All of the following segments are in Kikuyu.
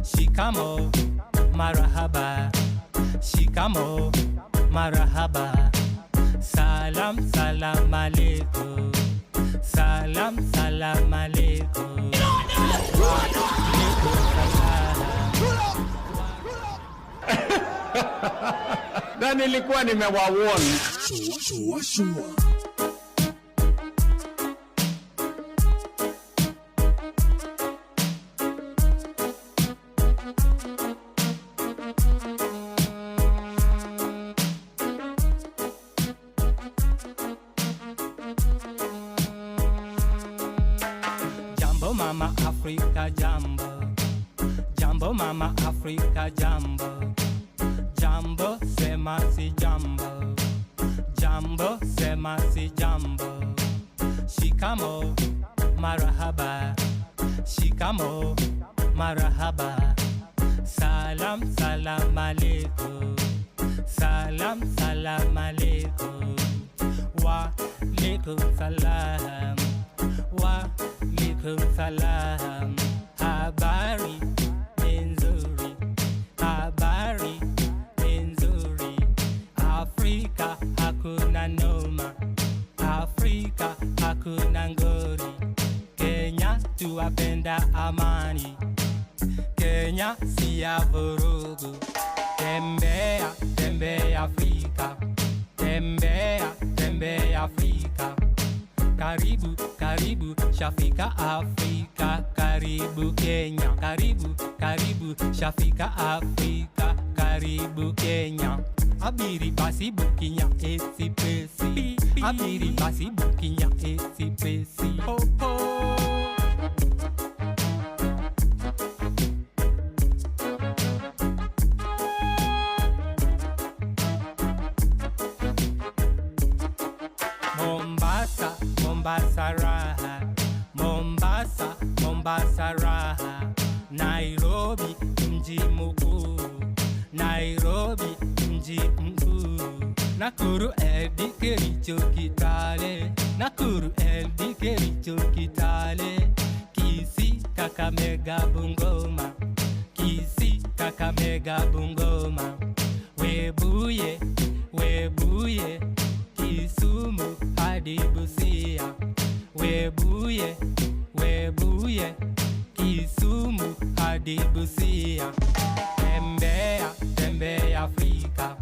Shikamo, marahaba. Shikamo, marahaba. Salam, salam aleikum. Salam, salam aleikum. Wa alaikum salam. Na nilikuwa nimewawarn. Shua, shua. Jambo mama Afrika, jambo. Jambo mama Afrika, jambo. Jambo sema si jambo. Jambo sema si jambo. Shikamo, marahaba. Shikamo, marahaba. Salam, salam aleikum. Salam, salam aleikum. Wa alaikum salam. Wa alaikum salam. Habari ni nzuri. Habari ni nzuri. Afrika hakuna noma. Afrika hakuna ngori. Kenya tuwapenda amani. Kenya si ya vurugu. Tembea, tembea Afrika. Tembea, tembea Afrika. Karibu, karibu, shafika Afrika. Karibu Kenya. Karibu, karibu, shafika Afrika. Karibu Kenya. Abiri basi bukinya esi pesi. Abiri basi bukinya esi pesi. Ho ho. Mombasa, Mombasa raha. Mombasa, Mombasa raha. Nairobi mji mkuu. Nairobi mji mkuu. Nakuru Eldy Kericho Kitale. Nakuru Eldy Kericho Kitale. Kisii Kakamega Bungoma. Kisii Kakamega Bungoma. Webuye, Webuye, Kisumu hadi Busia. Webuye, Webuye, Kisumu hadi Busia. Tembea, tembea Afrika.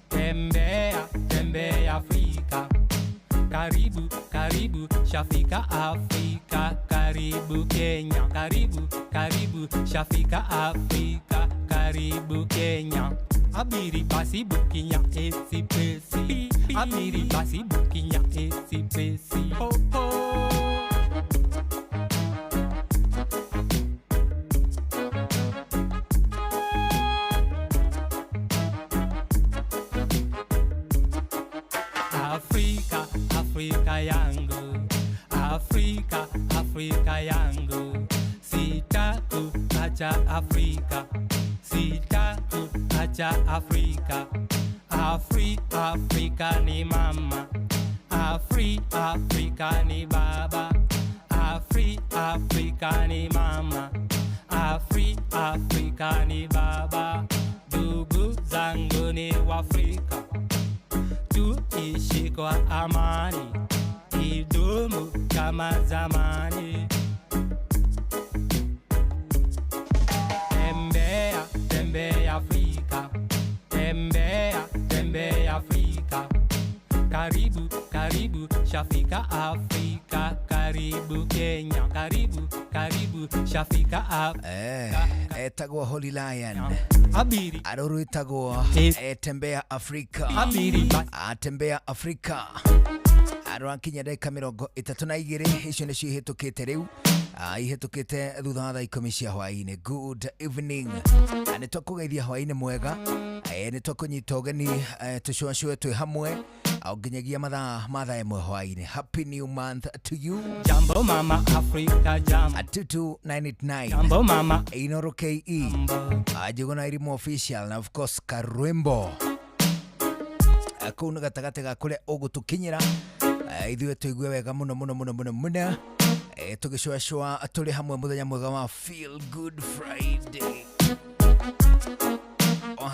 Tembea, tembea Afrika. Karibu, karibu, shafika Afrika. Karibu Kenya. Karibu, karibu, shafika Afrika. Karibu Kenya. Abiri basi bukinya esi pesi. Abiri basi bukinya esi pesi. Ho ho. Afrika, Afrika yangu, Afrika, Afrika yangu, sitakuacha Afrika, sitakuacha Afrika. Afrika ni mama, Afrika ni baba, Afrika ni mama, Afrika ni baba. Ndugu zangu ni Waafrika, tuishi kwa amani, idumu kama zamani. Tembea, tembea Afrika, tembea, tembea Afrika. Karibu, karibu, shafika Afrika. Karibu Kenya, karibu, karibu, shafika Afrika. Etagwo Holy Lion. Abiri, Aruru itagwo tembea Afrika. Abiri basi. Atembea Afrika. Arwakinya ndagĩka 32 icio nĩcio ihĩtũkĩte rĩu. Ihĩtũkĩte thutha wa thaa 10 cia hwaĩ-inĩ. Good evening. Nĩ twakũgeithia hwaĩ-inĩ mwega. Nĩ twakũnyita ũgeni, tũcũacũe twĩ hamwe o nginyagia mathaa ma thaa 1 hwaĩ-inĩ. Happy new month to you. Jambo mama Afrika, jambo. At 22989. Jambo mama. Inoro KE. Njuguna Irimu official na of course Karwimbo. Kũu nĩ gatagatĩ ga kũrĩa ũgũtũkinyĩra. Ithuĩ tũigue wega mũno mũno mũno mũno mũno. Tũgĩcũacũa tũrĩ hamwe mũthenya mwega wa Feel Good Friday.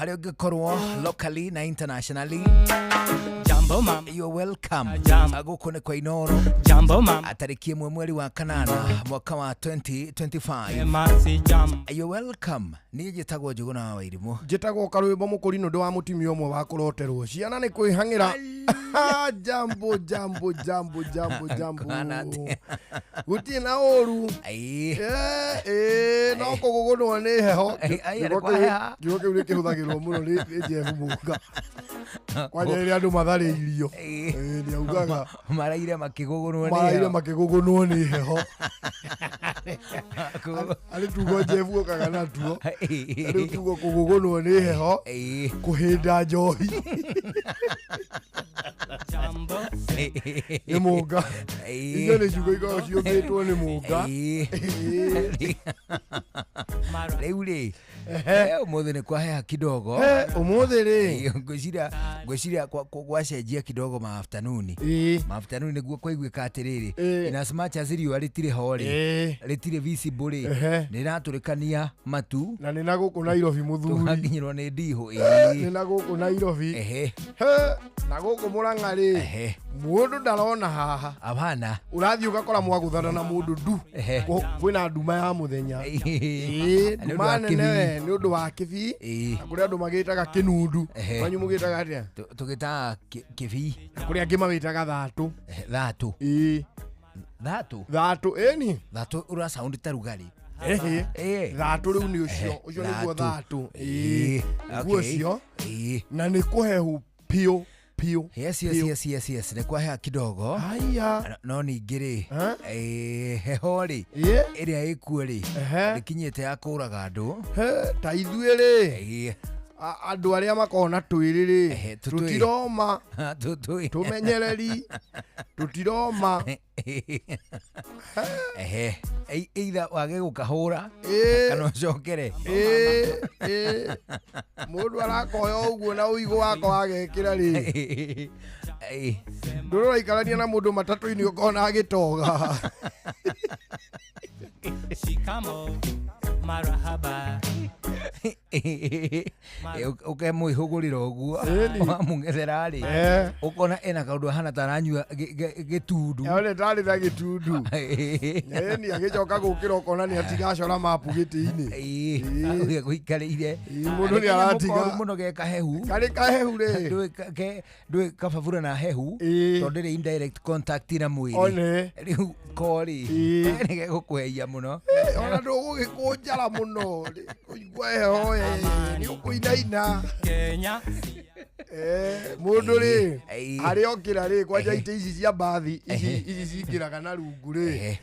Harĩa ũngĩkorwo locally na internationally, Jambo mama, you're welcome. Jambo. Gũkũ nĩ kwa Inoro. Jambo mama, Tarĩki 1 mweri wa kanana mwaka wa 2025. Masi jambo. You're welcome. Niĩ njĩtagwo Njũgũna wa Wairimũ. Njĩtagwo karwĩmbo mũkũrinũ ndĩ wa mũtumia ũmwe wa kũroterwo ciana nĩ kwĩhang'ĩra. Jambo jambo jambo jambo jambo. Kũhana atĩa? Gũtirĩ na ũru. Ai. Eh, no kũgũgũnwo nĩ heho. Ai, ai, Kiugo nĩ kwaheha. kiugo kĩu nĩ kĩhũthagĩrwo mũno nĩ Jeff Mũnga kwanja rĩrĩa andũ matharĩirio. Ai. Nĩ augaga maraire makĩgũgũnwo nĩ maraire heho. makĩgũgũnwo nĩ heho. Arĩ tugo Jeff okaga natuo rĩu tugo kũgũgũnwo nĩ heho, Ai. kũhĩnda njohi. Jambo, Nĩ Mũnga. Ai. Icio nĩ ciugo ikoragwo ciũmbĩtwo nĩ Mũnga. Ai. mara, Rĩu rĩ, ũmũthĩ nĩ kwaheha kidogo. Ũmũthĩ rĩ, Ngwĩciria gwacenjia kidogo ma afternoon. Ma afternoon nĩguo kwaiguĩka atĩrĩrĩ, in as much as riũa rĩtirĩ ho rĩ, rĩtirĩ visible rĩ, rĩratũrĩkania matu. Na nĩ na gũkũ Nairobi mũthuri. Tũgakinyĩrwo nĩ ndihũ. Nĩ na gũkũ Nairobi. He, na gũkũ Mũrang'a rĩ, mũndũ ndarona haha. Abana. Ũrathiĩ ũgakora mwagũthana na mũndũ ndu. Kwĩna nduma ya mũthenya. Nĩ ũndũ Nduma wa nene kĩbii. we, nĩ ũndũ wa kĩbii. Na kũrĩ andũ magĩtaga kĩnundu. Kwanyu mũgĩtaga atĩa? Tũgĩtaga kĩbii. Na kũrĩ angĩ mawĩtaga thatũ. Thatũ. Thatũ. Thatũ ĩni. Thatũ ũra sound ta rugarĩ. Ehe. Thatũ rĩu nĩ ũcio ũcio nĩguo thatũ. Nĩguo ũcio. Na nĩ kũhehu piũ piũ. Yes, yes, piũ. yes, nĩ kwaheha kidogo. Haya. No ningĩ rĩ, Ha? Heho rĩ, ĩrĩa ĩkuo rĩ, ĩkinyĩte ya kũraga andũ. He, ta ithuĩ rĩ, andũ arĩa makoragwo na twĩrĩ rĩ, Tũtwĩrĩ. tũtiroma. Tũtwĩ. Tũmenyereri tũtiroma. Ehe. Either wage gũkahũra kana ũcokere. Ĩ. Mũndũ arakoya ũguo na ũigũ wako agekĩra rĩ, ndũrĩ ũraikarania na mũndũ matatũ-inĩ ũkona agĩtoga. Shikamo, marahaba. Ũkemwĩhũgũrĩra ũguo Ĩni. wamũng'ethera rĩ, ũkona ena kaũndũ ahana ta aranyua gĩtundu. One tarĩ na gĩtundu. Ĩni agĩcoka gũkĩra ũkona nĩ atigacora mapu gĩtĩ-inĩ. Ũrĩa gũikarĩire. Ĩ, mũndũ nĩ aratiga. Koru mũno ge kahehu. Karĩ kahehu rĩ. Ndũĩ ndũĩ kababura na hehu, tondũ ndĩrĩ indirect contact na mwĩrĩ. One. Rĩu korĩ nĩ gegũkũheia mũno. Ona ndũgũgĩkũnjara mũno kũigua heho nĩ ũkũinaina. Kenya, Mũndũ rĩ, Ĩ. harĩa okĩra rĩ, kwanja itĩ ici cia mbathi ici ici cingĩraga na rungu rĩ,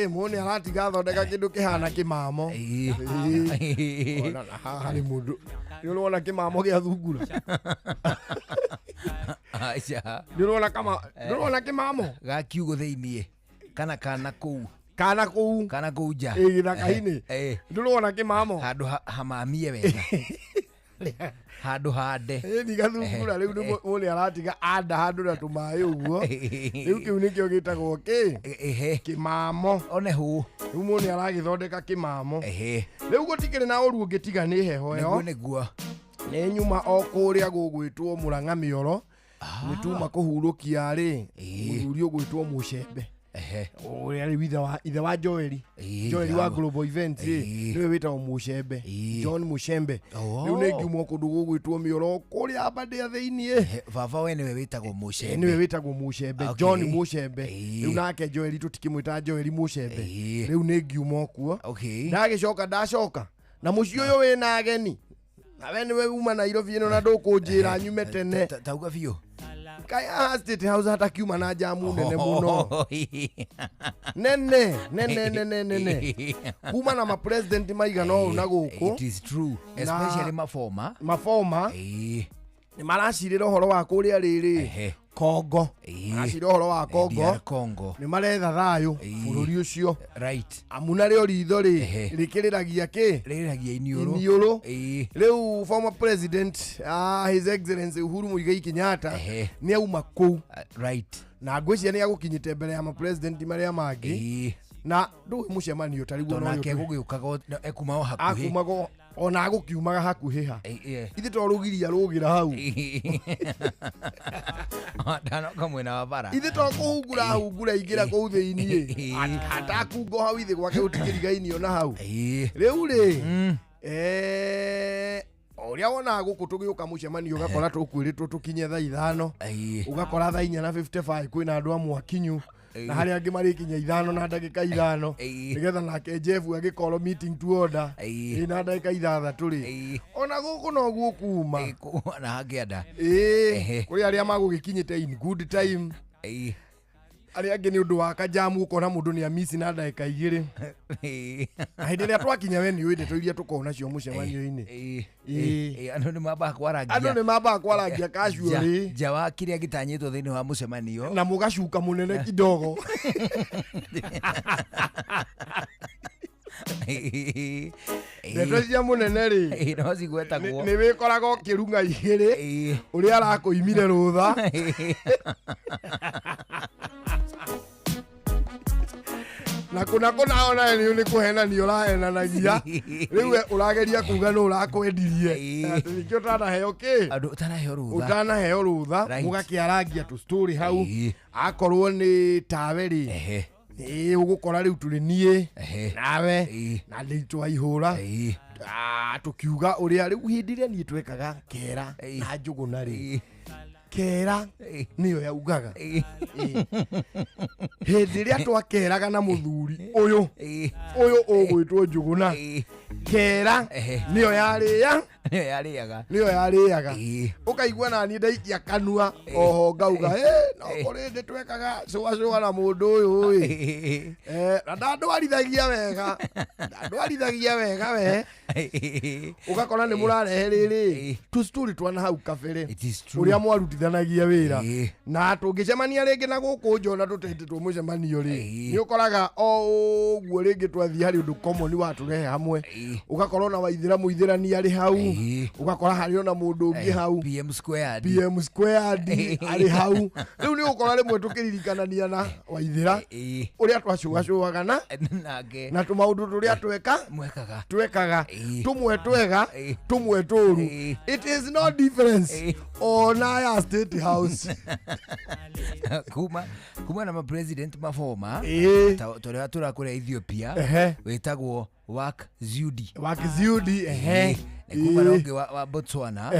mũndũ nĩ aratiga athondeka kĩndũ kĩhana kĩmamo. Ona na haha harĩ mũndũ nĩ ũrona kĩmamo gĩa thungura. Aca. Nĩ ũrona kama nĩ ũrona kĩmamo ga kiugũ thĩiniĩ kana kũu. Kana kũu. Kana kũu nja. Gĩthaka-inĩ. Nĩ ũrona kĩmamo. Handũ hamamie wega, handũ hande. Ĩni gathungura rĩu nĩ mũndũ nĩ aratiga anda handũ na tũmaĩ ũguo. Rĩu kĩu nĩkĩo gĩtagwo kĩ kĩmamo. One hũ. Rĩu mũndũ nĩ aragĩthondeka kĩmamo. Rĩu gũtikĩrĩ na ũru ũngĩ tiga nĩ heho Nĩguo ĩyo. Nĩguo. Nĩ nyuma o kũrĩa gũgwĩtwo Mũrang'a Mĩoro. Nĩ tuma kũhurũkia rĩ, mũthuri ũgwĩtwo Mũcembe, ũrĩa rĩu ithe wa Joeli, Joeli wa Global Events rĩ, nĩwe wĩtagwo Mũcembe. John Mũcembe. Rĩu nĩ ngiumwo kũndũ gũgwĩtwo Mĩoro kũrĩa Aberdare thĩiniĩ. Baba we nĩwe wĩtagwo Mũcembe? Nĩwe wĩtagwo Mũcembe. John Mũcembe. Rĩu nake Joeli tũtikĩmwĩta Joeli Mũcembe. Rĩu nĩ ngiuma kuo. Ndagĩcoka ndacoka na mũciĩ ũyũ wĩna ageni na we nĩwe uma Nairobi ĩno na ndũkũnjĩra nyume tene. Tauga biũ. Kaĩ haha State House hatakiuma na jamu nene mũno, nene nene nene nene, kuma na mapresident maigana ũũ na gũkũ. It is true, especially mafoma. Maboma nĩ maracirĩra ũhoro wa kũrĩa rĩrĩ Kongo. Maracirĩra ũhoro wa Kongo. DR Congo. Nĩ maretha thayũ bũrũri ũcio. Amu narĩo ritho rĩ, rĩkĩrĩragia kĩ? Rĩragia iniũrũ. Iniũrũ. Rĩu former president, His Excellency Uhuru Muigai Kenyatta, nĩ auma kũu. Na ngwĩciria nĩ agũkinyĩte mbere ya mapresident marĩa mangĩ. Na ndũĩ mũcemanio ta rĩu Tondũ ona nake ũyũ gũgĩũkaga ekuma o hakuhĩ. Akumago Ona agũkiumaga hakuhĩ ha. Ithe to rũgiria rũgĩra hau. Ndanoka mwena wa bara. Ithe to kũhungura hungura ingĩra kũu thĩiniĩ. Atakungo hau ithe gwake gũtikĩrigainio na hau. Rĩu rĩ ũrĩa wonaga gũkũ tũgĩũka mũcemanio ũgakora tũkwĩrĩtwo tũkinye thaa 5 ũgakora thaa 4:55 kwĩna andũ amwe akinyu na harĩa angĩ marĩkinya 5 na ndagĩka 5 nĩgetha nake Jeff agĩkorwo meeting to order ĩna ndagĩka 6 rĩ ona gũkũ noguo kuma na hangĩenda kũrĩ arĩa magũgĩkinyĩte in good time arĩa angĩ nĩ ũndũ wa kajamu ũkona mũndũ nĩ amisi na ndagĩka 2 na hĩndĩ ĩrĩa twakinya we nĩ ũĩ ndeto iria tũkoragwo nacio mũcemanio-inĩ. Andũ nĩ mambaga kwarangia. Andũ nĩ mambaga kwarangia casually nja wa kĩrĩa gĩtanyĩtwo thĩinĩ wa mũcemanio na mũgacuka mũnene kidogo. Ndeto cia mũnene rĩ no cigwetagwo nĩ wĩkoraga ũkĩrung'a igĩrĩ ũrĩa arakũimire rũtha. Na kuna kuna ona ni kũhenania ũrahenanagia rĩu we ũrageria kuga nũ ũrakwendirie atĩ nĩkĩo ũtanaheo kĩ andũ ũtanaheo rũtha ũtanaheo rũtha mũgakĩarangia tũ story hau akorwo nĩ tawe rĩ ũgũkora rĩu tũrĩ niĩ nawe na ndĩitũ aihũra tũkiuga ũrĩa rĩu hĩndĩ ĩrĩa niĩ twekaga kera na Njũgũna rĩ kera nĩyo yaugaga hĩndĩ ĩrĩa twakeraga na mũthuri ũyũ ũyũ ũgwĩtwo Njũgũna kera nĩyo yarĩa nĩyo yarĩaga ũkaigua naniĩ ndaikia kanua oho ngauga no kũrĩ ndĩ twekaga cũa na mũndũ ũyũ ĩ na ndandwarithagia wega we ũgakora nĩ mũrarehe rĩrĩ tũcitũrĩ twana hau kabere ũrĩa mwarutithanagia wĩra na tũngĩcemania rĩngĩ na gũkũ njona tũtetĩtwo mũcemanio rĩ nĩ ũkoraga o ũguo rĩngĩ twathiĩ harĩ ũndũ common watũrehe hamwe ũgakora ona waithĩra mũithĩrani arĩ hau ũgakora harĩ ona mũndũ ũngĩ hau PM squared arĩ hau rĩu nĩ ũgũkora rĩmwe tũkĩririkanania na waithĩra ũrĩa twacũgacũgaga na tũmaũndũ tũrĩa twekaga tũmwe twega tũmwe tũru. It is no difference ona ya State House kuma na ma-president maboma tũrĩa tũrakũrĩa Ethiopia wĩtagwo Wak Ziudi kuma na ũngĩ wa Botswana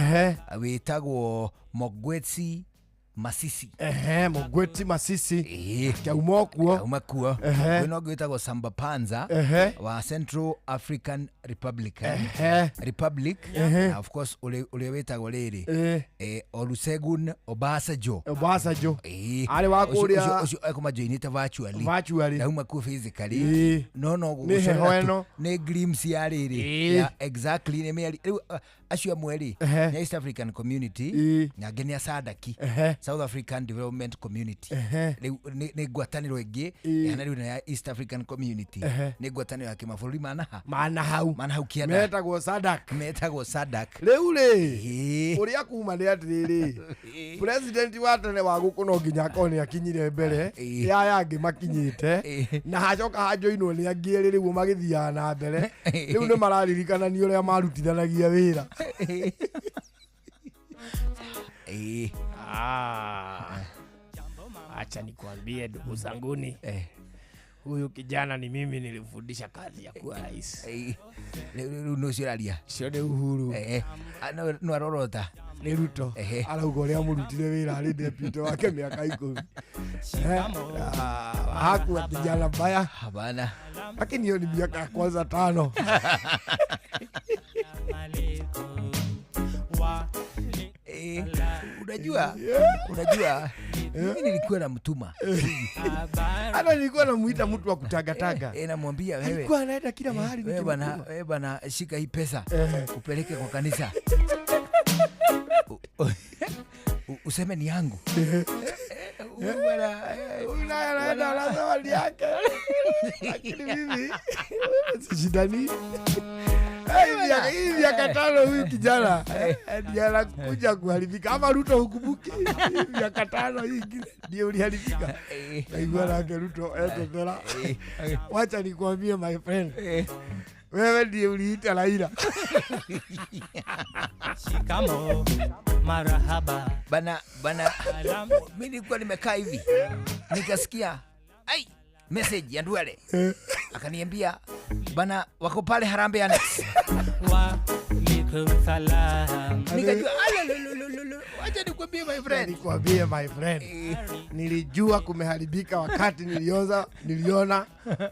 wĩtagwo Mokgweetsi Masisi Mokgweetsi Masisi kauma kuo kwĩna ũngĩ wĩtagwo Samba Panza wa Central African Republic na of course ũrĩa wĩtagwo rĩrĩ Olusegun Obasanjo arĩ wa kũrĩa ũcio ekũmajoinĩte virtually ndauma kuo physically no gũgũcorera nĩ glimpse ya rĩrĩ ya exactly nĩ mĩari rĩu acio amwe rĩ nĩ East African Community na angĩ nĩ a SADC South African Development Community rĩu nĩ ngwatanĩro ĩngĩ yana rĩu ya East African Community nĩ ngwatanĩro ya kĩmabũrũri mana hau kĩanda metagwo SADC rĩu rĩ ũrĩa kuma nĩ atĩrĩrĩ president wa tene wa gũkũ no nginya akorwo nĩ akinyire mbere ya aya angĩ makinyĩte na hacoka hanjoinwo nĩ angĩ erĩ rĩu magĩthiaga na mbere rĩu nĩ mararirikanania ũrĩa marutithanagia wĩra. Acha nikwambie ndugu zanguni, huyu kijana ni mimi nilimfundisha kazi ya kuwa rais. Rĩu nĩ ũcio ũraria ũcio nĩ Uhuru no arorota nĩ Ruto arauga ũrĩa amũrutire wĩra arĩ deputy wake mĩaka 10. Hakuwa kijana mbaya hapana, lakini hiyo ni miaka ya kwanza 5. Unajua mimi nilikuwa namtuma. Hata nilikuwa namuita mtu wa kutagataga. Namwambia wewe. Alikuwa anaenda kila mahali. Wewe bwana shika hii pesa upeleke kwa kanisa. Useme ni yangu. Huyu naye anaenda anasema ni yake. Lakini mimi sishindani. Hii miaka 5 huyu kijana ndiye anakuja kuharibika. Ama Ruto hukumbuki hii miaka 5 hii ingine ndiye uliharibika. Naigua nake Ruto etetera. Wacha nikwambie my friend, wewe ndiye uliita Raila. Shikamo, marahaba. Bana mimi nilikuwa nimekaa hivi nikasikia ai message ya Ndwale, akaniambia bana wako pale Harambee Annex. Wa alaikum salam. Nikajua alolololo, wacha nikwambie my friend. Nikwambie my friend, nilijua kumeharibika wakati niliona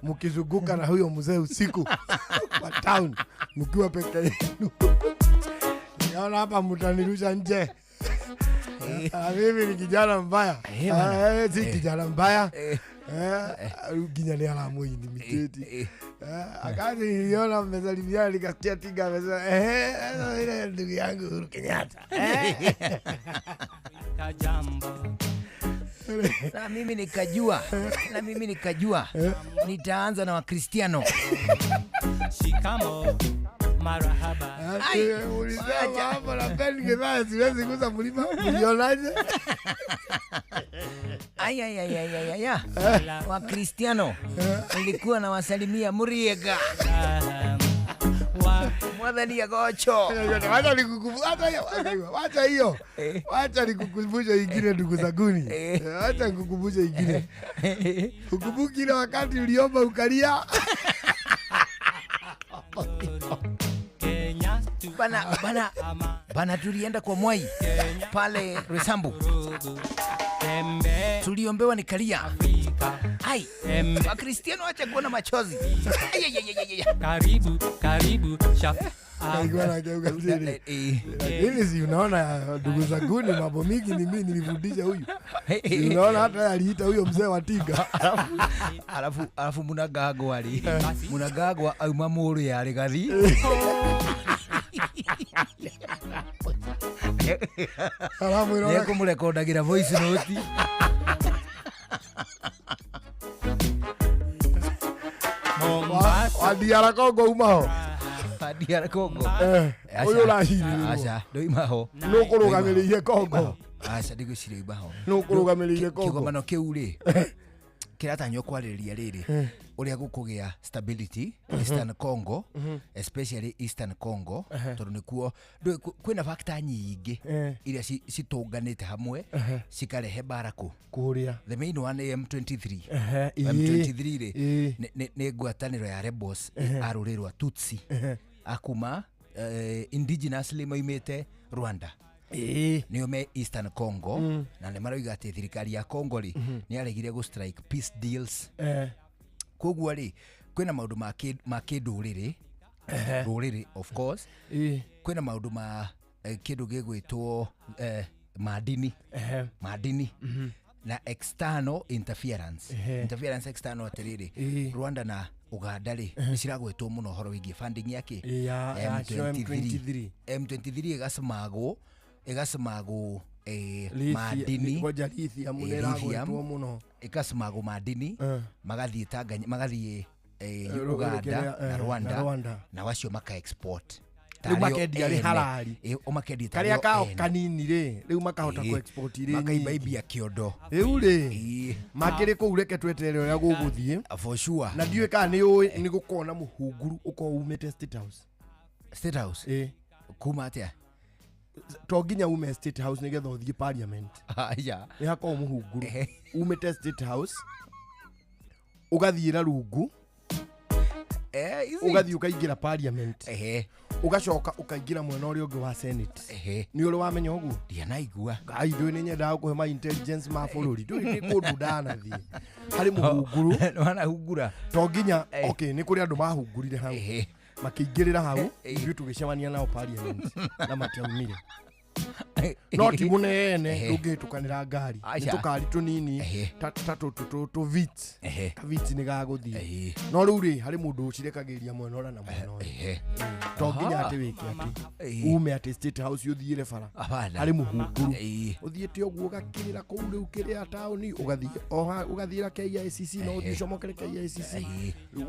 mkizunguka na huyo mzee usiku kwa town mkiwa peke yenu. Niona hapa mtanirusha nje. Mimi ni kijana mbaya. Si kijana mbaya. Nginya nĩ aramũinimitĩti. Akati niliona mmesalimiana nikasikia Tinga amesema ile ndugu yangu Uhuru Kenyatta. Kajambo. Na mimi nikajua nitaanza na Wakristiano. Shikamo, marahaba. Ulisema hapo na Ben Githae siwezi kuza mlima. Ulionaje? Ay. Wakristiano nilikuwa nawasalimia muriega. Mwathani agocho. Wacha nikukumbushe, wacha hiyo. Wacha nikukumbushe ingine ndugu zanguni. Wacha nikukumbushe ingine. Ukumbuki ile wakati uliomba ukalia. Bana tulienda kwa Mwai pale Roysambu. Tuliombewa nikalia. Ai, Wakristiano acha kuona machozi. Ai. Karibu Lakini si unaona ndugu zanguni mambo mingi ni mimi nilifundisha huyu. Si unaona hata aliita huyo mzee wa Tinga. Alafu Munagagwa ali. Munagagwa auma muru ya Rigathi. Alafu unaona Nĩekũmũrekondagira voice note. Wa DR Congo umaho. DR Congo. Ũyũ ũrahinyĩrĩrwo. Aca, ndoimaho. Nũ ũkũrũgamĩrĩire Congo. Aca, ndigwĩciria oimaho. Nũ ũkũrũgamĩrĩire Congo. Kĩgomano kĩu rĩ, kĩratanywo kwarĩrĩria rĩrĩ ũrĩa gũkũgĩa stability Eastern Congo, especially Eastern Congo, tondũ nĩkuo kwĩna factor nyingĩ iria citũnganĩte hamwe cikarehe mbara kũ. Kũrĩa. The main one nĩ M23. M23 rĩ nĩ ngwatanĩro ya rebels a rũrĩrĩ rwa Tutsi akuma indigenously maumĩte Rwanda. Nĩo me Eastern Congo, na nĩ maroiga atĩ thirikari ya Congo rĩ nĩ yaregire gũ strike peace deals. Koguo rĩ kwĩna maũndũ ma kĩndũrĩrĩ, rũrĩrĩ of course, kwĩna maũndũ ma kĩndũ gĩgwĩtwo madini, madini na external interference. Interference external atĩrĩrĩ, Rwanda na Uganda rĩ nĩ ciragwetwo mũno ũhoro wĩgiĩ funding yake M23. M23 ĩgacimagwo madini, ĩgacimagwo madini, magathiĩ Tanganyika, magathiĩ Uganda na Rwanda, na wacio maka export. Rĩu makendia rĩ harari. Makendia karĩa kao kanini rĩ, rĩu makahota ku export rĩ, makaibaibia kĩondo. Rĩu rĩ makĩrĩ kũu, reke tweterere ũrĩa gũgũthiĩ. For sure. Na ndiũĩ kana nĩ ũĩ nĩ gũkorwo na mũhunguru ũkorwo umĩte State House. State House? Kuma atĩa? To nginya ume State House nĩgetha ũthiĩ Parliament. Aya. Nĩ hakorwo mũhunguru umĩte State House ũgathiĩra rungu, ũgathiĩ ũkaingĩra Parliament, ũgacoka ũkaingĩra mwena ũrĩa ũngĩ wa Senate. Nĩ ũrĩ wamenya ũguo? Ndianaigua. Ngai, ndũĩ nĩ nyendaga gũkũhe ma intelligence ma bũrũri. Ndũĩ nĩ kũndũ ndanathiĩ harĩ mũhunguru. Wanahungura. To nginya, okay, nĩ kũrĩ andũ mahungurire hau, makĩingĩrĩra hau, ithuĩ tũgĩcemania nao Parliament na matiaumire. No ti mũnene ndũngĩhĩtũkanĩra ngari, nĩ tũkari tũnini ta tũ Vitz, ka Vitz nĩ gagũthiĩ. No rĩu rĩ harĩ mũndũ ũcirekagĩria mwena ũrĩa na mwena ũrĩa. To nginya atĩ wĩke atĩ ume atĩ State House ũthiĩre bara, harĩ mũhunguru ũthiĩte ũguo ũgakĩrĩra kũu rĩu kĩrĩa taũni, ũgathiĩ ũgathiĩra KICC, no ũthiĩ ũcomokere KICC,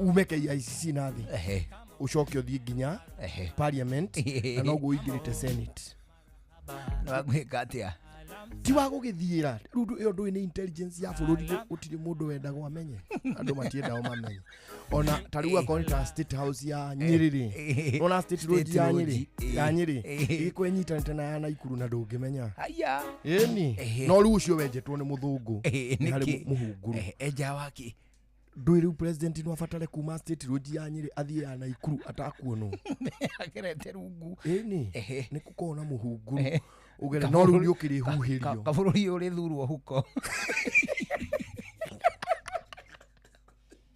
ume KICC na thĩ, Ucoke uthie nginya parliament na noguo ingirite senate. Na wagwika atia? Ti wa gugithiira riu iyo ndui ni intelligence ya bururi gutiri mundu wendagwo amenye andu matiendagwo mamenye ona ta riu akorwo ni ta state house ya Nyeri ri ona state road ya Nyeri ya Nyeri igikwo inyitanite na ya Naikuru na ndungimenya haya eni no riu ucio wenjetwo ni muthungu ni hari muhunguru eja waki ndui riu president no abatare kuma state road ya Nyeri athie ya Naikuru atakuonwo agerete rungu eni ni gukorwo na muhunguru ugere no riu niukirihuhirio kabũrũri ũrĩthurwo huko.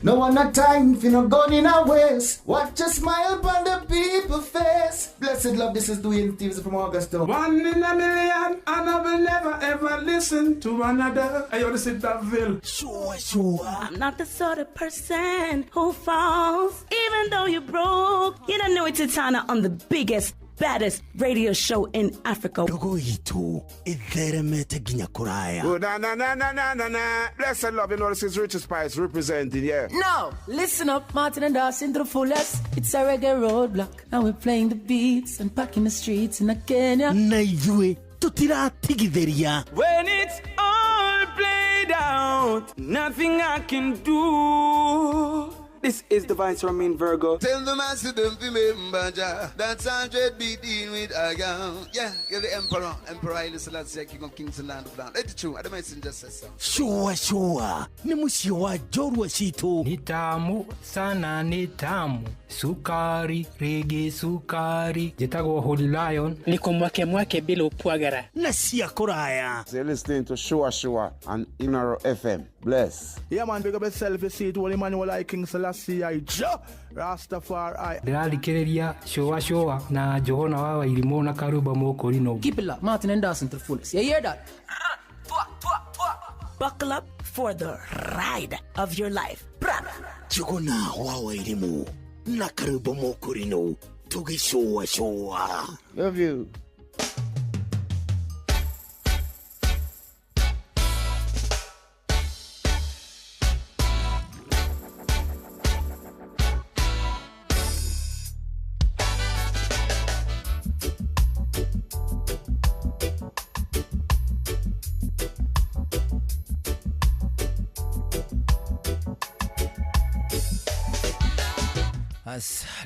No one a time for no gun in a waste. Watch a smile upon the people face. Blessed love, this is Dwayne Stevens from Augusta. 1 in a million, and I will never ever listen to another. I ought to sit that ville. Sure, sure. I'm not the sort of person who falls, even though you're broke. You don't know it's Titana on the biggest, baddest radio show in Africa. Dogo itu itheremete ginya kuraya. Oh, na na na na na na na. Blessed love, you know this is Richard Spice representing, yeah. Now, listen up, Martin and Dawson to the fullest. It's a reggae roadblock, and we're playing the beats and packing the streets in Kenya. Na ithuĩ tutiratigithĩria. When it's all played out, nothing I can do. This is the Vice Romain Virgo. Tell the master don't remember Jah. That's 100 beating with a gun. Yeah, you're the emperor. Emperor Haile Selassie, King of Kings and Land of Land. Let it true. I the messenger says so. Sure, sure. Ni mũciĩ wa njorua citũ. Ni tamu sana, ni tamu. Sukari, rege sukari. Njĩtagwo Holy Lion. Niko mwake mwake bila upwagara. Na cia kũraya. You're listening to Sure Sure on Inoro FM. Bless. Yeah, man, big up yourself. You see it, Holy Emmanuel I King Selassie I Jah Rastafari. Ndĩrathikĩrĩria Sure Sure na Johana wa Wairimũ na Karuba Mũkũrinũ. Keep it locked, Martin and Dawson to the fullest. You hear that? Buckle up for the ride of your life. Johana wa Wairimũ na Karuba Mũkũrinũ tũgĩcũa cũa. Love you.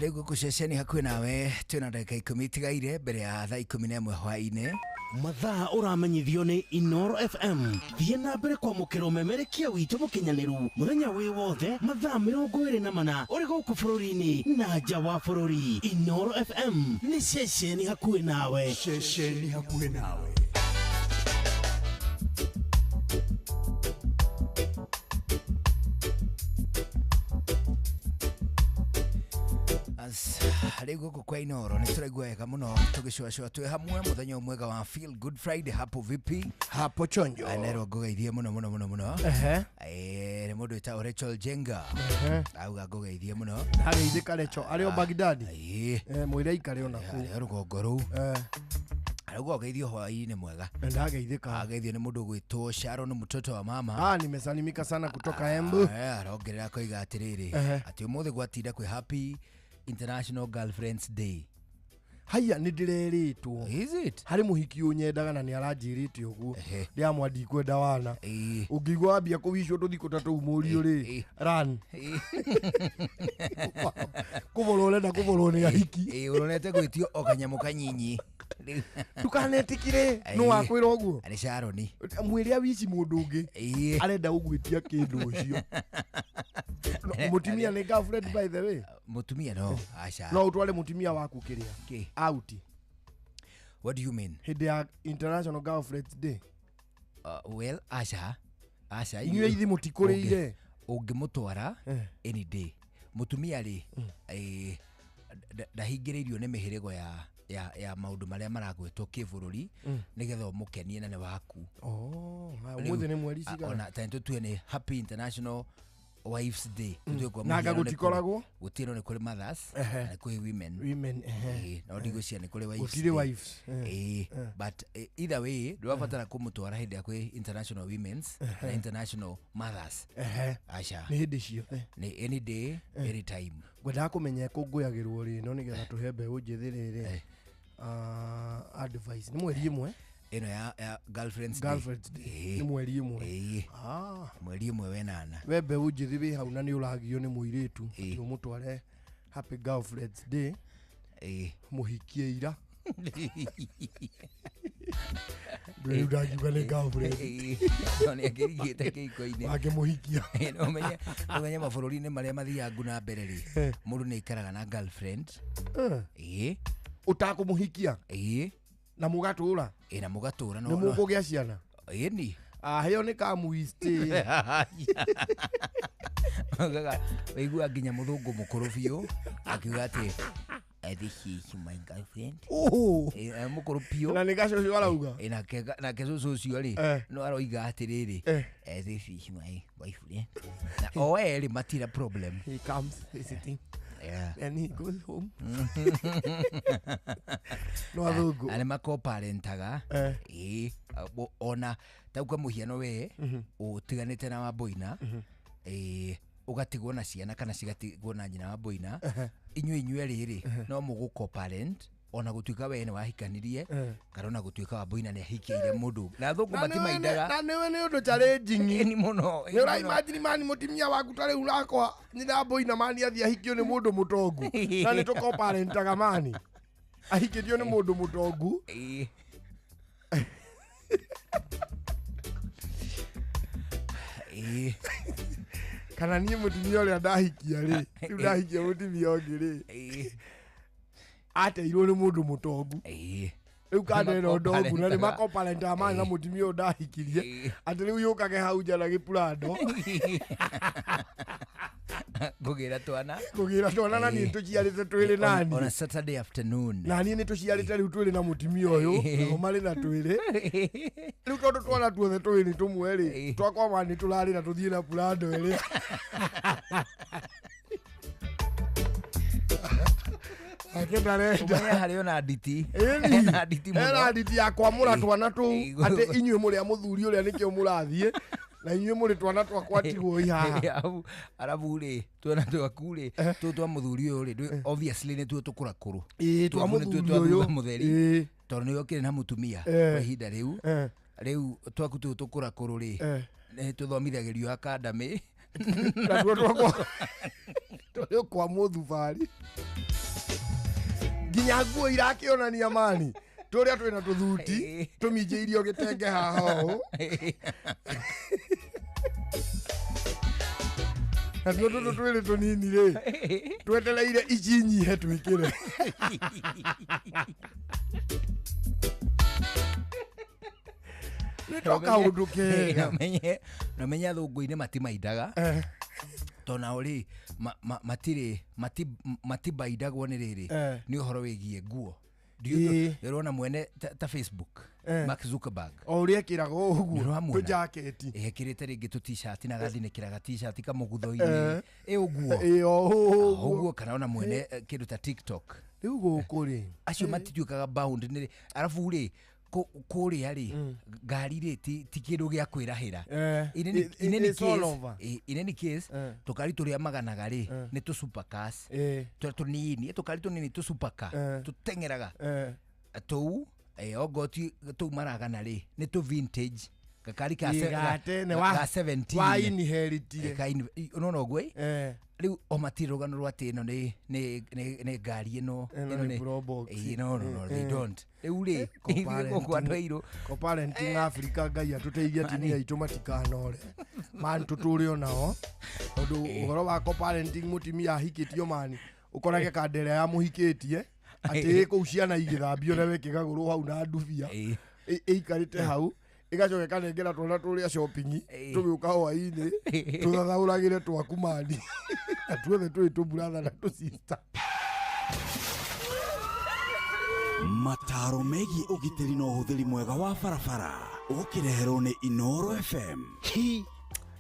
Rĩu gũkũ ceceni hakuhĩ nawe twĩna ndagĩka 10 itigaire mbere ya thaa 11 hwaĩ-inĩ. Mathaa ũramenyithio nĩ Inoro FM. Thiĩ na mbere kwamũkĩra ũmemerekia witũ mũkinyanĩru mũthenya wĩ wothe mathaa 24 ũrĩ gũkũ bũrũri-inĩ na nja wa bũrũri. Inoro FM nĩ ceceni hakuhĩ nawe. Ceceni hakuhĩ nawe. Rĩu gũkũ kwa Inoro nĩ tũraigua wega mũno tũgĩcũacũa twĩ hamwe mũthenya mwega wa Feel Good Friday. Hapo vipi? Hapo chonjo. Nerwo ngũgeithie mũno mũno mũno mũno. Nĩ mũndũ wĩtagwo Rachel Jenga. Auga ngũgeithie mũno. Ageithĩka Rachel arĩ o Baghdad. Mwĩre aikare ona kũu. Arĩ o rũgongo rũu. Arauga ũgeithio hwaĩ-inĩ mwega. Ndageithĩka. Ageithio nĩ mũndũ ũgwĩtwo Sharon mtoto wa mama. Nimesalimika sana kutoka Embu. Arongerera koiga atĩrĩrĩ atĩ ũmũthĩ gwatinda kwĩ happy International Girlfriends Day. Haya nĩ ndĩrerĩtwo. Is it? Harĩ mũhiki ũnyendaga na nĩ aranjĩrĩte ũguo. Ndĩamwa ndikwenda wana. Ũngĩigua wambia kũwicwo tũthikũ ta tũu mũriũ rĩ, run. Kũborwo ũrenda kũborwo nĩ ahiki. Ũronete gwĩtio o kanyamũ kanyinyi. Ndũkanetikire no wakwĩra ũguo. Arĩ Sharon. Mwĩre awici mũndũ ũngĩ arenda gũgwĩtia kĩndũ ũcio. Mũtumia nĩ girlfriend by the way. Mũtumia no aca. No ũtware mũtumia waku kĩrĩa out. What do you mean? Hĩndĩ ya International Girlfriends Day. Well, aca. Aca. Inyuĩ ithi mũtikũrĩire. Ũngĩmũtwara any day. Mũtumia rĩ ndahingĩrĩirio nĩ mĩhĩrĩgo ya maũndũ marĩa maragwetwo kĩbũrũri nĩgetha ũmũkenie na nĩ waku. Ũmũthĩ nĩ mweri cigana? Ona ta tũtue nĩ Happy International Wives Day. Tũtue kwa Na anga mũhiano nĩ kũrĩ- gũtikoragwo? gũtirĩ no nĩ kũrĩ mothers Ehe. na nĩ kũrĩ women. Women, ehe. Ĩĩ, no ndigwĩciria nĩ kũrĩ wives Gũtirĩ day. wives, eh. Ĩĩ, but either way ndũrabatara kũmũtwara hĩndĩ ya kwĩ international womens na international mothers. Ehe. Aca. Nĩ hĩndĩ ciothe. Nĩ any day, any time. Ngwendaga kũmenya ĩkũngũyagĩrwo rĩ no nĩgetha tũhe mbeũ njĩthĩ rĩrĩ advice nĩ mweri ĩmwe Ĩno ya girlfriends day. Girlfriends Day. Ĩĩ. Nĩ mweri ĩmwe. Ĩĩ. Ah. Mweri ĩmwe wenana. We mbeũ njĩthĩ wĩ hau na nĩ ũragio nĩ mũirĩtu atĩ ũmũtware happy girlfriends day mũhikie ira. Rĩu ndangiuga nĩ girlfriend. No nĩ akĩringĩte kĩhiko-inĩ. Wangĩmũhikia. No ũmenye mabũrũri-inĩ marĩa mathiangu na mbere rĩ, mũndũ nĩ aikaraga na girlfriend. Ĩĩ. Ũtakũmũhikia. Ĩĩ. Na mũgatũra. Ĩĩ, na mũgatũra. Nĩ mũkũgĩa ciana. Ĩni. Aheo nĩ kamuistĩ. Ugaga waigua nginya mũthũngũ mũkũrũ biũ akiuga atĩ this is my girlfriend. Ũhũ. Mũkũrũ biũ. Na nĩ gacũcũ arauga. Nake cũcũ ũcio rĩ no aroiga atĩrĩrĩ, this is my boyfriend. Na o erĩ matirĩ problem. He comes visiting. Yeah. And he goes home. No athũngũ. Arĩa makoparentaga. Ĩĩ, ona ta kwa mũhiano we ũtiganĩte na Wamboina, ĩĩ, ũgatigwo na ciana kana cigatigwo na nyina wa Mboina, inyuĩ inyuĩ rĩrĩ no mũgũco-parent ona gũtuĩka we nĩ wahikanirie kana ona gũtuĩka Wamboina nĩ ahikĩire mũndũ na athũngũ matimaindaga. Na nĩwe nĩ ũndũ challenging. Ĩni mũno. Nĩ ũraimagine mani mũtumia waku ta rĩu nakwa nyina Mboina mani athiĩ ahikio nĩ mũndũ mũtongu na nĩ tũko-parentaga mani ahikĩtio nĩ mũndũ mũtongu. Kana niĩ mũtumia ũrĩa ndahikia rĩ, rĩu ndahikia mũtumia ũngĩ rĩ, ateirwo nĩ mũndũ mũtongu. Rĩu kanda ĩno ndongu na nĩ makoparentaga mani na mũtumia ũyũ ndahikirie atĩ rĩu yũkage hau nja na gĩburando Kũgĩra twana. Kũgĩra twana na niĩ tũciarĩte twĩrĩ nani. On a Saturday afternoon. Na niĩ nĩ tũciarĩte rĩu twĩrĩ na mũtumia ũyũ nao marĩ na twĩrĩ. Rĩu tondũ twana tuothe twĩrĩ tũmwe rĩ, twakwa mani tũrarĩ na tũthiĩ na burando ĩrĩa. Ake ndarenda. Ũmenye harĩ ona nditi. Ĩni. Hena nditi mũno. Hena nditi ya kwamũra twana tũu atĩ inyuĩ mũrĩ a mũthuri ũrĩa nĩkĩo mũrathiĩ na inyuĩ mũrĩ twana twakwa tigwo haha. Arabu rĩ twana twaku rĩ tũtũ twa mũthuri ũyũ rĩ obviously nĩ tuo tũkũrakũrũ. Ĩĩ, twa Twaku nĩ tuo mũthuri twa thutha ũyũ. mũtheri. Ĩĩ. Tondũ nĩ okire na mũtumia kwa ihinda rĩu. Rĩu twaku tũtũ tũkũrakũrũ rĩ nĩ tũthomithagĩrio academy. Natuo twakwa tũrĩ kwa mũthubarĩ. Nginya nguo irakĩonania mani tũrĩa twĩna tũthuti tũminjĩirio gĩtenge haha ũũ. Natuo tũtũ twĩrĩ tũnini rĩ twetereire ici nyihe twĩkĩre. Nĩ to kaũndũ kega. Na ũmenye athũngũ-inĩ matimaindaga. Tondũ nao rĩ matirĩ matibaindagwo nĩ rĩrĩ nĩ ũhoro wĩgiĩ nguo. Ndĩrona mwene ta Facebook Mark Zuckerberg o ũrĩa ekĩraga ũguo tũjaketi ekĩrĩte rĩngĩ tũ t-shirt na gathinĩkĩra ga t-shirt kamũgutho-inĩ ĩ ũguo ĩ o ũguo kana ona mwene kĩndũ ta TikTok rĩu gũkũ rĩ acio matituĩkaga bound nĩ arabu rĩ kũrĩa rĩ ngari rĩ ti kĩndũ gĩa kwĩrahĩra. In any case tũkari tũrĩa maganaga rĩ nĩ tũ supercars tũrĩa tũnini tũkari tũnini tũ supercar tũteng'eraga tũu ongoti tũu maragana rĩ nĩ tũ vintage gakari ka 17 wa inheritire ũnona ũguo rĩu o matirĩ rũgano rwa atĩ ĩno nĩ ngari ĩno ĩno nĩ Probox. No no no they don't. Rĩu rĩ gũkũ andũ airũ co-parenting Africa Ngai atũteithie atumia aitũ matikanore mani tũtũre onao tondũ ũhoro wa co-parenting mũtumia ahikĩtio mani ũkorage kanda ĩrĩa yamũhikĩtie atĩ kũu ciana igĩthambio na we kĩgagũrwo hau na ndubia ĩikarĩte hau ĩgacoka ĩkanengera twana tũrĩa shopping tũgĩũka hwaĩ-inĩ tũthathaũragĩre twaku mani na tuothe twĩ tũburatha na tũsista. Mataro megiĩ ũgitĩri na ũhũthĩri mwega wa barabara ũkĩreherwo nĩ Inooro FM. Hi,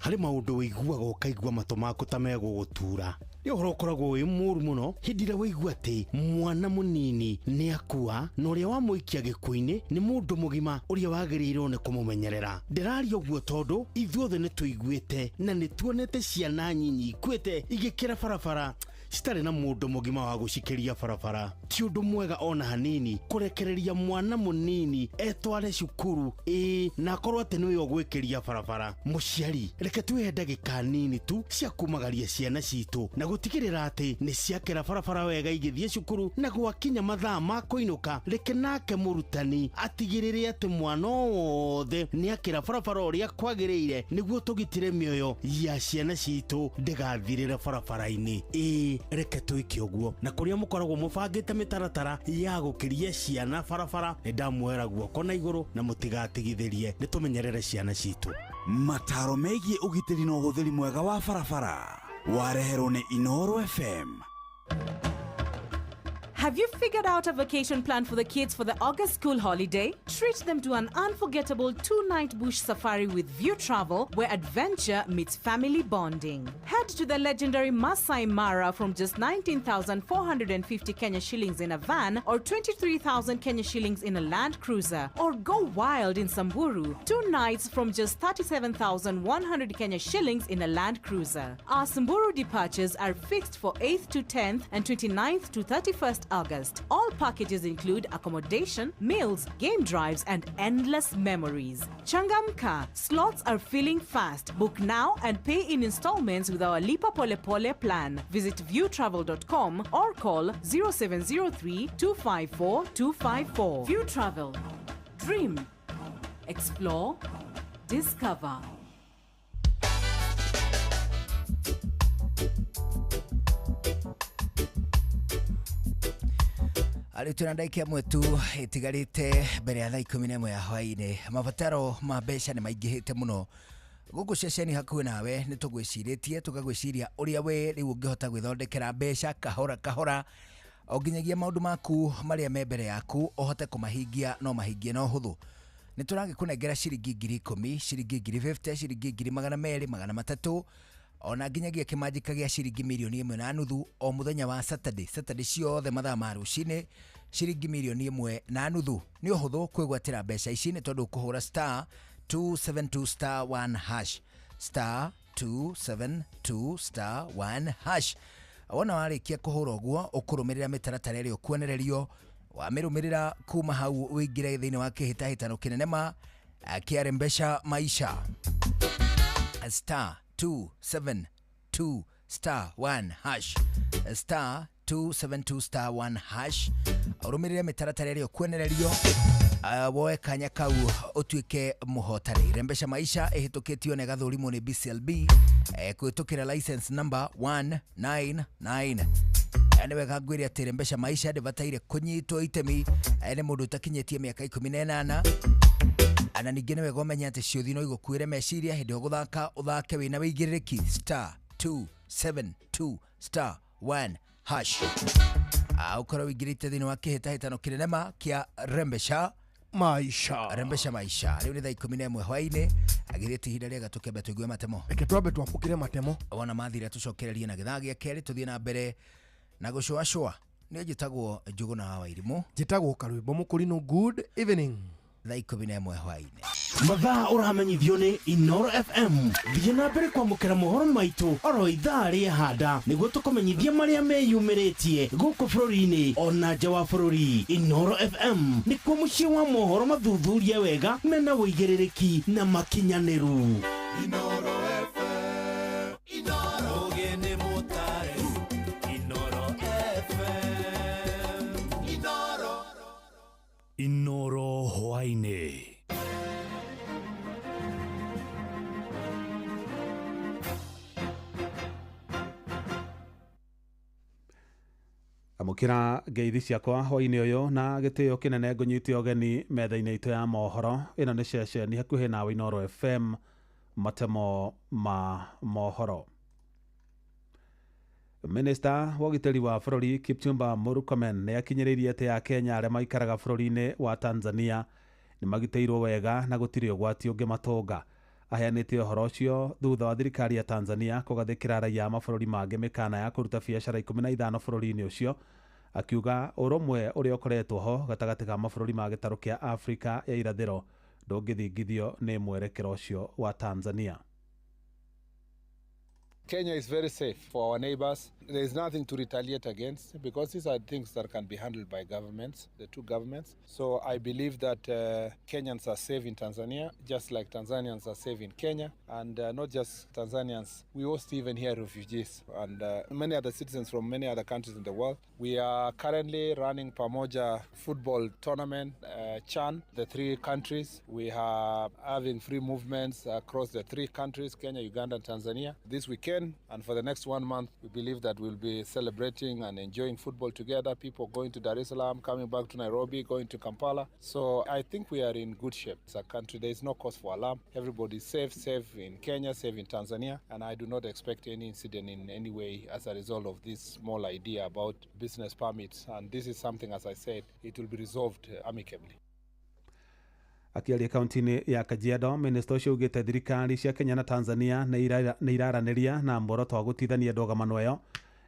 Harĩ maũndũ wĩiguaga ũkaigua matũ maku ta megũgũtura. Nĩ ũhoro ũkoragwo wĩ mũru mũno hĩndĩ ĩrĩa waigua atĩ mwana mũnini nĩ akua na ũrĩa wamũikia gĩkuũ-inĩ nĩ mũndũ mũgima ũrĩa wagĩrĩirwo nĩ kũmũmenyerera. Ndĩraria ũguo tondũ ithuothe nĩ tũiguĩte na nĩ tuonete ciana nyinyi ikuĩte igĩkĩra barabara citarĩ na mũndũ mũgima wa gũcikĩria barabara. Ti ũndũ mwega ona hanini kũrekereria mwana mũnini etware cukuru ĩĩ na akorwo atĩ nĩwe ũgwĩkĩria barabara. Mũciari, reke twĩhe ndagĩka nini tu cia kumagaria ciana citũ na gũtigĩrĩra atĩ nĩ ciakĩra barabara wega igĩthiĩ cukuru, na gwakinya mathaa ma kũinũka reke nake mũrutani atigĩrĩre atĩ mwana o wothe nĩ akĩra barabara ũrĩa kwagĩrĩire nĩguo tũgitĩre mĩoyo ya ciana citũ ndĩgathirĩre barabara-inĩ. Ĩĩ, reke twĩke ũguo. Na kũrĩa mũkoragwo mũbangĩte mĩtaratara ya gũkĩria ciana barabara, nĩ ndamuoera guoko na igũrũ na mũtigatigithĩrie, nĩ tũmenyerere ciana citũ. Mataro megiĩ ũgitĩri na ũhũthĩri mwega wa barabara wareherwo nĩ Inooro FM. Have you figured out a vacation plan for the kids for the August school holiday? Treat them to an unforgettable 2-night bush safari with View Travel, where adventure meets family bonding. Head to the legendary Masai Mara from just 19,450 Kenya shillings in a van or 23,000 Kenya shillings in a Land Cruiser. Or go wild in Samburu, 2 nights from just 37,100 Kenya shillings in a Land Cruiser. Our Samburu departures are fixed for 8th to 10th and 29th to 31st August. All packages include accommodation, meals, game drives, and endless memories. Changamka, slots are filling fast. Book now and pay in installments with our Lipa Pole Pole plan. Visit viewtravel.com or call 0703 254 254. View Travel. Dream. Explore. Discover. Arĩ twĩna ndagĩka ĩmwe tu ĩtigarĩte mbere ya thaa 11 ya hwaĩ-inĩ. Mabataro ma mbeca nĩ maingĩhĩte mũno gũkũ ceceni hakuhĩ nawe. Nĩ tũgwĩcirĩtie tũgagwĩciria ũrĩa we rĩu ũngĩhota gwĩthondekera mbeca kahora kahora o nginyagia maũndũ maku marĩa me mbere yaku ũhote kũmahingia no mahingie na ũhũthũ. Nĩ tũragĩkũnengera ciringi 10,000, ciringi 50,000, ciringi 200,000, 300, ona nginyagia kĩmanjĩka gĩa ciringi 1.5 million o mũthenya wa Saturday. Saturday ciothe mathaa ma rũcinĩ ciringi 1.5 million. Nĩ ũhũthũ kwĩgwatĩra mbeca ici nĩ tondũ ũkũhũra star 272 star 1 hash, star 272 star 1 hash. Wona warĩkia kũhũra ũguo ũkũrũmĩrĩra mĩtaratara ĩrĩa ũkuonererio, wamĩrũmĩrĩra kuma hau ũingĩre thĩinĩ wa kĩhĩtahĩtano kĩnene ma kĩa Mbeca Maisha. Star 272 star 1 hash, star 272 star 1 hash. Ũrũmĩrĩre mĩtaratara ĩrĩa ũkuonererio, woe kanya kau ũtuĩke mũhotani. Rembesha Maisha ĩhĩtũkĩtio nĩ gathũrimwo nĩ BCLB kũhĩtũkĩra license number 199. Nĩ wega ngwĩre atĩ Rembesha Maisha ndĩbataire kũnyitwo itemi nĩ mũndũ ũtakinyĩtie mĩaka 18. Na ningĩ nĩ wega ũmenye atĩ ciũthi no igũkuĩre meciria hĩndĩ ĩyo gũthaka ũthake wĩna wĩigĩrĩrĩki. Star 272 star 1 hash. Ũkorwo wĩingĩrĩte thĩinĩ wa kĩhĩtahĩtano kĩnene ma kĩa Rembesha Maisha. Rembesha Maisha. Rĩu nĩ thaa 11 hwaĩ-inĩ, agĩrĩte ihinda rĩega tũkĩambe tũigue matemo. Reke twambe twamũkĩre matemo. Wona mathira tũcokererie na gĩthaa gĩa kerĩ tũthiĩ na mbere na gũcũacũa. Nĩ njĩtagwo Njũgũna wa Wairimũ. Njĩtagwo Karwĩmbo Mũkũrinũ. Good evening. Thaa 11 hwaĩ-inĩ. Mathaa ũramenyithio nĩ Inooro FM. Thiĩ na mbere kwamũkĩra mohoro maitũ oro ithaa rĩa handa nĩguo tũkũmenyithia marĩa meyumĩrĩtie gũkũ bũrũri-inĩ ona nja wa bũrũri. Inooro FM nĩkuo mũciĩ wa mohoro mathuthurie wega mena wĩigĩrĩrĩki na makinyanĩru. Inooro FM, Inooro ũgĩ nĩ mũtare, Inooro FM, Inooro. Inooro hwaĩ-inĩ. Amũkĩra ngeithi ciakwa hwaĩ-inĩ ũyũ na gĩtĩo kĩnene ngũnyite ũgeni metha-inĩ itũ ya mohoro. Ĩno nĩ ceceni hakuhĩ nawe Inooro FM, matemo ma mohoro. Minista wa ũgitĩri wa bũrũri Kipchumba Murkomen nĩ akinyĩrĩirie atĩ Akenya arĩa maikaraga bũrũri-inĩ wa Tanzania nĩ magitĩirwo wega na gũtirĩ ũgwati ũngĩmatũnga. Aheanĩte ũhoro ũcio thutha wa thirikari ya Tanzania kũgathĩkĩra raia a mabũrũri mangĩ mĩkana ya kũruta biacara 15 bũrũri-inĩ ũcio, akiuga ũrũmwe ũrĩa ũkoretwo ho gatagatĩ ka mabũrũri ma gĩtarũ kĩa Afrika ya irathĩro ndũngĩthingithio nĩ mwerekero ũcio wa Tanzania. Kenya is very safe for our neighbors. There is nothing to retaliate against because these are things that can be handled by governments, the two governments. So I believe that Kenyans are safe in Tanzania, just like Tanzanians are safe in Kenya. And not just Tanzanians, we host even here refugees and many other citizens from many other countries in the world. We are currently running Pamoja football tournament, CHAN, the three countries. We are having free movements across the three countries, Kenya, Uganda, and Tanzania, this weekend. And for the next 1 month, we believe that we'll be celebrating and enjoying football together. People going to Dar es Salaam, coming back to Nairobi, going to Kampala. So I think we are in good shape as a country. There is no cause for alarm. Everybody is safe, safe in Kenya, safe in Tanzania. And I do not expect any incident in any way as a result of this small idea about business permits. And this is something, as I said, it will be resolved amicably. Akiaria kaunti-inĩ ya Kajiado, minista ũcio augĩte thirikari cia Kenya na Tanzania nĩ iraranĩria na muoroto wa gũtithania ndũgamano ĩyo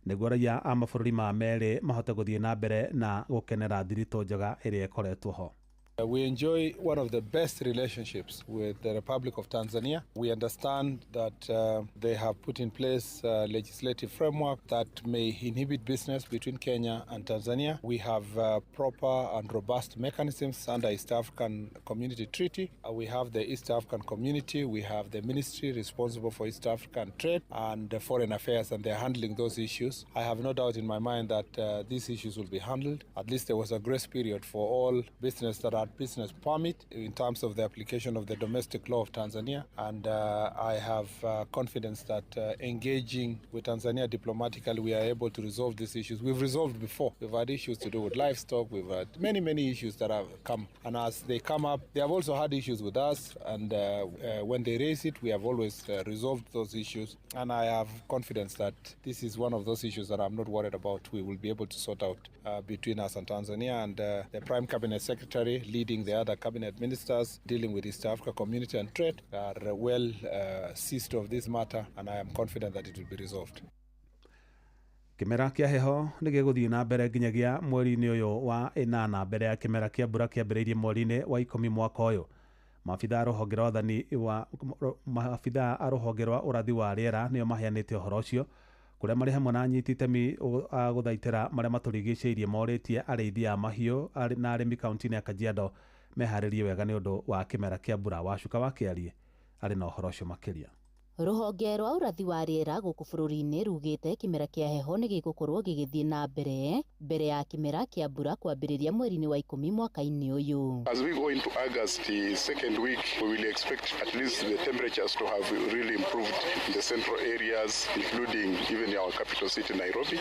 nĩguo raia a mabũrũri ma merĩ mahote gũthiĩ na mbere na gũkenera thiritũ njega ĩrĩa ĩkoretwo ho. We enjoy one of the best relationships with the Republic of Tanzania. We understand that they have put in place a legislative framework that may inhibit business between Kenya and Tanzania. We have proper and robust mechanisms under East African Community Treaty. We have the East African Community. We have the ministry responsible for East African trade and foreign affairs, and they're handling those issues. I have no doubt in my mind that these issues will be handled. At least there was a grace period for all business that are business permit in terms of the application of the domestic law of Tanzania, and I have confidence that engaging with Tanzania diplomatically, we are able to resolve these issues. We've resolved before. We've had issues to do with livestock. We've had many, many issues that have come, and as they come up, they have also had issues with us, and when they raise it, we have always resolved those issues, and I have confidence that this is one of those issues that I'm not worried about. We will be able to sort out between us and Tanzania, and the Prime Cabinet Secretary leading the other cabinet ministers dealing with East Africa Community and Trade are well seized of this matter, and I am confident that it will be resolved. Kĩmera kĩa heho nĩ gĩgũthiĩ na mbere nginyagia mweri-inĩ ũyũ wa ĩnana mbere ya kĩmera kĩa mbura kĩambĩrĩirie mweri-inĩ wa 10 mwaka ũyũ. Maabithaa a rũhonge rwa ũrathi wa rĩera nĩo maheanĩte ũhoro ũcio, kũrĩa marĩ hamwe na anyiti itemi a gũthaitĩra marĩa matũrigicĩirie morĩtie arĩithi a mahiũ na arĩmi kaunti-inĩ ya Kajiado meharĩrie wega nĩ ũndũ wa kĩmera kĩa mbura. Wacuka wa Kĩarie arĩ na ũhoro ũcio makĩria. Rũhonge rwa ũrathi wa rĩera gũkũ bũrũri-inĩ rugĩte kĩmera kĩa heho nĩ gĩgũkorwo gĩgĩthiĩ na mbere mbere ya kĩmera kĩa mbura kwambĩrĩria mweri-inĩ wa 10 mwaka-inĩ ũyũ. As we go into August, the second week, we will expect at least the temperatures to have really improved in the central areas, including even our capital city, Nairobi.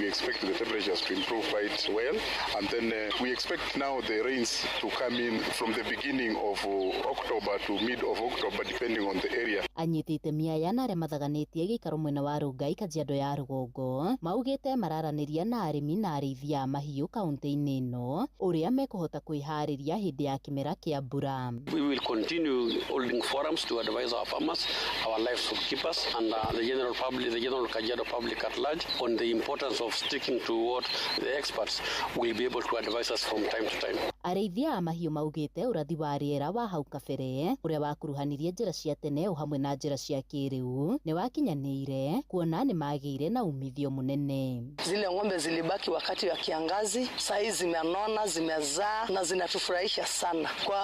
We expect the temperatures to improve quite well. And then we expect now the rains to come in from the beginning of October to mid of October, depending on the area. Anyiti itemi aya na arĩa mathaganĩtie gĩikaro mwena wa Rongai Kajiado ya rũgongo maugĩte mararanĩria na arĩmi na arĩithi a mahiũ kaunti-inĩ ĩno ũrĩa mekũhota kwĩharĩria hĩndĩ ya kĩmera kĩa mbura. We will continue holding forums to advise our farmers, our livestock keepers and the general public, the general Kajiado public at large on the importance of sticking to what the experts will be able to advise us from time to time. Arĩithi a mahiũ maugĩte ũrathi wa rĩera wa hau kabere ũrĩa wakuruhanirie njĩra cia tene o hamwe na njĩra cia kĩrĩu nĩ wakinyanĩire kuona nĩ magĩire na umithio mũnene. Zile ng'ombe zilibaki wakati wa kiangazi, saa zimenona, zimezaa na zinatufurahisha sana. Kwa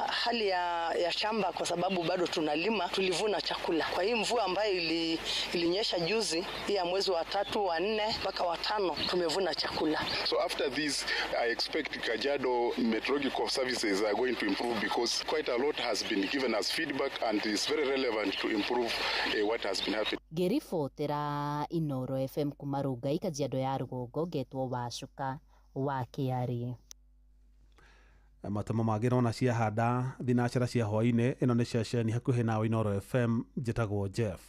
hali ya shamba, kwa sababu bado tunalima, tulivuna chakula. Kwa hii mvua ambayo ilinyesha juzi, hii ya mwezi wa 3, wa 4 mpaka wa 5, tumevuna chakula. So after this, I expect Kajiado meteorological services are going to improve because quite a lot has been given as feedback and is very relevant to improve what has been happening. Ngĩribotera Inoro FM kuma Rongai Kajiado ya rũgongo ngetwo Wacuka wa Kĩarĩ. Matemo mangĩ nona ciahanda thinacara cia hwaĩ-inĩ. Ĩno nĩ ceceni hakuhĩ nawe Inoro FM, njĩtagwo Jeff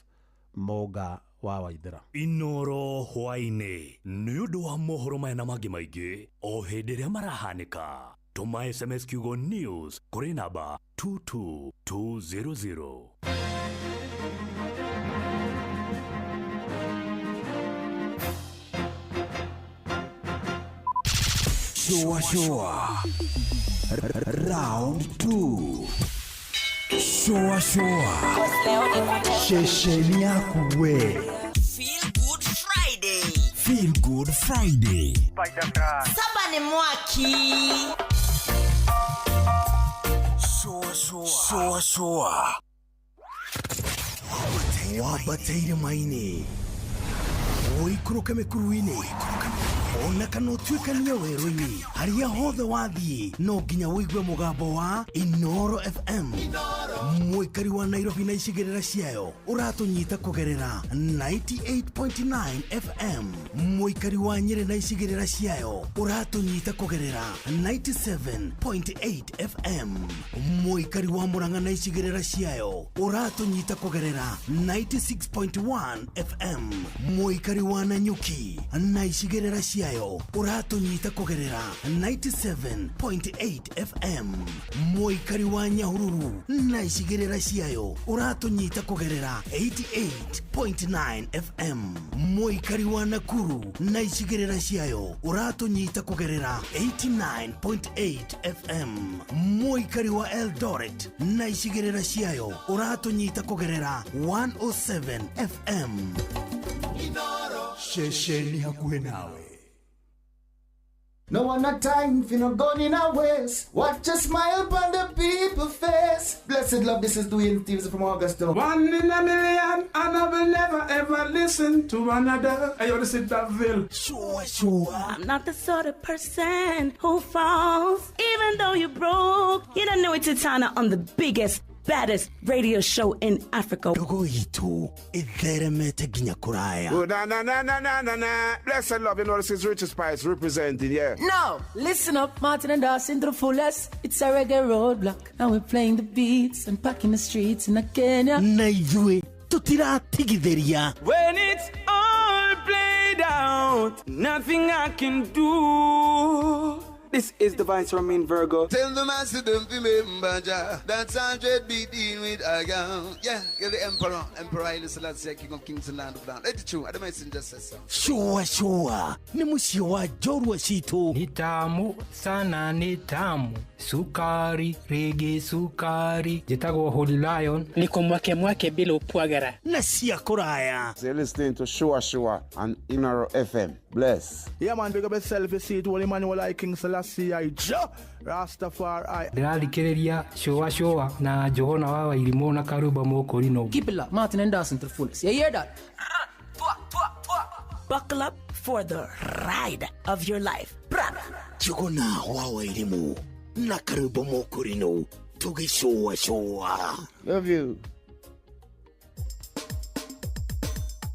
Mũnga wa Waithera. Inoro hwaĩ-inĩ nĩ ũndũ wa mohoro maya na mangĩ maingĩ o hĩndĩ ĩrĩa marahanĩka. Tũma SMS kiugo news kũrĩ namba 22200. Shua Shua Round 2. Shua Shua Shesheni yaku we. Feel Good Friday. Feel Good Friday. Saba ni mwaki. Shua Shua Shua Shua Wabataire maini Ũikũrũke mĩkuru-inĩ ona kana ũtuĩkanie werũ-inĩ harĩa hothe wathiĩ no nginya ũigue mũgambo wa Inoro FM. Mũikari wa Nairobi na icigĩrĩra ciayo ũratũnyita kũgerera 98.9 FM. Mũikari wa Nyĩrĩ na icigĩrĩra ciayo ũratũnyita kũgerera 97.8 FM. Mũikari wa Murang'a na icigĩrĩra ciayo ũratũnyita kũgerera 96.1 FM. Mũikari wa Nanyuki na icigĩrĩra ciayo ũratũnyita kũgerera 97.8 FM. Mũikari wa Nyahururu na icigĩrĩra ciayo ũratũnyita kũgerera 88.9 FM. Mũikari wa Nakuru na icigĩrĩra ciayo ũratũnyita kũgerera 89.8 FM. Mũikari wa Eldoret na icigĩrĩra ciayo ũratũnyita kũgerera 107 FM. Shesheni hakuhĩ nawe. No one a time for no gun in a waste. Watch a smile upon the people face. Blessed love, this is Dwayne Stevens from Augusta. One in a million, and I will never ever listen to another. I ought to sit that Ville. Sure, sure. I'm not the sort of person who falls, even though you're broke. You don't know it's Titana on the biggest, baddest radio show in Africa. Ndogo itu itheremete nginya kuraya. Oh, na na na na na na na. Blessed love, you know this is Richard Spice representing, yeah. No, listen up, Martin and Dawson to the fullest. It's a reggae roadblock, and we're playing the beats and packing the streets in Kenya. Na ithuĩ tutiratigithĩria. When it's all played out, nothing I can do. This is the Vice Romain Virgo. Tell the master don't remember Jah. That's 100 beating with a gun. Yeah, you're the emperor. Emperor Haile Selassie, King of Kings and Land of Land. Let it true. I don't messenger says so. Shua shua. Ni mũciĩ wa njorua citũ. Ni tamu sana, ni tamu. Sukari, rege sukari. Njĩtagwo Holy Lion. Niko mwake mwake bila upwagara. Na cia kũraya. You're listening to Shua Shua on Inoro FM. Bless. Yeah, man, big up yourself. You see it, Holy Emmanuel I, King Selassie I, Jah Rastafari. Ndĩrathikĩrĩria Shua Shua na Johana wa Wairimũ na Karuba Mũkũrinũ. Keep it locked, Martin and Dawson to the fullest. You hear that? Buckle up for the ride of your life. Johana wa Wairimũ na Karuba Mũkũrinũ tũgĩcũa cũa. Love you.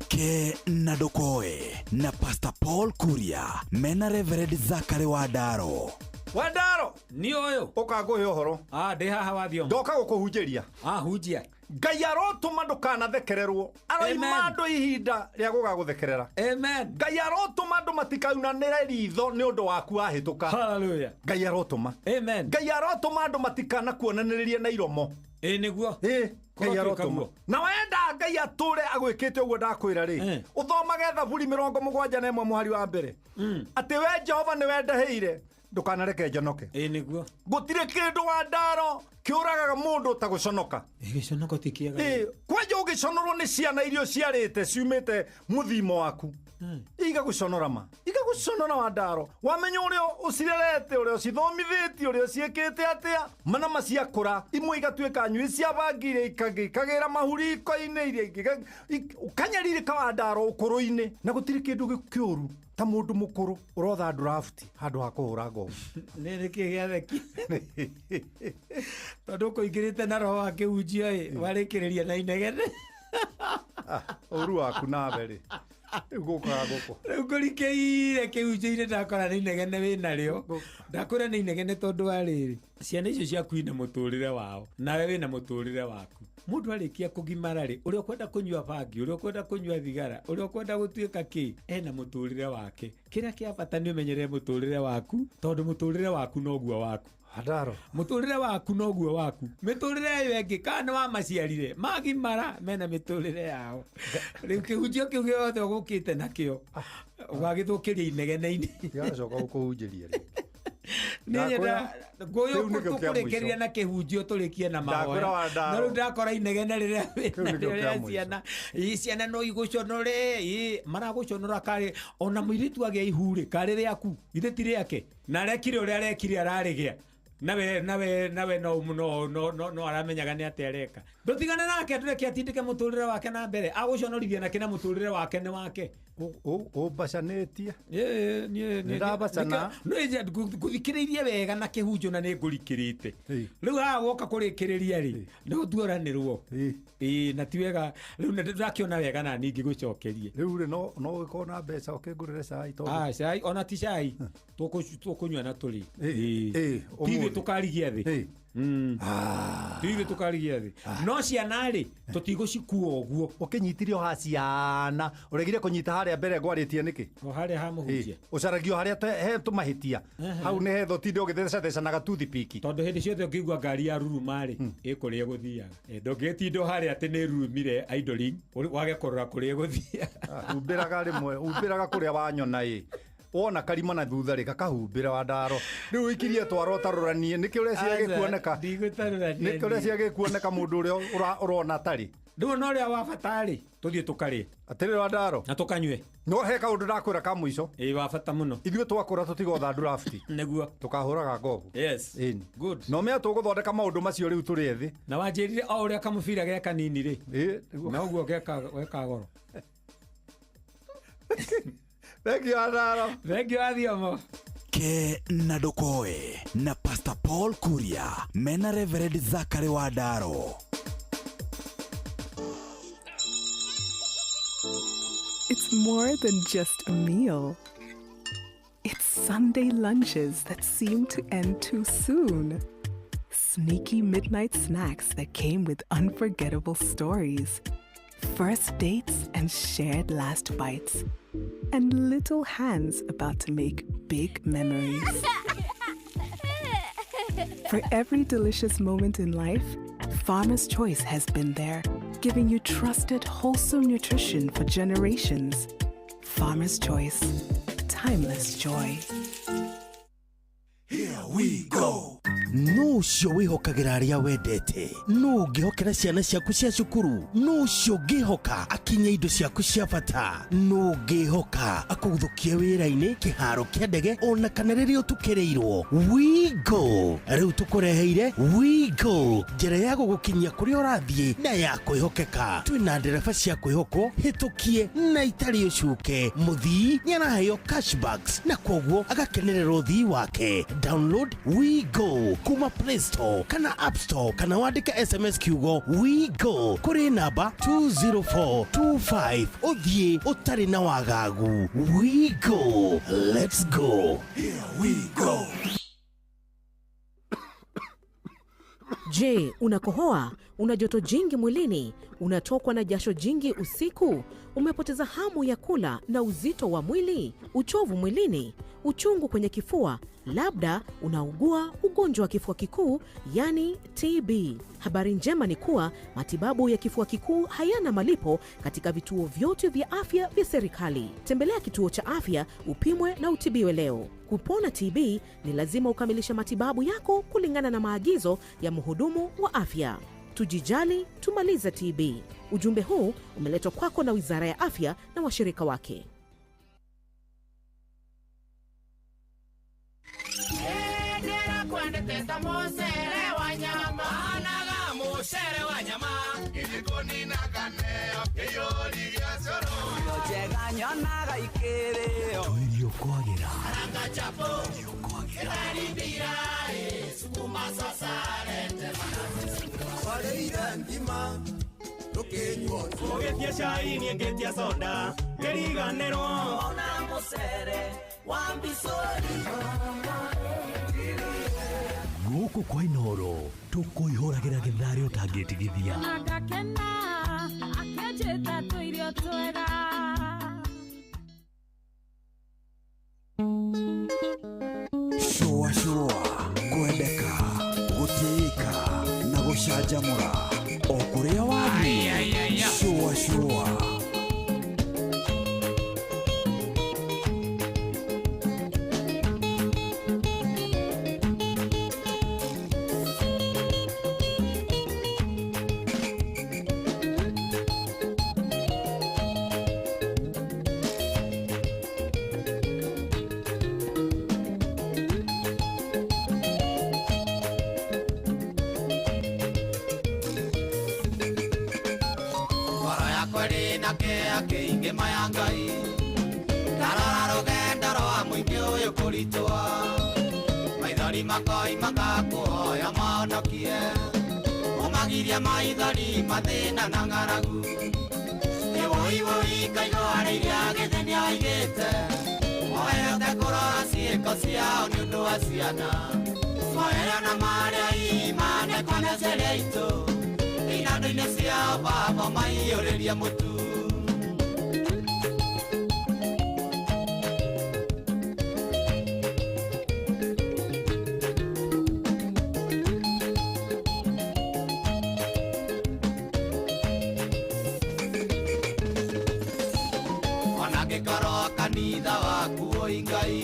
Ke na Ndokoe na Pastor Paul Kuria mena Reverend Zachary Wandaro. Wandaro ni ũyũ ũka ngũhe ũhoro. Ndĩ haha wathio. Ndoka gũkũhunjĩria. Hunjia. Ngai arotũma ndũkanathekererwo. Aroima andũ ihinda rĩa gũgagũthekerera. Amen. Ngai arotũma andũ matikaunanĩre ritho nĩ ũndũ waku wahĩtũka. Hallelujah. Ngai arotũma. Amen. Ngai arotũma andũ matikanakuonanĩrĩrie na iromo. Ĩ nĩguo. Ĩ Ngai arotũma. Na wenda Ngai atũre agwĩkĩte ũguo ndakwĩra rĩ, ũthomage Thaburi 71 mũhari wa mbere. Atĩ we Jehova nĩ wendahĩire ndukanareke njonoke. Ĩ nĩguo. Gũtirĩ kĩndũ Wandaro kĩũragaga mũndũ ta gũconoka. Gĩconoko ti kĩega. Ĩ kwanja ũgĩconorwo nĩ ciana iria ũciarĩte ciumĩte mũthimo waku. Iga gũconora ma. Iga gũconora Wandaro. Wamenya ũrĩa ũcirerete, ũrĩa ũcithomithĩtie, ũrĩa ũciĩkĩte atĩa. Mana maciakũra imwe igatuĩka nyui cia bangi iria ikagĩra mahuriko-inĩ iria ũkanyarirĩka Wandaro ũkũrũ-inĩ. Na gũtirĩ kĩndũ kĩũru ta mũndũ mũkũrũ ũrotha draft handũ ha kũhũra ngombo. Nĩ nĩkĩ gĩatheki? Tondũ ũkũingĩrĩte na roho wa kĩhunjio ĩ, warĩkĩrĩria na inegene. Ũru waku nawe rĩ. Rĩu gũkaga gũkũ. Rĩu ngũrikĩire kĩhunjio-inĩ, ndakora nĩ inegene wĩnarĩo. Ndakwĩra nĩ inegene tondũ wa rĩrĩ, ciana icio ciaku ina mũtũrĩre wao, nawe wĩna mũtũrĩre waku. Mũndũ arĩkia kũgimara rĩ, ũrĩa ũkwenda kũnyua bangi, ũrĩa ũkwenda kũnyua thigara, ũrĩa ũkwenda gũtuĩka kĩ, ena mũtũrĩre wake. Kĩrĩa kĩa bata nĩ ũmenyerere mũtũrĩre waku, tondũ mũtũrĩre waku noguo waku. Hadaro. Mũtũrĩre waku noguo waku. Mĩtũrĩre ĩyo ĩngĩ kana nĩ wamaciarire, magimara mena mĩtũrĩre yao. Rĩu kĩhunjio kĩu gĩothe ũgũkĩte nakĩo, ũgagĩthũkĩria inegene-inĩ. Ndigacoka gũkũhunjĩria rĩngĩ. Tũkũrĩkĩrĩria na kĩhunjio tũrĩkie na mahoya. No rĩu ndakora inegene rĩrĩa rĩa ciana, ciana no igũconore, maragũconora karĩ ona mũirĩtu agĩa ihu rĩ, karĩ rĩaku, ithe ti rĩake. Na arekire ũrĩa arekire ararĩgĩa. Nawe no aramenyaga nĩ atĩa areka. Ndũtigane nake, ndũreke atindĩke mũtũrĩre wake na mbere. Agũconorithia nake na mũtũrĩre wake nĩ wake. Ũmbacanĩtie. Nĩndabacana. Ngũthikĩrĩirie wega na kĩhunjio na nĩ ngũrikĩrĩte. Rĩu haha woka kũrĩkĩrĩria rĩ, nĩ gũtuoranĩrwo. Ĩĩ, na ti wega, rĩu ndakĩona wega na niĩ ngĩgũcokerie. Rĩu rĩ, no ũgĩkorwo na mbeca ũkĩngũrĩre cai tondũ. Ah, cai, ona ti cai. Tũkũnyua na tũrĩ. Ti ithuĩ tũkarigia thĩ. Ti ithuĩ tũkarigia thĩ. No ciana rĩ, tũtigũcikua ũguo. Ũkĩnyitire o ha ciana, ũregire kũnyita harĩa mbere ngwarĩtie nĩkĩ? O harĩa ha mũhunjia. Ũcaragio harĩa he tũmahĩtia. Hau nĩ hetho ũtinde ũgĩthecacethecanaga toothpick. Tondũ hĩndĩ ciothe ũngĩigua ngari ya ruruma rĩ, ĩ kũrĩa ĩgũthiaga. Ndũngĩgĩtinda o harĩa atĩ nĩ rurumire idling, wage kũrora kũrĩa ĩgũthiaga. Humbĩraga rĩmwe, humbĩraga kũrĩa wanyona ĩ. Wona karima na thutha rĩ, gakahumbĩra wa ndaro. Rĩu ũikirie twaro ũtarũranie, nĩkĩ ũreciria gĩkuoneka? Ndigũtarũrania. Nĩkĩ ũreciria gĩkuoneka mũndũ ũrĩa ũrona atarĩ? Rĩu ona ũrĩa wa bata rĩ, tũthiĩ tũkarĩe. Atĩrĩrĩ wa ndaro. Na tũkanyue. No he kaũndũ ndakwĩra ka mũico. Ĩ, wa bata mũno. Ithuĩ twakũra tũtigotha ndurafti. Nĩguo. Tũkahũraga ngobu. Yes. Ĩni. Good. No mea tũgũthondeka maũndũ macio rĩu tũrĩ ethĩ. Na wanjĩrire o ũrĩa kamũbira ge kanini rĩ. Ĩ, nĩguo. Na ũguo geka goro. Thank you, Adaro. Thank you, Adiomo. Ke na Ndokoe na Pastor Paul Kuria mena Reverend Zachary Wadaro. It's more than just a meal. It's Sunday lunches that seem to end too soon. Sneaky midnight snacks that came with unforgettable stories. First dates and shared last bites. And little hands about to make big memories. For every delicious moment in life, Farmer's Choice has been there, giving you trusted, wholesome nutrition for generations. Farmer's Choice, timeless joy. Here we go. No ũcio wĩhokagĩra arĩa wendete, no ũngĩhokera ciana ciaku cia cukuru, no ũcio ũngĩhoka akinye indo ciaku cia bata, no ũngĩhoka akũgũthũkie wĩra-inĩ, kĩharo kĩa ndege, ona kana rĩrĩa ũtukĩrĩirwo. WeGo rĩu tũkũreheire WeGo, njĩra ya gũgũkinyia kũrĩa ũrathiĩ na ya kwĩhokeka. Twĩna ndereba cia kwĩhokwo, hĩtũkie na itarĩ ũcuke. Mũthii nĩaraheo cashbacks na kwoguo agakenerera ũthii wake. Download WeGo kuma Play Store kana App Store kana wandĩke SMS kiugo WeGo kũrĩ namba 20425 ũthiĩ ũtarĩ na wagagu. WeGo, let's go. Here we go. Je, unakohoa? Una joto jingi mwilini? Unatokwa na jasho jingi usiku? Umepoteza hamu ya kula na uzito wa mwili? Uchovu mwilini? Uchungu kwenye kifua? Labda unaugua ugonjwa wa kifua kikuu, yani TB. Habari njema ni kuwa matibabu ya kifua kikuu hayana malipo katika vituo vyote vya afya vya serikali. Tembelea kituo cha afya upimwe na utibiwe leo. Kupona TB ni lazima ukamilishe matibabu yako kulingana na maagizo ya mhudumu wa afya. Tujijali, tumalize TB. Ujumbe huu umeletwa kwako na Wizara ya Afya na washirika wake. Tuirio kwagira. Tũkĩnyua Ũgĩtia cai niĩ ngĩtia soda ngĩriganĩrwo Ona mũcere wa mbicũri. Gũkũ kwa Inooro tũkũihũragĩra gĩtharĩ ũtangĩtigithia. Agakena akĩnjĩta tũirio twega. Shũa shũa, kwendeka, gũtĩĩka na gũcanjamũra o kũrĩa wathiĩ. Shũa shũa. Ngoro yakwa ĩrĩ na kĩeha kĩingĩ maya Ngai, ndarora rũgendo rwa mũingĩ ũyũ kũritũha, maithori makoima ngakũhoya mahonokie, ũmagirie maithori mathĩna na ng'aragu. Ĩwũiwũi kaigua rĩrĩa gĩthĩ nĩoigĩte, moete kũrora ciĩko ciao nĩ ũndũ wa ciana, moero na marĩa imanekwaneceria itũ inando-inĩ ciao baba maiyũrĩrie mũtu. Ona ngĩkorwo kanitha waku ũi Ngai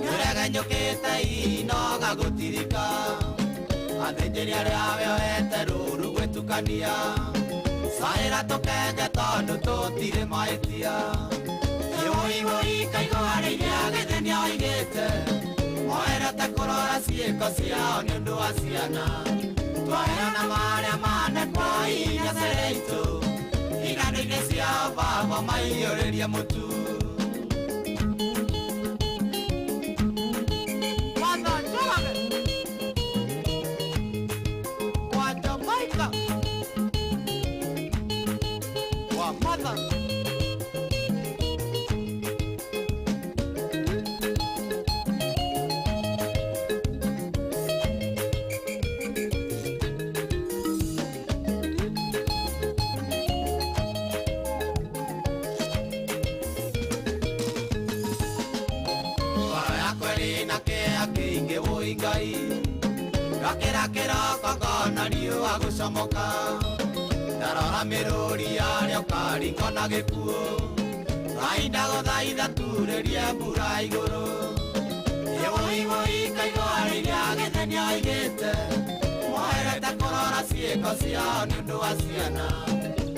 nĩũregenyũkĩte inoga gũtirika, athĩnjĩri arĩa weoete rũru gwĩtukania, caĩra tũkenge tondũ tũtirĩ mahĩtia. Ĩwũiwũi kaigua rĩrĩa gĩthĩ nĩoigĩte, moerete kũrora ciĩko ciao nĩ ũndũ wa ciana, twaheo na marĩa manekwo inyacere itũ, inando-inĩ ciao baba maiyũrĩrie mũtu. Watho Njoroge wa Jamaica wa Mother. Ngoro yakwa ĩrĩ na kĩeha kĩingĩ wũi Ngai, ndokĩra kĩroko ngona riũa gũcomoka, ndarora mĩrũri yarĩo karingo na gĩkuũ, Ngai ndagũthaitha turĩrie mbura igũrũ. Ĩwũiwũi kaigua rĩrĩa gĩthĩ nĩoigĩte, moerete kũrora ciĩko ciao nĩ ũndũ wa ciana,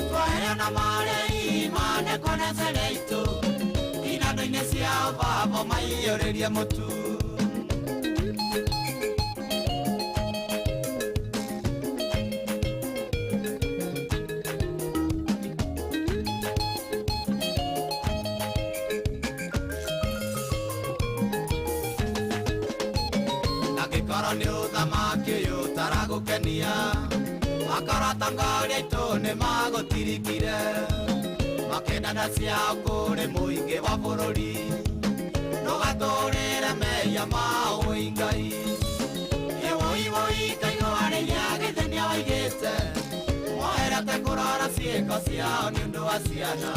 twaheo na marĩa imanekwaneceria itũ, inando-inĩ ciao baba maiyũrĩrie mũtu. Angĩkorwo nĩ ũthamaki ũyũ ũtaragũkenia, akorwo atongoria aitũ nĩmagũtirikire, makĩendana ciao kũrĩ mũingĩ wa bũrũri, ndũgatũrĩre mehia mao wũi Ngai. Ĩwũiwũi kaigua rĩrĩa gĩthĩ nĩoigĩte, moerete kũrora ciĩko ciao nĩ ũndũ wa ciana,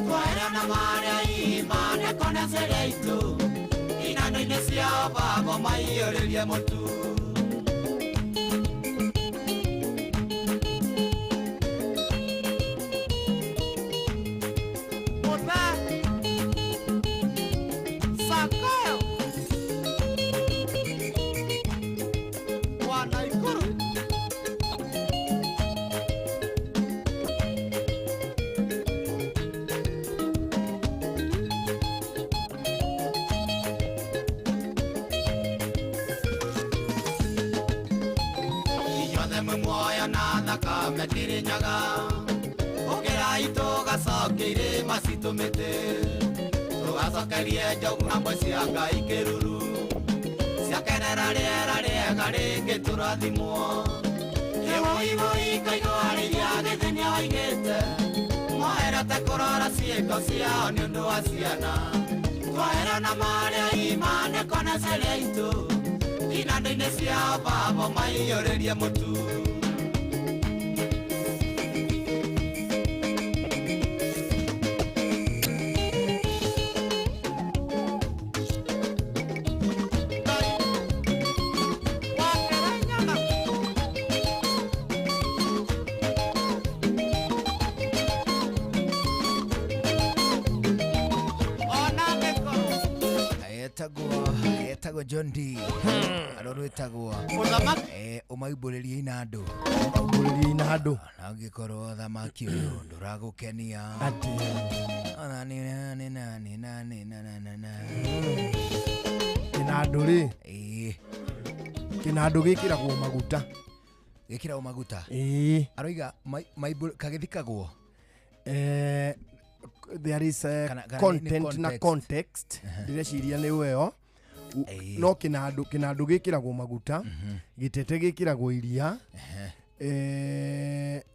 twaheo na marĩa imanekwaneceria itũ, inando-inĩ ciao baba maiyũrĩrie mũtu. Mũthe Sakayo wa Naikuru. Inyuothe mwĩ muoyo na thakame Kĩrĩnyaga, ũkĩrai tũgacokie irĩma citũ mĩtĩ, tũgacokerie njogu na mbwe cia Ngai kĩruru, ciakenera rĩera rĩega rĩngĩ tũrathimwo. Ĩwũiwũi kaigua rĩrĩa gĩthĩ ciao nĩ ũndũ wa ciana twahera na marĩa imaneko na ceria itũ inanda-inĩ ciao babo maiyũrĩrie mũtu. Etagwo John D. Aroro etagwo umaimbũrĩrie inandũ. Umbũrĩrie inandũ. Na ũngĩkorwo thamaki ũyũ ndũragũkenia. Atĩ. Ona nĩ na nĩ na nĩ na nĩ na na na na. Kĩnandũ rĩ. Ĩĩ. Kĩnandũ gĩkĩragwo maguta. Gĩkĩragwo maguta. Ĩĩ. Aroiga kagĩthikagwo. There is a content na context. Ndĩreciria nĩ ũyo. No kinandu kinandu gikiragwo maguta, gitete gikiragwo iria,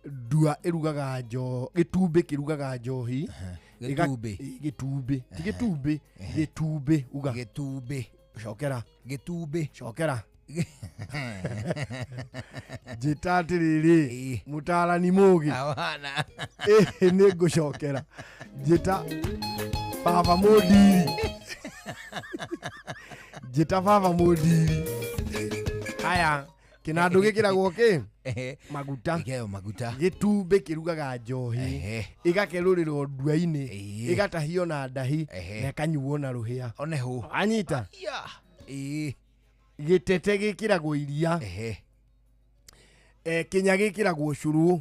ndua irugaga njo gitumbi kirugaga njohi, gitumbi gitumbi ti gitumbi gitumbi uga gitumbi cokera gitumbi cokera njĩta atĩrĩrĩ mũtaarani mũgĩ nĩ ngũcokera njĩta baba mũndiri njĩta baba mũndiri haya kĩnandũ gĩkĩragwo kĩ maguta maguta gĩtumbĩ kĩrugaga njohi ĩgakerũrĩrwo ndua-inĩ ĩgatahio na ndahi na ĩkanyuo na rũhĩa oneho anyita gĩtete gĩkĩragwo iria kĩnya gĩkĩragwo cũrũ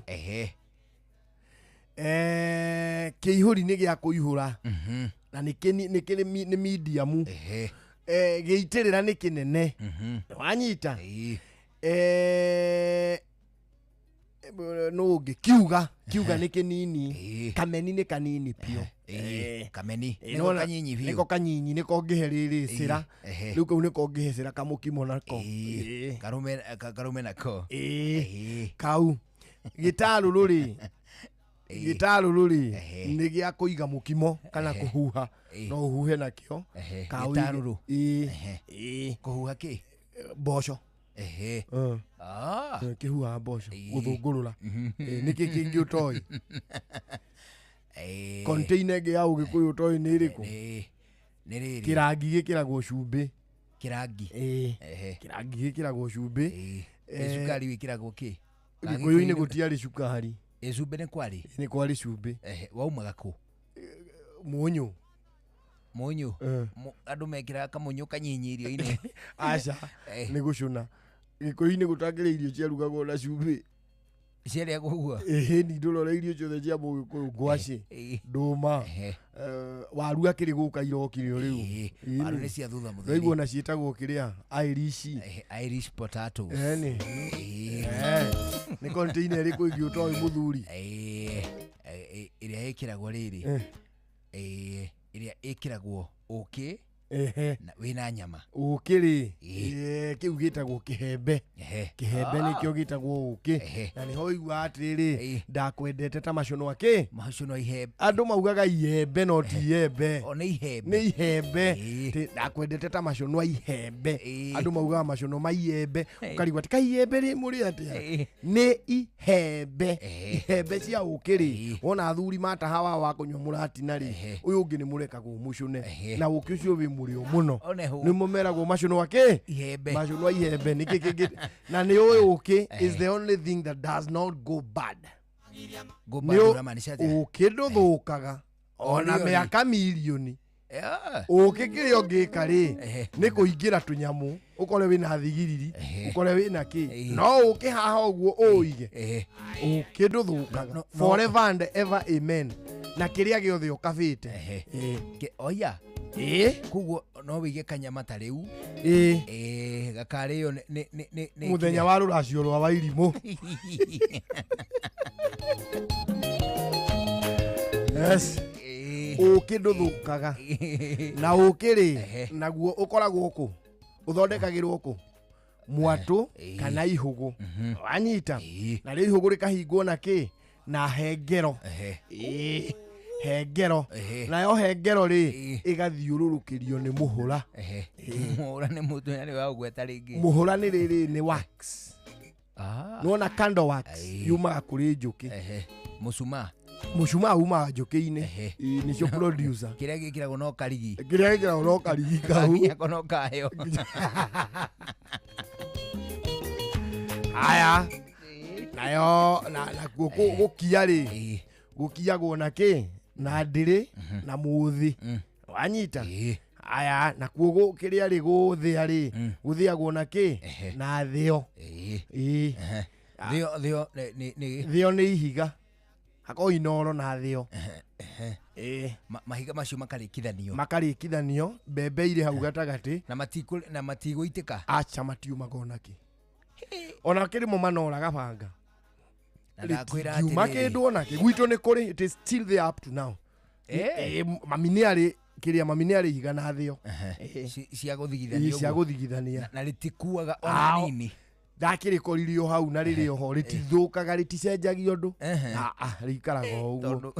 kĩihũri nĩ gĩa kũihũra na nĩ medium gĩitĩrĩra nĩ kĩnene wanyita no ũngĩ kiuga kiuga nĩ kĩnini kameni nĩ kanini piũ kameni nĩko kanyinyi biũ nĩko kanyinyi nĩko ngĩhe rĩrĩ cĩra rĩu kau nĩko ngĩhe cĩra kamũkimo nako karume nako kau gĩtarũrũ rĩ gĩtarũrũ rĩ nĩ gĩa kũiga mũkimo kana kũhuha no ũhuhe nakĩo gĩtarũrũ kũhuha kĩ mboco kĩhuhaga mboco gũthũngũrũra nĩkĩ kĩngĩ ũtoĩ container ĩngĩ ya ũgĩkũyũ ũtoĩ nĩ ĩrĩkũ kĩrangi gĩkĩragwo cumbĩ kĩrangi kĩrangi gĩkĩragwo cumbĩ cukari wĩkĩragwo kĩ gĩkũyũ-inĩ gũtiarĩ cukari cumbĩ nĩ kwarĩ nĩ kwarĩ cumbĩ waumaga kũ mũnyũ mũnyũ andũ mekĩraga kamũnyũ kanyinyi irio-inĩ aca nĩ gũcũna gĩkũyũ-inĩ gũtakĩrĩ irio ciarugagwo na cumbĩ ciarĩagwo ũguo ĩhĩ ndũrora irio ciothe cia mũgĩkũyũ ngwacĩ ndũma waru akĩrĩ gũka irokire o rĩu waru nĩ cia thutha mũtheri ndaigua ona ciĩtagwo kĩrĩa Irish Irish potatoes ĩni nĩ container ĩrĩkũ ĩngĩ ũtoĩ mũthuri ĩrĩa ĩkĩragwo rĩrĩ ĩrĩa ĩkĩragwo ũkĩ wĩna nyama ũkĩ rĩ kĩu gĩtagwo kĩhembe kĩhembe nĩkĩo gĩtagwo ũkĩ na nĩho ũiguaga atĩrĩrĩ ndakwendete ta macono akĩ macono ihembe andũ maugaga ihembe no ti ihembe nĩ ihembe nĩ ihembe ndakwendete ta macono a ihembe andũ maugaga macono ma ihembe ũkarigwo atĩ kaihembe rĩ mũrĩ atĩa nĩ ihembe ihembe cia ũkĩ rĩ wona athuri mataha wa wa kũnyua mũratina rĩ ũyũ ũngĩ nĩ mũrekagwo mũcũne na ũkĩ ũcio wĩ mũrĩo mũno nĩmo meragwo macono akĩ macono a ihembe nĩkĩ kĩngĩ na nĩ ũĩ ũkĩ is the only thing that does not go bad ũkĩ ndũthũkaga ona mĩaka mirioni ũkĩ kĩrĩa ũngĩka rĩ nĩ kũingĩra tũnyamũ ũkore wĩna thigiriri ũkore wĩna kĩ no ũkĩ haha ũguo ũige ũkĩ ndũthũkaga forever and ever amen na kĩrĩa gĩothe ũkabĩte oya koguo no wĩige kanyama ta rĩu gakarĩo mũthenya wa rũracio rwa wairimũ yes ũkĩ ndũthũkaga na ũkĩ rĩ naguo ũkoragwo kũ ũthondekagĩrwo kũ mwatũ kana ihũgũ wanyita na rĩu ihũgũ rĩkahingwo na kĩ na hengero Hengero. Ehe. Nayo hengero rĩ, ĩgathiũrũrũkĩrio nĩ mũhũra. Ehe. Mũhũra nĩ mũndũ nĩ waũgweta rĩngĩ. Mũhũra nĩ rĩrĩ, nĩ wax. Ah. Nĩwona candle wax yumaga kũrĩ njũkĩ. Ehe. Mũcumaa. Mũcumaa umaga njũkĩ-inĩ. Ĩĩ, nĩcio producer. Kĩrĩa gĩkĩragwo no karigi. Kĩrĩa gĩkĩragwo no karigi kau. Gakinyako no kayo. Haya, nayo nakuo gũkia rĩ, gũkiagwo na kĩ? Na ndĩrĩ na mũthĩ. Wanyita? Aya, nakuo kĩrĩa rĩ, gũthĩa rĩ, gũthĩagwo na kĩ? Na thĩo. Ĩĩ. Thĩo, thĩo nĩ Thĩo nĩ ihiga. Hakoragwo inoro na thĩo. Ĩĩ. Mahiga macio makarĩkithanio. Makarĩkithanio, mbembe irĩ hau gatagatĩ. Na na matigũitĩka. Aca, matiumaga onakĩ. Ona kĩrĩmo manoraga banga. Na ndakwĩra Rĩtingiuma atĩrĩrĩ. kĩndũ onakĩ. Gwitũ nĩ kũrĩ, it is still there up to now. Mami nĩ arĩ, kĩrĩa mami nĩ arĩ ihiga na thĩo. Cia gũthigithania Ĩĩ, cia ũguo. gũthigithania. Na rĩtikuaga ona nini. Ndakĩrĩkoririe o hau na rĩrĩ oho, rĩtithũkaga, rĩticenjagia ũndũ. Rĩikaraga o ũguo. Tondũ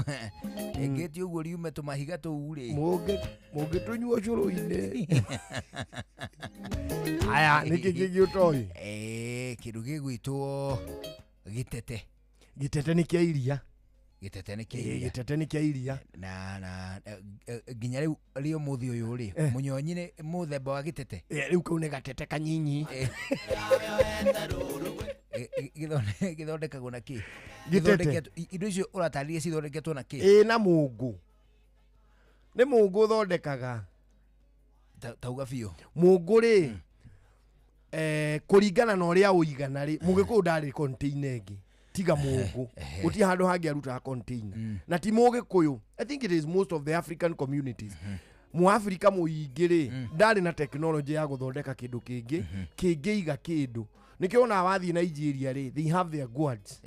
rĩngĩtie ũguo riume tũmahiga tũu rĩ. Mũngĩtũnyua ũcũrũ-inĩ. Aya, nĩkĩ kĩngĩ ũtoĩ? Kĩndũ gĩgwĩtwo gĩtete. Gĩtete nĩ kĩa iria. Gĩtete nĩ kĩa iria. Gĩtete nĩ kĩa iria. Na nginya rĩu rĩ ũmũthĩ ũyũ rĩ, mũnyonyi nĩ mũthemba wa gĩtete. Rĩu kau nĩ gatete kanyinyi. Gĩthondekagwo na kĩ? Gĩtete. Indo icio ũratarĩria cithondeketwo na kĩ? Ĩĩ, na mũngũ. Nĩ mũngũ ũthondekaga. Tauga biũ. Mũngũ rĩ, kũringana na ũrĩa ũigana rĩ, mũgĩkũyũ ndarĩ container ĩngĩ tiga mũngũ. Gũtirĩ handũ hangĩ arutaga container. Na ti mũgĩkũyũ. I think it is most of the African communities. Mũafrika mũingĩ rĩ, ndarĩ na technology ya gũthondeka kĩndũ kĩngĩ kĩngĩiga kĩndũ. Nĩkĩo ona wathiĩ Nigeria rĩ, they have their gourds.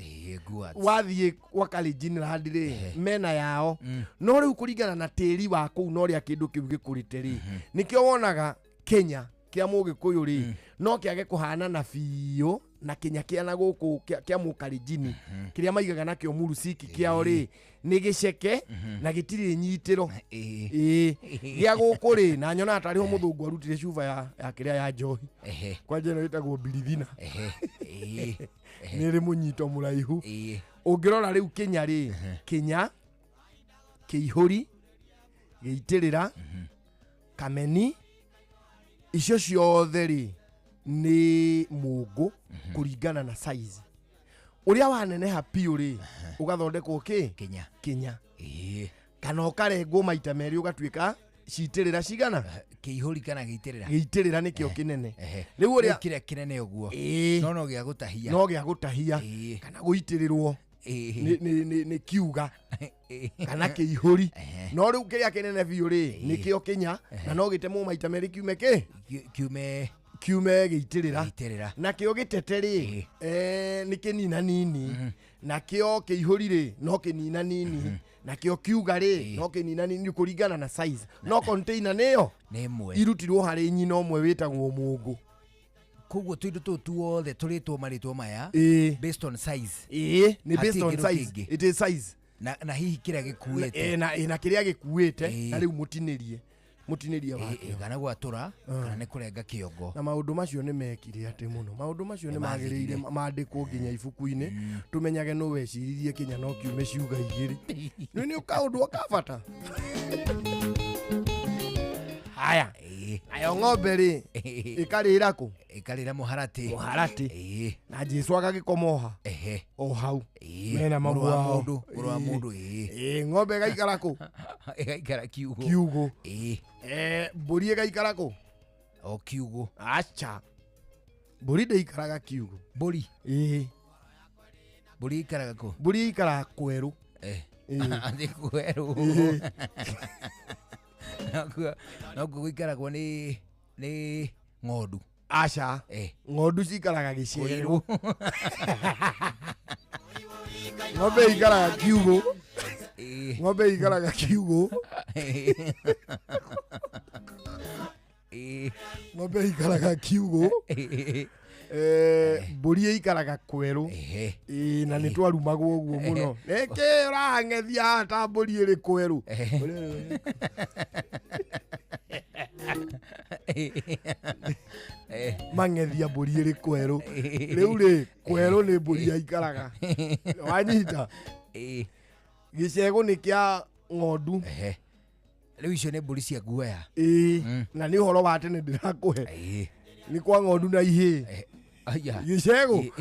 Gourds. Wathiĩ kwa Kalenjin land rĩ, mena yao. No rĩu kũringana na tĩri wa kũu na ũrĩa kĩndũ kĩu gĩkũrĩte rĩ, nĩkĩo wonaga Kenya kĩa mũgĩkũyũ rĩ, no kĩage kũhanana biũ na Kenya kĩa na gũkũ kĩa mũkalenjini, kĩrĩa maigaga nakĩo murusiki kĩao rĩ, nĩ gĩceke na gĩtirĩ nyitĩro. Ĩĩ. Gĩa gũkũ rĩ, na nyonaga tarĩ ho mũthũngũ arutire cuba ya kĩrĩa ya njohi. Kwanja ĩno ĩtagwo bilithina. Nĩ ĩrĩ mũnyito mũraihu. Ũngĩrora rĩu Kenya rĩ, Kenya, kĩihũri, gĩitĩrĩra, kameni, icio ciothe rĩ, nĩ mũngũ kũringana na size. Ũrĩa waneneha biũ rĩ, ũgathondekwo kĩ? Kenya. Kenya. Kana ũkarengwo maita merĩ ũgatuĩka citĩrĩra cigana? Kĩihũri kana gĩitĩrĩra? Gĩitĩrĩra nĩkĩo kĩnene. Rĩu ũrĩa Rĩu kĩrĩa kĩnene ũguo. No no gĩa gũtahia. No gĩa gũtahia. Kana gũitĩrĩrwo. Nĩ kiuga. Kana kĩihũri. No rĩu kĩrĩa kĩnene biũ rĩ, nĩkĩo Kenya, na no gĩtemwo maita merĩ kiume kĩ? Kiume kiume gĩitĩrĩra. Gĩitĩrĩra. Nakĩo gĩtete rĩ, nĩ kĩnina nini. Nakĩo kĩihũri rĩ, no kĩnina nini. Nakĩo kiuga rĩ, no kĩnina nini kũringana na size. No container nĩyo Nĩ ĩmwe. irutirwo harĩ nyina ũmwe wĩtagwo mũngũ. Koguo tũindo tũtũ tuothe tũrĩtwo marĩtwa maya based on size. Ĩĩ, nĩ Hatirĩ based on kĩndũ size. kĩngĩ. It is size. Na hihi kĩrĩa gĩkuĩte. Na kĩrĩa gĩkuĩte, na rĩu mũtinĩrie. Mũtinĩrie wakĩo. Kana gwatũra, kana nĩ kũrenga kĩongo. Na maũndũ macio nĩ mekire atĩ mũno. Maũndũ macio nĩ Nĩ magĩrĩire mathirire. mandĩkwo nginya ibuku-inĩ, tũmenyage nũ weciririe Kenya no kiume ciuga igĩrĩ. Nĩ nĩ kaũndũ ka bata. Haya. Nayo ng'ombe rĩ, ĩkarĩra kũ? Ĩkarĩra mũharatĩ. Mũharatĩ. Na Jesũ agagĩkoma o hau. Mena Mũrũ mamu wa wao. mũndũ, mũrũ wa mũndũ, Ng'ombe ĩgaikara kũ? Ĩgaikara kiugũ. Kiugũ. Mbũri ĩgaikara kũ? O kiugũ. Acha. Mbũri ndĩikaraga kiugũ. Mbũri? Mbũri ĩikaraga kũ? Mbũri ĩikaraga kwerũ. Atĩ kwerũ. Nokuo gũikaragwo nĩ ng'ondu. Aca. Ng'ondu cikaraga gĩcerũ. Ng'ombe ĩikaraga kiugũ. Ng'ombe ĩikaraga kiugũ. Ng'ombe ĩikaraga kiugũ. Mbũri ĩikaraga kwerũ. Ĩĩ, na nĩ twarumagwo ũguo mũno. Nĩkĩ ũrang'ethia haha ta mbũri ĩrĩ kwerũ? Mang'ethia mbũri ĩrĩ kwerũ. Rĩu rĩ, kwerũ nĩ mbũri yaikaraga. Wanyita? Gĩcegũ nĩ kĩa ng'ondu. Rĩu icio nĩ mbũri cia guoya. Ĩĩ, na nĩ ũhoro wa tene ndĩrakũhe. Nĩ kwa ng'ondu na ihĩĩ. Gĩcegũ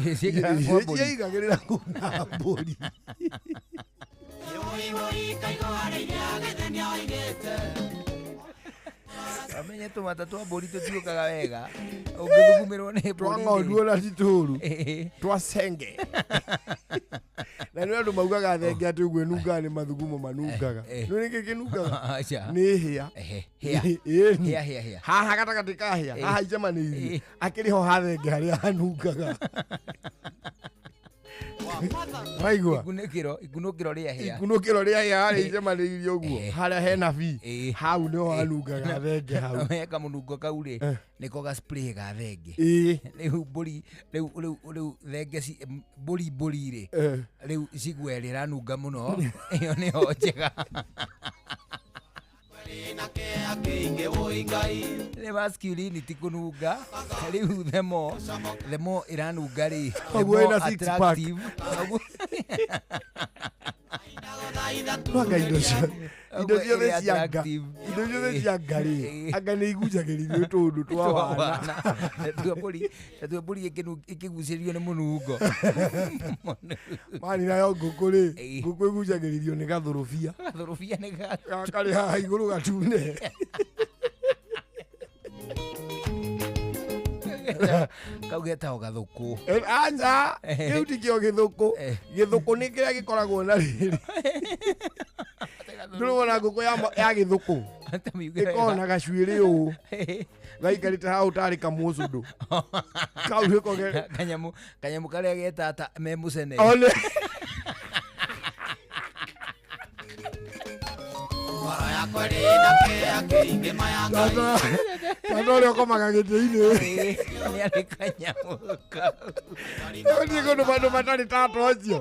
ciaigagĩrĩra kuna mbũri. Amenye tũmata twa mbũri tũtiũkaga wega. Ũngĩthugumĩrwo nĩ mbũri. Twa ng'ondu ona ti tũũru. Twa cenge. Na nĩ andũ maugaga thenge atĩ ũguo ĩnungaga nĩ mathugumo manungaga. Nĩ nĩkĩ kĩnungaga? Nĩ hĩa. Hĩa. Haha gatagatĩ ka hĩa, haha icemanĩirie. Akĩrĩ ho ha thenge harĩa hanungaga. Waigua? Ikunũkĩro rĩa hĩa. Ikunũkĩro rĩa hĩa harĩa icemanĩirie ũguo. Harĩa hena bi. Hau nĩho hanungaga thenge hau. He kamũnungo kau rĩ, nĩko ga spray ga thenge. Rĩu mbũri, rĩu thenge mbũri rĩ, rĩu cigwe rĩranunga mũno, ĩyo nĩyo njega. Nĩ masculinity kũnunga. Rĩu the more ĩranunga rĩ, the more attractive. Twanga indo ciothe cia anga. Indo ciothe cia anga rĩ, anga nĩ igucagĩrĩrio nĩ tũũndũ twa wana. Natuo mbũri ĩkĩgucĩrĩrio nĩ mũnungo. Mani nayo ngũkũ rĩ, ngũkũ ĩgucagĩrĩrio nĩ gathũrũbia. Gathũrũbia nĩ karĩ haha igũrũ gatune. Kau getagwo gathũkũ. Aca, kĩu tikĩo gĩthũkũ. Gĩthũkũ nĩ kĩrĩa gĩkoragwo na rĩrĩ. Ndũrĩ wona ngũkũ ya gĩthũkũ? Ĩkoragwo na gacuĩrĩ ũũ. Gaikarĩte hau tarĩ kamũcũndũ. Kau nĩko kanyamũ karĩa getata me mũcene. Tata ũrĩa ũkomaga gĩtĩ-inĩ. Nĩ arĩ kanyamũ kau. Gũtirĩ kũndũ andũ matarĩ tata ũcio.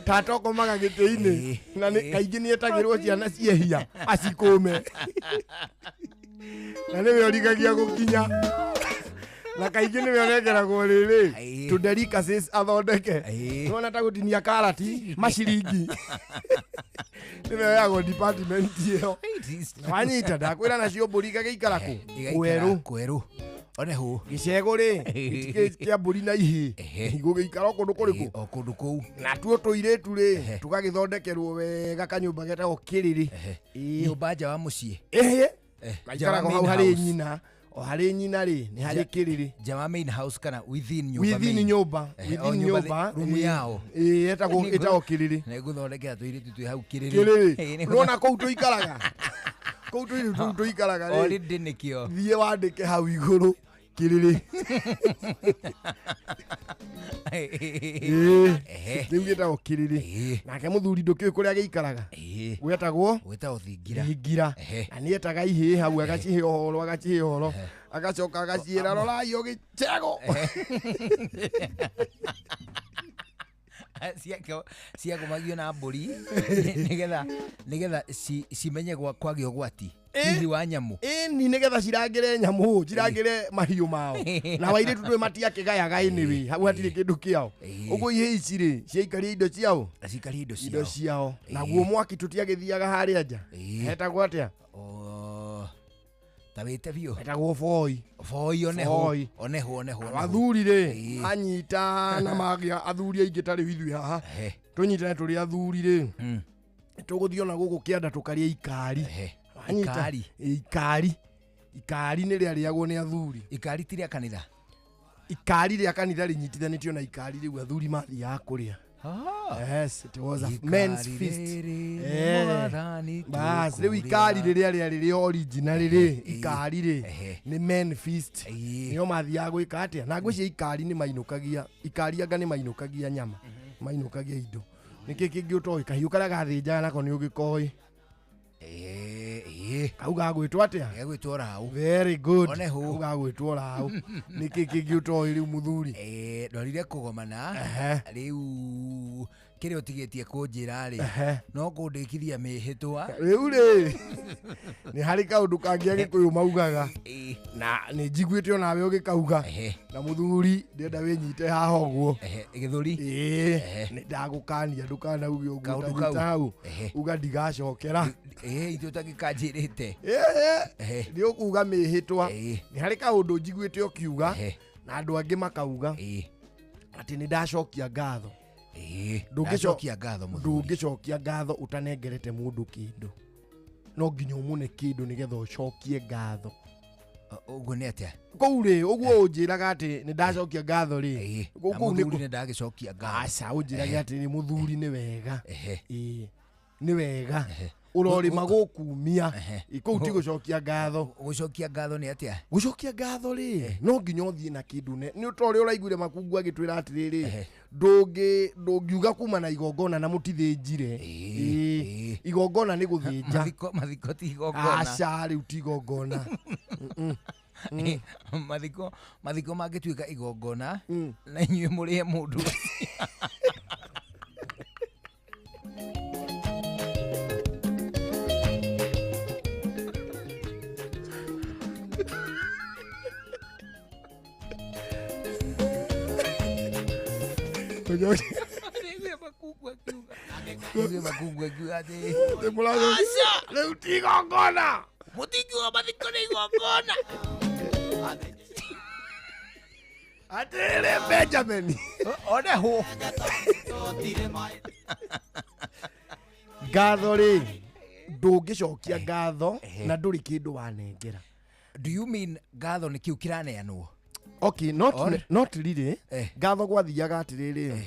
Tata ũkomaga gĩtĩ-inĩ. Na kaingĩ nĩ etagĩrwo ciana ciehia acikũme. Na nĩwe ũrigagia gũkinya. Na kaingĩ nĩwe ũnengeragwo rĩrĩ tũ delicacies athondeke. Nĩwona ta gũtinia karati maciringi. Nĩwe oyagwo department ĩyo. Wanyita ndakwĩra nacio mbũri igagĩikara kũ? Kwerũ. Kwerũ. One hũ. Gĩcegũ rĩ, kĩa mbũri na ihĩĩ. Igũgĩikara o kũndũ kũrĩkũ? O kũndũ kũu. Natuo tũirĩtu rĩ, tũgagĩthondekerwo wega kanyũmba getagwo kĩrĩrĩ. Nyũmba nja wa mũciĩ. Ĩhĩ. Maikaraga hau harĩ nyina. O harĩ nyina rĩ, nĩ harĩ kĩrĩrĩ. Nja wa main house kana within nyũmba. Within nyũmba. Within nyũmba. Rumu yao. Ĩĩ, ĩtagwo kĩrĩrĩ. Nĩ ngũthondekera tũirĩtu twĩ hau kĩrĩrĩ. Kĩrĩrĩ. Nĩwona kũu tũikaraga. Kũu tũirĩtu tũu tũikaraga rĩ. Already nĩkĩo. Thiĩ wandĩke hau igũrũ kĩrĩrĩ. Kĩu gĩtagwo kĩrĩrĩ. Nake mũthuri ndũkĩũĩ kũrĩa gĩikaraga. Gwetagwo? Gwĩtagwo thingira. Thingira. Na nĩ etaga ihĩĩ hau agacihe ũhoro agacihe ũhoro. Agacoka agaciĩra rorai o gĩcego. Ciagomagio na mbũri nĩgetha cimenye kwagĩa ũgwati. Hihi wa nyamũ. Ĩni nĩgetha cirangĩre nyamũ, cirangĩre mahiũ mao. Na wairĩtu ndũĩ matiakĩgayaga anyway, hau hatirĩ kĩndũ kĩao. Ũguo ihĩĩ ici rĩ, ciaikaria indo ciao. Cikaria indo ciao. Indo ciao. Naguo mwaki tũtiagĩthiaga harĩa nja. Hetagwo atĩa? Ta wĩte biũ. Hetagwo boi. Boi oneho. Oneho oneho. Athuri rĩ, anyita na magĩa athuri aingĩ ta rĩu ithuĩ haha. Tũnyitane tũrĩ athuri rĩ. Tũgũthiĩ ona gũkũ kĩanda tũkarĩa ikari. Ikari. Ikari. Ikari nĩ rĩarĩagwo nĩ athuri. Ikari ti rĩa kanitha. Ikari rĩa kanitha rĩnyitithanĩtio na ikari rĩu athuri mathiaga kũrĩa. Yes, it was a men's feast. Bas, rĩu ikari rĩrĩa rĩarĩ rĩa original rĩ, ikari rĩ nĩ men feast. Nĩo mathiaga gwĩka atĩa? Na ngwĩciria ikari nĩ mainũkagia, ikari anga nĩ mainũkagia nyama, mainũkagia indo. Nĩkĩ kĩngĩ ũtoĩ? Kahiũ karĩa gathĩnjaga nako nĩ ũgĩkoĩ. Kau gagwĩtwo atĩa? Gegwĩtwo raũ. Very good. One hũ. Kau gagwĩtwo raũ. Nĩkĩ kĩngĩ ũtoĩ rĩu mũthuri? Ndorire kũgomana. Rĩu kĩrĩa ũtigĩtie kũnjĩra rĩ, no kũndĩkithia mĩhĩtwa. Rĩu rĩ, nĩ harĩ kaũndũ kangĩ Agĩkũyũ maugaga na nĩ njiguĩte onawe ũgĩkauga, na mũthuri ndĩrenda wĩnyite haha ũguo. Gĩthũri. Nĩ ndagũkania ndũkanauge ũguo, Kaũndũ tanyita kau. hau uga ndigacokera. Ithuĩ ũtangĩkanjĩrĩte. Nĩ ũkuga mĩhĩtwa. Nĩ harĩ kaũndũ njiguĩte ũkiuga na andũ angĩ makauga atĩ nĩ ndacokia ngatho. Ndacokia ngatho mũthuri. Ndũngĩcokia ngatho ũtanengerete mũndũ kĩndũ. No nginya ũmũne kĩndũ nĩgetha ũcokie ngatho. Ũguo nĩ atĩa? Kũu rĩ, ũguo ũnjĩraga atĩ nĩ ndacokia ngatho rĩ. Kũu Na kũu nĩ mũthuri nĩ ndagĩcokia ngatho. Aca, ũnjĩrage atĩ nĩ mũthuri nĩ wega. Nĩ wega. Ũrorĩma gũkumia. Kũu ti gũcokia ngatho. Gũcokia ngatho nĩ atĩa? Gũcokia ngatho rĩ, no nginya ũthiĩ na kĩndũ nĩ ta ũrĩa ũraiguire Makungu agĩtwĩra atĩrĩrĩ, ndũngiuga kuma na igongona na mũtithĩnjire. Igongona nĩ gũthĩnja. Mathiko ti igongona. Aca, rĩu ti igongona. Mathiko mangĩtuĩka igongona na inyuĩ mũrĩhe mũndũ. Rĩu ti igongona. Mũtingiuga mathiko nĩ igongona. Atĩrĩrĩ Benjamin. One hũ. Ngatho rĩ, ndũngĩcokia ngatho na ndũrĩ kĩndũ wanengera. Do you mean ngatho nĩ kĩu kĩraneanwo? Okay, not really. Ngatho gwathiaga atĩrĩrĩ,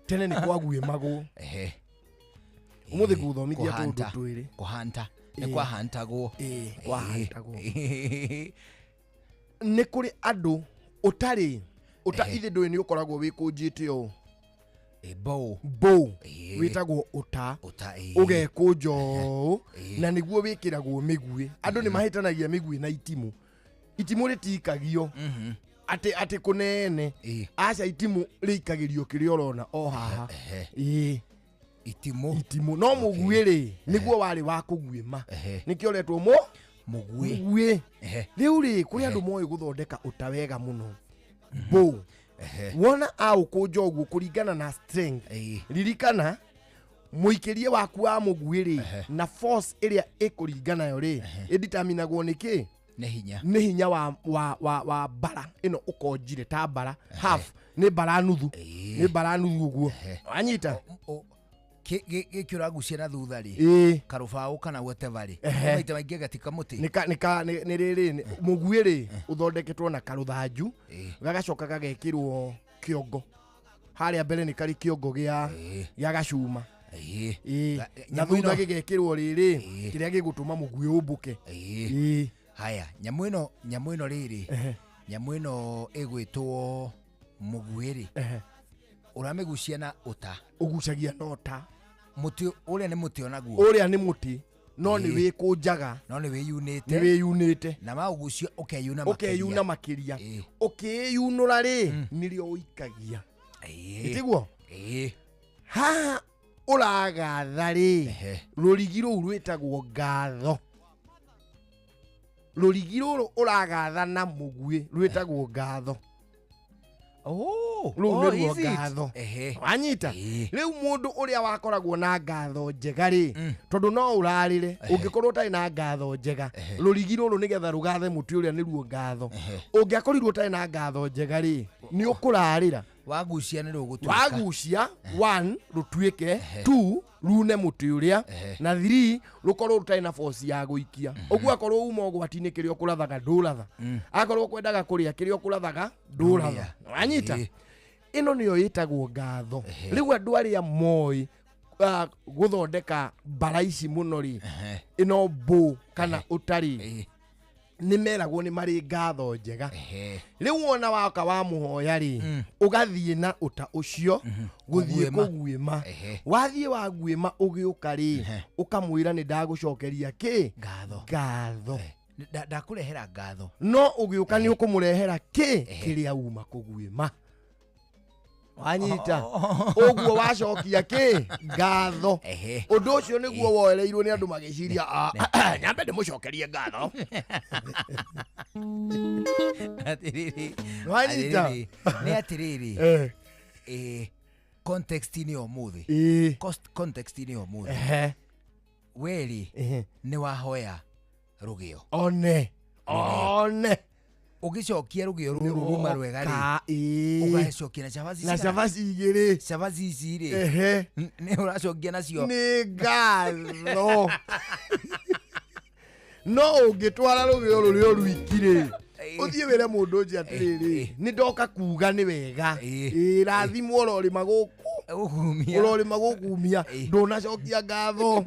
tene nĩ kwaguĩmagwo. Ũmũthĩ ngũthomithia tũũndũ twĩrĩ. Kũhanta. Nĩ kwahantagwo. Kwahantagwo. Nĩ kũrĩ andũ ũtarĩ, ithe ndũĩ nĩ ũkoragwo wĩkũnjĩte ũũ. Bow. Bow. Wĩtagwo ũta. Ũgekũnja ũũ, na nĩguo wĩkĩragwo mĩguĩ. Andũ nĩ mahĩtanagia mĩguĩ na itimũ. Itimũ rĩtikagio. Atĩ kũnene. Aca, itimũ rĩikagĩrio kĩrĩa ũrona o haha. Itimũ. Itimũ. No mũguĩ rĩ, nĩguo warĩ wa kũguĩma. Nĩkĩo ũretwo mũguĩ. Rĩu rĩ, kũrĩ andũ moĩ gũthondeka ũta wega mũno. Bow. Wona aũkũnja ũguo kũringana na strength. Ririkana, mũikĩrie waku wa mũguĩ rĩ, na force ĩrĩa ĩkũringana yo rĩ, ĩditaminagwo nĩ kĩ? Nĩ hinya. Nĩ hinya wa bara ĩno ũkonjire ta bara half, nĩ bara nuthu. Nĩ bara nuthu ũguo. Wanyita? Gĩkĩ ũragucia na thutha rĩ, karũbaũ kana whatever rĩ, maita maingĩ gatika mũtĩ. Nĩ rĩrĩ, mũguĩ rĩ, ũthondeketwo na karũthanju, gagacoka gagekĩrwo kĩongo. Harĩa mbere nĩ karĩ kĩongo gĩa gacuma. Na thutha gĩgekĩrwo rĩrĩ, kĩrĩa gĩgũtũma mũguĩ ũmbũke. Haya, nyamũ ĩno rĩrĩ, nyamũ ĩno ĩgwĩtwo mũguĩ rĩ, ũramĩgucia na ũta. Ũgucagia na ũta. Mũtĩ ũrĩa nĩ mũtĩ onaguo. Ũrĩa nĩ mũtĩ, no nĩ wĩkũnjaga. No nĩ wĩyunĩte. Nĩ wĩyunĩte. Na maũgucia ũkeyuna makĩria. Ũkeyuna makĩria. Ũkĩyunũra rĩ, nĩrĩo ũikagia. Ĩtiguo? Haha ũragatha rĩ, rũrigi rũu rwĩtagwo ngatho. Rũrigi rũrũ ũragatha na mũguĩ rwĩtagwo ngatho. Rũu nĩruo ngatho. Wanyita? Rĩu mũndũ ũrĩa wakoragwo na ngatho njega rĩ, tondũ no ũrarĩre, ũngĩkorwo ũtarĩ na ngatho njega, rũrigi rũrũ nĩgetha rũgathe mũtĩ ũrĩa nĩruo ngatho. Ũngĩakorirwo ũtarĩ na ngatho njega rĩ, nĩ ũkũrarĩra. Wagucia nĩ rũgũtuĩka. Wagucia, 1, rũtuĩke, 2, rune mũtĩ ũrĩa, na 3, rũkorwo rũtarĩ na force ya gũikia. Ũguo akorwo uma ũgwati-inĩ kĩrĩa ũkũrathaga ndũratha. Akorwo ũkwendaga kũrĩa kĩrĩa ũkũrathaga ndũratha. Wanyita? Ĩno nĩyo ĩtagwo ngatho. Rĩu andũ arĩa moĩ gũthondeka bara ici mũno rĩ, ĩno mbũ kana ũtarĩ, Nĩ meragwo nĩ marĩ ngatho njega. Rĩu wona waka wamũhoya rĩ, ũgathiĩ na ũta ũcio gũthiĩ Kũguĩma. Kũguĩma. Wathiĩ waguĩma, ũgĩũka rĩ, ũkamwĩra nĩ ndagũcokeria kĩ? Ngatho. Ngatho. Ndakũrehera ngatho. No ũgĩũka nĩ ũkũmũrehera kĩ? Kĩrĩa uma kũguĩma. Wanyita? Ũguo wacokia kĩ? Ngatho. Ũndũ ũcio nĩguo woereirwo nĩ andũ magĩciria, "Ah, nyambe ndĩmũcokerie ngatho." Atĩrĩrĩ. Wanyita? Atĩrĩrĩ, nĩ atĩrĩrĩ, context-inĩ ya ũmũthĩ. Context-inĩ ya ũmũthĩ, werĩ nĩ wahoya rũgĩo. One one. Ũgĩcokia rũgĩo rũrũ ruma rwega rĩ, Ũka, ĩĩ. Ũgacokia na cabaci Na cigana? cabaci igĩrĩ. Cabaci ici rĩ, nĩ ũracokia nacio. Nĩ ngatho. No ũngĩtwara rũgĩo rũrĩ o rwiki rĩ, ũthiĩ wĩre mũndũ ũcio atĩrĩrĩ, nĩ ndoka kuga nĩ wega. Ĩĩ, rathimwo, ũrorĩma gũkũ, Gũkumia. Ũrorĩma gũkumia, ndũnacokia ngatho.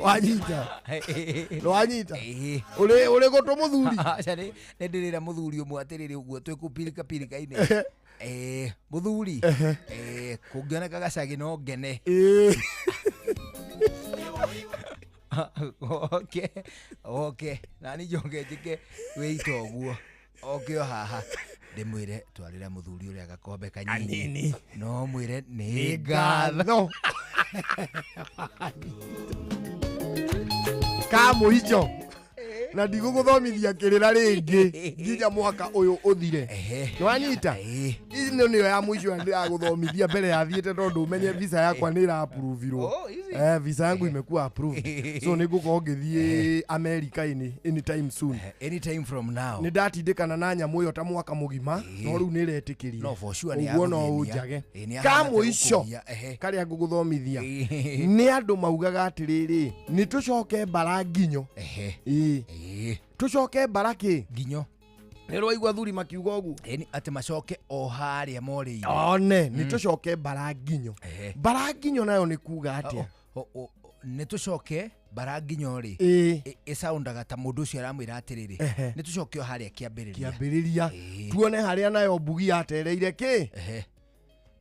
Wanyita? Wanyita? Ũrĩ ũrĩ gũtũ mũthuri? Aca, nĩ ndĩrĩra mũthuri ũmwe atĩrĩrĩ, ũguo twĩ kũpirika pirika-inĩ. Mũthuri, kũngĩoneka gacagi no ngene. Oke nani njoke njĩke wĩita ũguo, oke o haha ndĩmwĩre twarĩra mũthuri ũrĩa gakombe kanini. Kanini. No mwĩre nĩ Nĩ ngatho. Ngatho ka mũico, na ndigũgũthomithia kĩrĩra rĩngĩ nginya mwaka ũyũ ũthire. Nĩwanyita? Ĩno nĩyo ya mũico ya ndĩragũthomithia mbere ya thiĩte, tondũ ũmenye visa yakwa nĩ ĩra-approvirwo. Oh, is it? Eh, visa yangu imekuwa approved, so nĩ ngũkorwo ngĩthiĩ America-inĩ anytime soon. Anytime from now. Nĩ ndatindĩkana na nyamũ ĩyo ta mwaka mũgima, no rĩu nĩ ĩretĩkĩrire. No, for sure nĩ Ũguo no yagũthĩnia. ũnjage. Ĩ, nĩ Ka ahana ta mũico gũkũgia, ehe. karĩa ngũgũthomithia nĩ andũ maugaga atĩrĩrĩ, nĩ tũcoke mbara nginyo. Ĩĩ, tũcoke mbara kĩ? Nginyo. Nĩ rwaigua thuri makiuga ũguo? Ĩni, atĩ macoke o harĩa morĩire. One, nĩ tũcoke mbara nginyo. Mbara nginyo nayo nĩ kuga atĩa? Nĩ tũcoke mbara nginyo rĩ, ĩsoundaga ta mũndũ ũcio aramwĩra atĩrĩrĩ, nĩ tũcoke o harĩa kĩambĩrĩria. Kĩambĩrĩria, tuone harĩa nayo mbugi yatereire kĩ?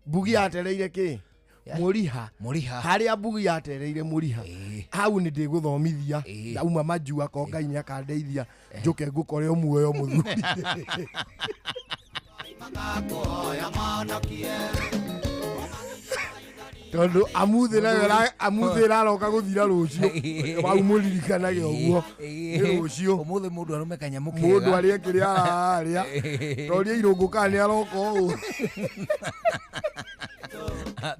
Mbugi yatereire kĩ? Mũriha. Mũriha. Harĩa mbugi yatereire mũriha, hau nĩ ndĩgũthomithia ndauma majua ko Ngai nĩ akandeithia njũke ngũkore o muoyo mũthuri. Makakuhoya mahonokie. Tondũ amuthĩ nayo amuthĩ ĩraroka gũthira rũciũ, wau mũririkanage ũguo nĩ rũciũ. Ũmũthĩ mũndũ arũme kanyamũ kega. Mũndũ arĩe kĩrĩa ararĩa, toria irũngũ kana nĩ aroka ũũ.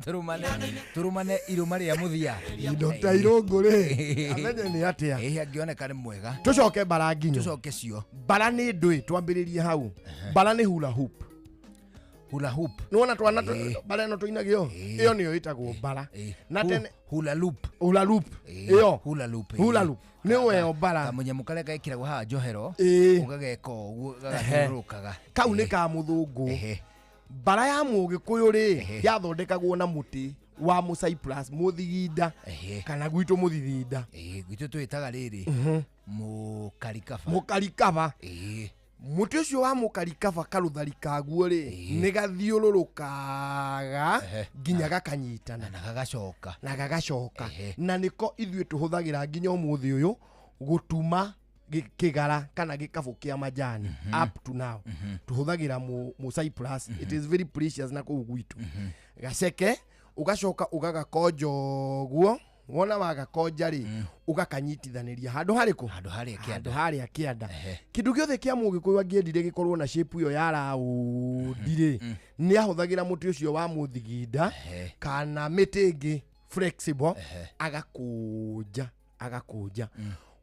Tũrũmane tũrũmane irũma rĩa mũthia. Dr. Irũngũ rĩ, amenye nĩ atĩa. Ĩĩ, angĩoneka nĩ mwega. Tũcoke mbara nginyo. Tũcoke cio. Mbara nĩ ndũĩ, twambĩrĩrie hau. Mbara nĩ hula hoop. Hula hoop. Nĩwona twana mbara ĩno tũinagio ĩyo nĩyo ĩtagwo mbara na tene. Hula loop. Hula loop ĩyo. Hula loop. Hula loop nĩ weyo mbara. Kamũnyamũ karĩa gekĩragwo haha njohero, ũgageka ũguo, gagathiũrũrũkaga. Kau nĩ ka mũthũngũ. Mbara ya mũgĩkũyũ rĩ, yathondekagwo na mũtĩ wa mũcyprus, mũthiginda, kana gwitũ mũthithinda. Ĩĩ, gwitũ twĩtaga rĩrĩ, mũkarikaba. Mũkarikaba. Mũtĩ ũcio wa mũkarikaba, karũthari kaguo rĩ, nĩ gathiũrũrũkaga nginya gakanyitana. Na gagacoka. Na gagacoka. Na nĩko ithuĩ tũhũthagĩra nginya ũmũthĩ ũyũ gũtuma kĩgara kana gĩkabũ kĩa majani. Up to now tũhũthagĩra mũ cyprus. It is very precious na kũu gwitũ. Gaceke ũgacoka ũgagakonja ũguo. Wona wagakonja rĩ, ũgakanyitithanĩria handũ harĩkũ? Handũ harĩa Handũ kĩanda. harĩa kĩanda. Kĩndũ gĩothe kĩa mũgĩkũyũ angĩendire gĩkorwo na shape ĩyo ya raũndi rĩ, nĩ ahũthagĩra mũtĩ ũcio wa mũthiginda kana mĩtĩ ĩngĩ flexible, agakũnja, agakũnja.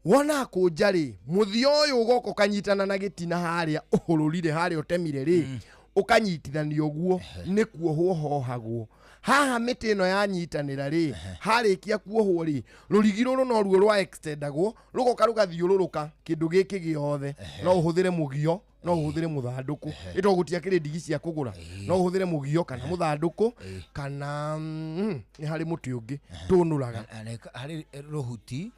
Wona akũnja rĩ, mũthia ũyũ ũgoka ũkanyitana na gĩtina harĩa ũhũrũrire, harĩa ũtemire rĩ, ũkanyitithania ũguo. Nĩ kuohwo hohagwo haha. Mĩtĩ ĩno yanyitanĩra rĩ, harĩkia kuohwo rĩ, rũrigi rũrũ noruo rwa extendagwo, rũgoka rũgathiũrũrũka kĩndũ gĩkĩ gĩothe. No ũhũthĩre mũgio, no ũhũthĩre mũthandũkũ, ĩto gũtiakĩrĩ ndigi cia kũgũra. No ũhũthĩre mũgio kana mũthandũkũ kana nĩ harĩ mũtĩ ũngĩ tũnũraga. Harĩ rũhuti.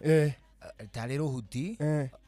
Tarĩ rũhuti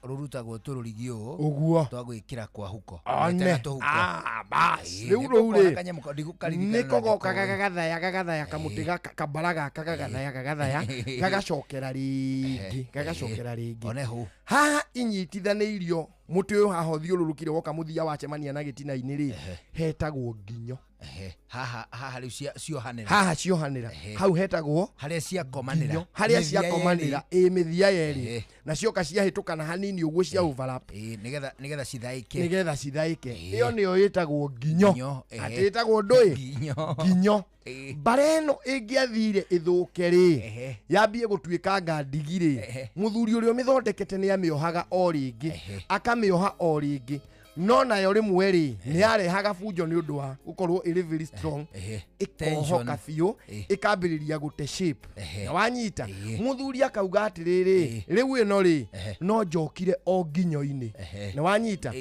rũrutagwo tũrũrigi ũũ Ũguo. Twa gwĩkĩra kwa huko. One. Metaga tũhuko. Ah, bas. Ĩĩ, Rĩu nĩko rũu kona rĩ kanyamũ kau, ndigũkaririkana nĩko na goka ndĩkoĩ. gagathaya gagathaya kamũtĩ gaka kambara gaka gagathaya gagathaya gagacokera rĩngĩ gagacokera rĩngĩ. One hũ. Haha inyitithanĩirio mũtĩ ũyũ haha ũthiũrũrũkire woka mũthia wacemania na gĩtina-inĩ rĩ, hetagwo nginyo. Ehe, haha haha rĩu ciohanĩra. Haha ciohanĩra. Hau hetagwo harĩa ciakomanĩra. Nginyo, harĩa Mĩthia ciakomanĩra. yerĩ. Ĩ mĩthia yerĩ na cioka ciahĩtũkana hanini ũguo cia overlap. Ĩ, nĩgetha cithaĩke. Nĩgetha cithaĩke. Ĩyo nĩyo ĩtagwo nginyo. Nginyo, ehe. Atĩ ĩtagwo ndũĩ? Nginyo. Nginyo. Mbara ĩno ĩngĩathire ĩthũke rĩ, yambie gũtuĩkanga ndigi rĩ, mũthuri ũrĩa ũmĩthondekete nĩ amĩohaga o rĩngĩ, akamĩoha o rĩngĩ, no nayo rĩmwe rĩ nĩ yarehaga bunjo nĩ ũndũ wa gũkorwo ĩrĩ very strong, ĩkohoka Tension. biũ, ĩkambĩrĩria gũte shape. Na wanyita mũthuri akauga atĩrĩrĩ, rĩu ĩno rĩ no njokire o nginyo-inĩ. Na wanyita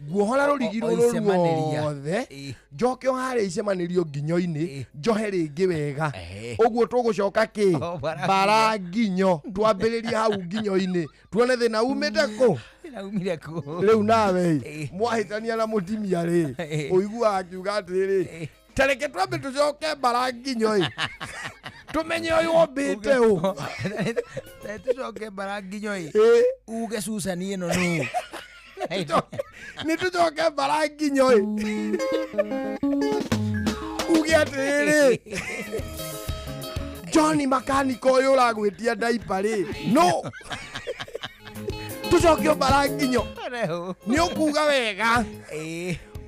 nguohora rũrigi O- o rũrũ icemanĩria. ruothe, njoke o harĩa icemanĩrio nginyo-inĩ, njohe rĩngĩ wega. Ũguo tũgũcoka kĩ? O bara Bara nginyo, twambĩrĩrie hau nginyo-inĩ, tuone thĩna umĩte kũ. Thĩna umire kũ? Rĩu nawe ĩ, mwahĩtania na mũtumia rĩ, ũiguaga akiuga atĩrĩrĩ, tareke twambe tũcoke bara nginyo ĩ, tũmenye ũyũ ombĩte ũ. Tareke tũcoke bara nginyo ĩ, uge Susan ĩno nũ. Nĩ tũcoke bara nginyo ĩ, uge atĩrĩrĩ, Johnny makanika ũyũ ũragwĩtia ndaipa rĩ, no tũcoke bara nginyo. Nĩ ũkuga wega.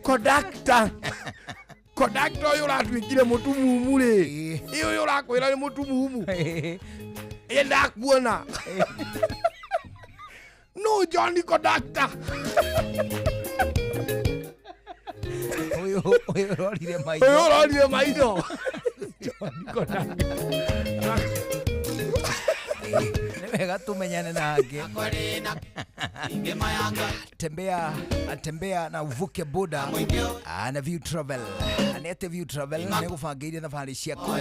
Kondakta, kondakta ũyũ ũratuĩkire mũtumumu rĩ, ĩ ũyũ ũrakwĩra nĩ mũtumumu, ĩ ndakuona no Johnny kondakta. Ũyũ ũrorire maitho. Ũyũ ũrorire maitho. Johnny kondakta. Nĩ wega tumenyane na angĩ. Tembea, tembea na uvuke boda na View Travel. Nĩ atĩ View Travel nĩ gũbangĩire thabarĩ ciaku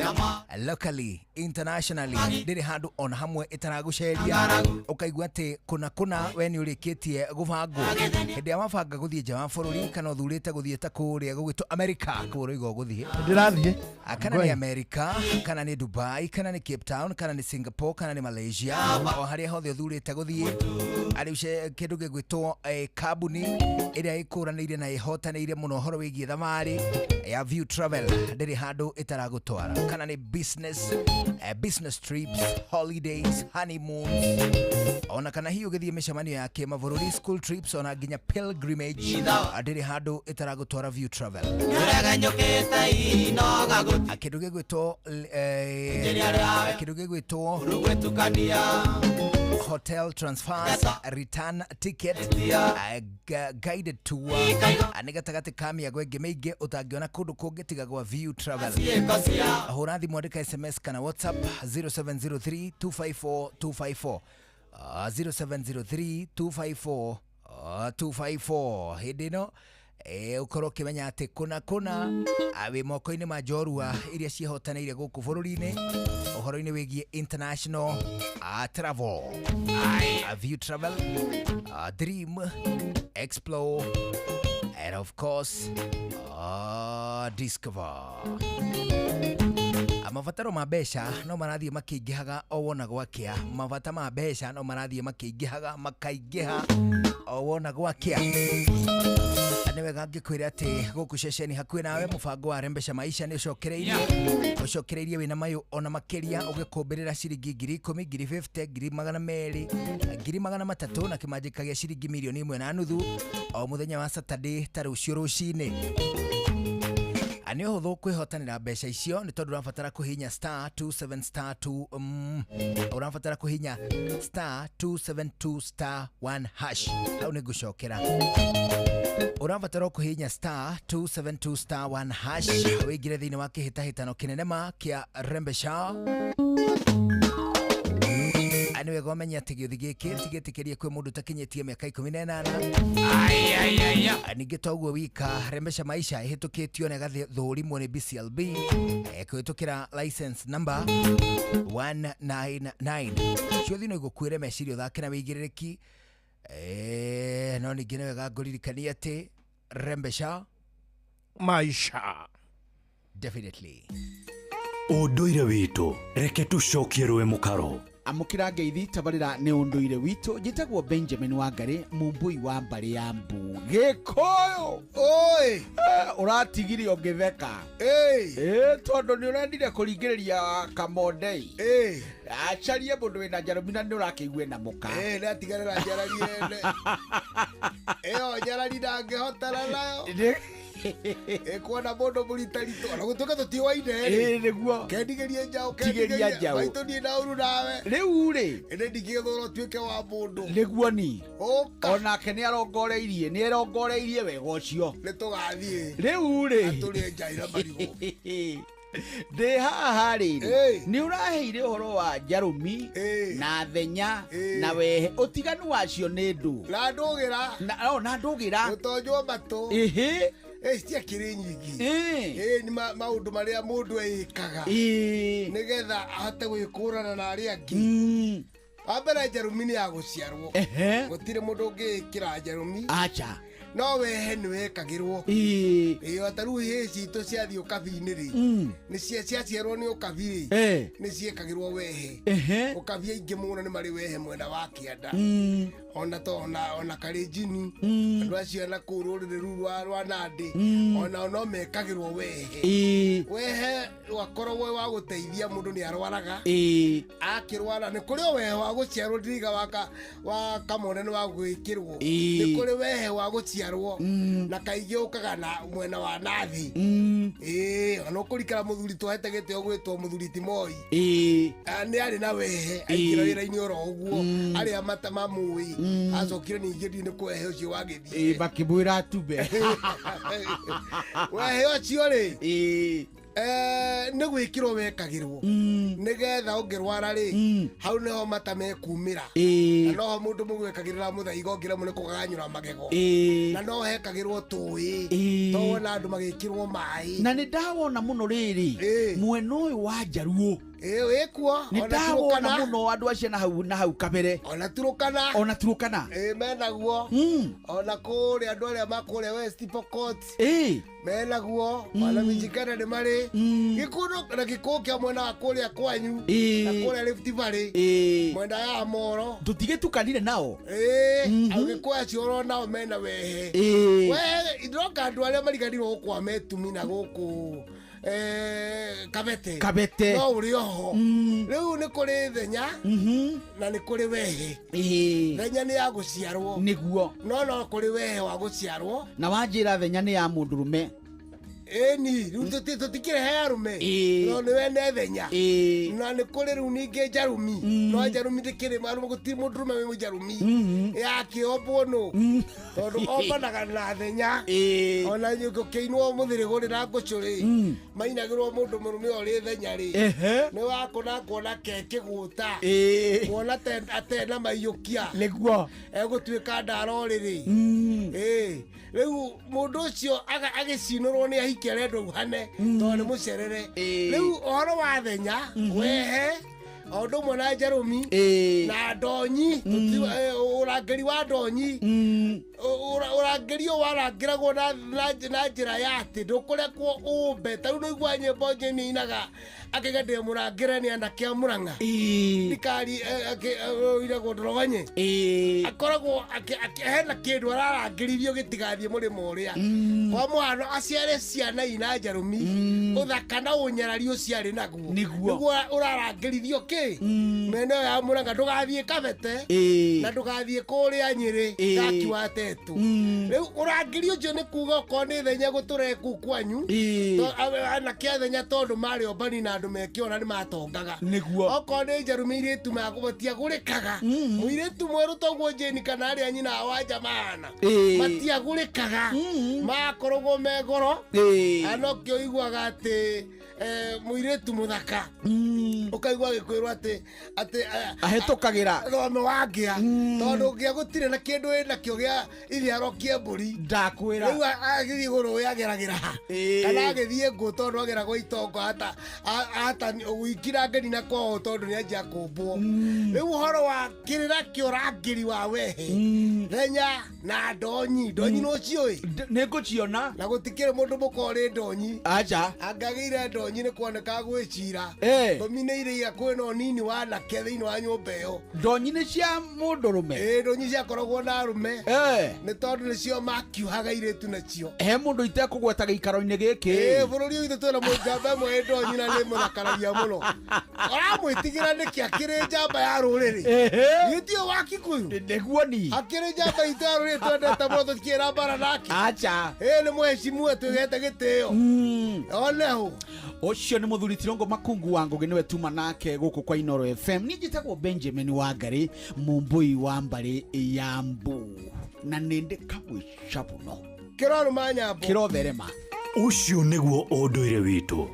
locally, internationally, ndĩrĩ handũ ona hamwe ĩtaragũceria. Ũkaigua atĩ kũna kũna we nĩ ũrĩkĩtie gũbangwo. Hĩndĩ ĩrĩa wabanga gũthiĩ nja wa bũrũri kana ũthurĩte gũthiĩ ta kũrĩa gũgwĩtwo America, kũu ũroiga ũgũthiĩ. Ndĩrathiĩ. Kana nĩ America, kana nĩ Dubai, kana nĩ Cape Town, kana nĩ Singapore, kana nĩ Malaysia, o harĩa hothe ũthurĩte gũthiĩ. Arĩ kĩndũ gĩgwĩtwo kambuni ĩrĩa ĩkũranĩire na ĩhotanĩire mũno ũhoro wĩgiĩ thabarĩ ya View Travel, ndĩrĩ handũ ĩtaragũtwara. Kana nĩ business trips, holidays, honeymoons, ona kana hihi ũgĩthiĩ mĩcemanio ya kĩmabũrũri, school trips, ona nginya pilgrimage, ndĩrĩ handũ ĩtaragũtwara View Travel. Kĩndũ gĩgwĩtwo kĩndũ gĩgwĩtwo hotel transfers, return ticket, guided tour, nĩ gatagatĩ ka mĩago ĩngĩ mĩingĩ ũtangĩona kũndũ kũngĩ tiga gwa View Travel. Hũra thimũ, andĩka SMS kana WhatsApp 0703 254 254, 0703 254 254. Hĩndĩ ĩno ũkorwo ũkĩmenya atĩ kũna kũna wĩ moko-inĩ ma njorua iria ciĩhotanĩire gũkũ bũrũri-inĩ ũhoro-inĩ wĩgiĩ international travel. View Travel, dream, explore and of course discover. Mabataro ma mbeca no marathiĩ makĩingĩhaga o wona gwakĩa. Mabata ma mbeca no marathiĩ makĩingĩhaga makaingĩha o wona gwakĩa. Nĩ wega ngĩkwĩra atĩ gũkũ ceceni hakuhĩ nawe mũbango wa Rembesha Maisha nĩ ũcokereirie wĩna mayũ ona makĩria, ũgĩkũmbĩrĩra ciringi ngiri ikũmi, ngiri 50, ngiri magana merĩ, ngiri magana matatũ na kĩmanjĩka gĩa ciringi mirioni ĩmwe na nuthu o mũthenya wa Saturday ta rũciũ rũcinĩ. Nĩ ũhũthũ kwĩhotanĩra mbeca icio nĩ tondũ ũrabatara kũhihinya star 27 star 2, ũrabatara kũhihinya star 272 star 1 hash. Hau nĩ ngũcokera. Ũrabatara kũhihinya star 272 star 1 hash wĩingĩre thĩinĩ wa kĩhĩtahĩtano kĩnene ma kĩa Rembesha. Nĩ wega ũmenye atĩ gĩũthi gĩkĩ ti gĩtĩkĩrie kwĩ mũndũ ũtakinyĩtie mĩaka 18. Ningĩ toguo wika, Rembesha Maisha ĩhĩtũkĩtio na ĩgathũrimwo nĩ BCLB kũhĩtũkĩra license number 199. Ciothe no igũkuĩre meciria ũthake na wĩigĩrĩrĩki. No ningĩ nĩ wega ngũririkanie atĩ Rembesha Maisha definitely. Ũndũire witũ reke tũcokie rũĩ mũkaro. Amũkĩra ngeithi tabarĩra nĩ ũndũire witũ. Njĩtagwo Benjamin Wangari, mũmbũi wa mbarĩ ya Mbu. Gĩkũyũ oi, ũratigire ũngĩtheka tondũ nĩ ũrendire kũringĩrĩria Kamondei acarie mũndũ wĩna njarũmi na nĩ ũrakĩigue na mũka. Natigarĩra njarari ene ĩyo njarari ndangĩhotana nayo ĩkuona mũndũ mũritaritũ ona gũtuĩka tũtiũaine rĩ nĩguo kendigerie njaũ. Tigĩria njaũ. Maitũ niĩ na ũru nawe. Rĩu rĩ, ĩndĩ ndingĩgĩthũra ũtuĩke wa mũndũ. Nĩguo ni ũka onake nĩ arongoreirie, nĩ erongoreirie wega ũcio. Nĩ tũgathiĩ rĩu rĩ atũrĩe njaĩ na marigũ. Ndĩ haha rĩrĩ, nĩ ũraheire ũhoro wa njarũmi na thenya na wehe, ũtiganu wacio nĩ ndũ na ndũgĩra na ndũgĩra gũtonjwo matũ. Ĩhĩ. Citiakĩrĩ nyingĩ. Nĩ maũndũ marĩa mũndũ eĩkaga nĩgetha ahote gwĩkũrana na arĩa angĩ. Wa mbere, njarũmi nĩ ya gũciarwo, gũtirĩ mũndũ ũngĩĩkĩra njarũmi. Acha. No wehe nĩ wekagĩrwo. Ĩĩ, ta rĩu hĩ citũ ciathiĩ ũkabi-inĩ rĩ, nĩ ciaciarwo nĩ ũkabi rĩ, nĩ ciekagĩrwo wehe. Ũkabi aingĩ mũno nĩ marĩ wehe mwena wa kĩanda. Ona to ona Kalenjini, andũ acio na kũu rũrĩrĩ rũu rwa Nandĩ, ona no mekagĩrwo wehe. Wehe wakoragwo wa gũteithia mũndũ nĩ arwaraga. Akĩrwara nĩ kũrĩ o wehe wa gũciarwo, ndiriga wa Kamone nĩ wa gwĩkĩrwo. Nĩ kũrĩ wehe wa gũciarwo na kaingĩ ũkaga na mwena wa nathi. Ona ũkũrikara mũthuri twahete gĩtĩo gwĩtwo mũthuri ti Moi. Nĩ arĩ na wehe aingĩra wĩra-inĩ oro ũguo arĩa mamũĩ. Acokire ningĩ ndiũ nĩ kwehe ũcio wagĩthiĩ. Makĩmwĩra atume. Wehe ũcio rĩ, nĩ gwĩkĩrwo wekagĩrwo nĩgetha ũngĩrwara rĩ, hau nĩho mata mekumĩra. Na noho mũndũ mũgwĩkagĩrĩra mũthaiga ũngĩremwo nĩ kũgaganyũra magego. Na no hekagĩrwo tũĩ towona andũ magĩkĩrwo maĩ. Na nĩ ndawona mũno rĩrĩ mwena ũyũ wa Njaruo. Wĩkuo nĩ ndawona mũno andũ acio na hau na hau kabere. Ona Turukana. Ona Turukana. Menaguo. Ona kũrĩa andũ arĩa makũrĩa West Pokot. Menaguo. Ona Mijikenda nĩ marĩ. Gĩkũyũ na Gĩkũyũ kĩa mwena wa kũrĩa kwanyu. Na kũrĩa Rift Valley. Mwena ya Moro. Tũtigĩtukanire nao. Agĩkũyũ acio oro nao mena wehe. Wehe ndĩroka andũ arĩa mariganĩirwo gũkũ Ametumi na gũkũ Kabete. Kabete. No ũrĩ oho. Rĩu nĩ kũrĩ thenya na nĩ kũrĩ wehe. Thenya nĩ ya gũciarwo. Nĩguo. No no kũrĩ wehe wa gũciarwo. Na wanjĩra thenya nĩ ya mũndũrũme. Ĩni, rĩu tũtikĩrehe arũme. No nĩ wene thenya. Na nĩ kũrĩ rĩu ningĩ njarũmi. No njarũmi ndĩkĩrĩ arũme, gũtirĩ mũndũrũme wĩ mũnjarũmi. Yakĩombwo nũ. Tondũ ombanaga na thenya. Ona gũkĩinwo mũthĩrĩgũ rĩ na ngũcũ rĩ, mainagĩrwo mũndũ mũrũme ũrĩ thenya rĩ. Nĩ wakũna kuona ke kĩgũta. Kuona atena maiyũkia. Nĩguo. Egũtuĩka ndarorĩrĩ. Rĩu mũndũ ũcio agĩcinũrwo nĩ ahiki arendwo uhane tondũ nĩ mũcerere. Rĩu ũhoro wa thenya, wehe, o ũndũ ũmwe na njarũmi na ndonyi, ũrangĩri wa ndonyi, ũrangĩri ũyũ warangĩragwo na njĩra ya atĩ ndũkũrekwo ũmbe. Ta rĩu nĩũiguaga nyĩmbo njeni inaga akĩga ndĩ mũrangĩre nĩ anake a Mũrang'a. Thirikari ĩragwo ndoroganye. Akoragwo hena kĩndũ ararangĩrĩrio gĩtigathiĩ mũrĩmo ũrĩa. Kwa mũhano aciare ciana ina njarũmi, ũthaka na ũnyarari ũcio arĩ naguo. Nĩguo ũrarangĩrĩrio kĩ mĩena ĩyo ya Mũrang'a, ndũgathiĩ Kabete na ndũgathiĩ kũrĩa Nyĩrĩ gaki wa matetũ. Rĩu ũrangĩri ũcio nĩ kuga okorwo nĩ thenya gũtũre kuu kwanyu, anake a thenya tondũ marĩ ombani na andũ mekĩona nĩ matongaga. Nĩguo. Okorwo nĩ njarũme irĩtu matiagũrĩkaga. Mũirĩtu mwerũ toguo Jane kana arĩa nyina wa jamana matiagũrĩkaga, makoragwo me goro. No kĩo ũiguaga atĩ mũirĩtu mũthaka ũkaigua agĩkwĩrwo atĩ ahĩtũkagĩra thome wa ngĩa, tondũ ngĩa gũtirĩ na kĩndũ ĩnakĩo gĩa ithiaro kĩa mbũri. Ndakwĩra. Rĩu agĩthiĩ gũrũĩ ageragĩra ha, kana agĩthiĩ ngũ tondũ ageragwo itongo hata wikira ngeni na kwao tondũ nĩ anjia kũmbwo. Rĩu ũhoro wa kĩrĩra kĩa ũrangĩri wa wehe thenya na ndonyi, ndonyi no ciũĩ? Nĩ ngũciona. Na gũtikĩrĩ mũndũ mũkorĩ ndonyi. Aca. Angagĩire ndonyi nĩ kuoneka gwĩcira. Ndonyi nĩ iria kwĩna ũnini wa anake thĩinĩ wa nyũmba ĩyo. Ndonyi nĩ cia mũndũrũme? Ĩĩ, ndonyi ciakoragwo na arũme. Nĩ tondũ nĩcio makiuhaga irĩtu nacio. He mũndũ itekũgweta gĩikaro-inĩ gĩkĩ. Ĩĩ, bũrũri witũ twĩna mũnjamba ĩmwe ĩ ndonyi na nĩ mũthakaragia mũno. Ũramwĩtigĩra nĩkĩ akĩrĩ njamba ya rũrĩrĩ? Gĩtio wa Kikuyu? Nĩguo ni. Akĩrĩ njamba itũ ya rũrĩrĩ twendete mũno tũtikĩra mbara nake. Aca. Ĩĩ, nĩ mũhecimue twĩgete gĩtĩo. Oneho. Ũcio nĩ mũthuri Tirongo Makungu wa Ngũgĩ nĩwe tuma nake gũkũ kwa Inoro FM. Niĩ njĩtagwo Benjamin Wangari, mũmbũi wa mbarĩ ya Mbu, na nĩ ndĩ kamũica mũno. Kĩrorũma nyambo. Kĩrotherema. Ũcio nĩguo ũndũire witũ.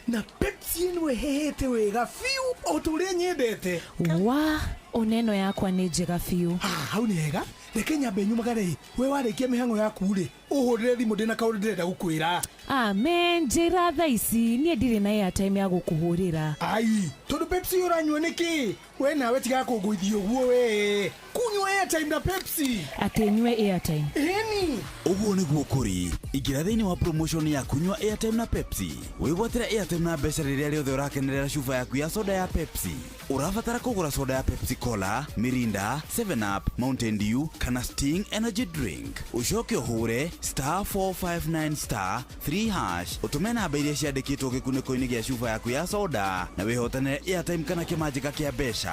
Na Pepsi ĩno ĩhehete wega biũ o ta ũrĩa nyendete. Wa oneno yakwa nĩ njega biũ. Hau nĩ hega. Reke nyambe nyumagare. We warĩkia mĩhang'o yaku rĩ, ũhũrĩre thimũ ndĩna kaũndũ ndĩrenda gũkwĩra. Amen, njĩra thaa ici niĩ ndirĩ na airtime ya gũkũhũrĩra. Ai, tondũ Pepsi ũranyua nĩkĩ? We nawe tiga kũngũithia ũguo we. Kunyua airtime na Pepsi. Atĩ nyue airtime. Ĩni. Ũguo nĩguo kũrĩ. Ingĩra thĩinĩ wa promotion ya kunyua airtime na Pepsi. Wĩgwatĩre airtime na mbeca rĩrĩa rĩothe ũrakenerera cuba yaku ya soda ya Pepsi. Ũrabatara kũgũra soda ya Pepsi Cola, Mirinda, 7 Up, Mountain Dew kana Sting Energy Drink. Ũcoke ũhũre *459 *3# ũtũme namba iria ciandĩkĩtwo gĩkunĩko-inĩ gĩa cuba yaku ya soda na wĩhotanĩre airtime kana kĩmanjĩka kĩa mbeca.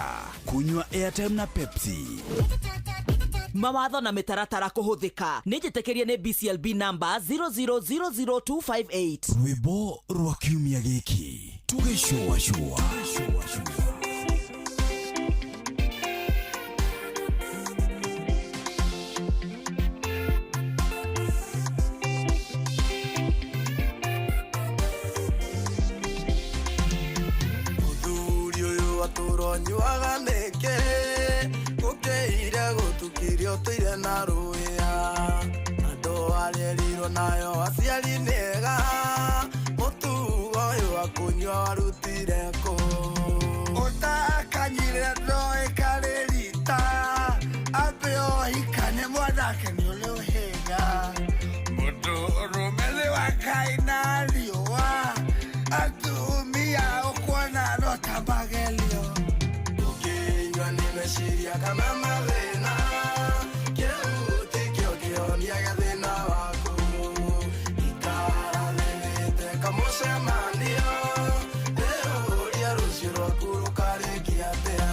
Kunyua airtime na Pepsi. Mawatho na mĩtaratara kũhũthĩka. Nĩ njĩtĩkĩrie nĩ BCLB number 0000258. Rwĩmbo rwa kiumia gĩkĩ tũgĩcũacũa. Mũthuri ũyũ atũronyuaga nĩkĩ? Gũkĩire gũtukirie ũtũire na rũĩa. Andũ arĩrirwo nayo aciari nĩega. Mũtugo ũyũ wa kũnyua warutire kũ? Ũtakanyire ndoĩ karĩ rita. Ambe ũhikanie mwanake nĩ ũrĩ ũhĩga. Mũndũrũme nĩ wa Ngai na riũa. Atumia ũkuona no ta magerio. Ũkĩnyua nĩ meciria kana mathĩna. Kĩu tikĩo kĩhonia gĩa thĩna waku. Ikara thĩnĩte kamũcemanio. Ĩũrie rũciũ rwaku rũkarĩkia atĩa.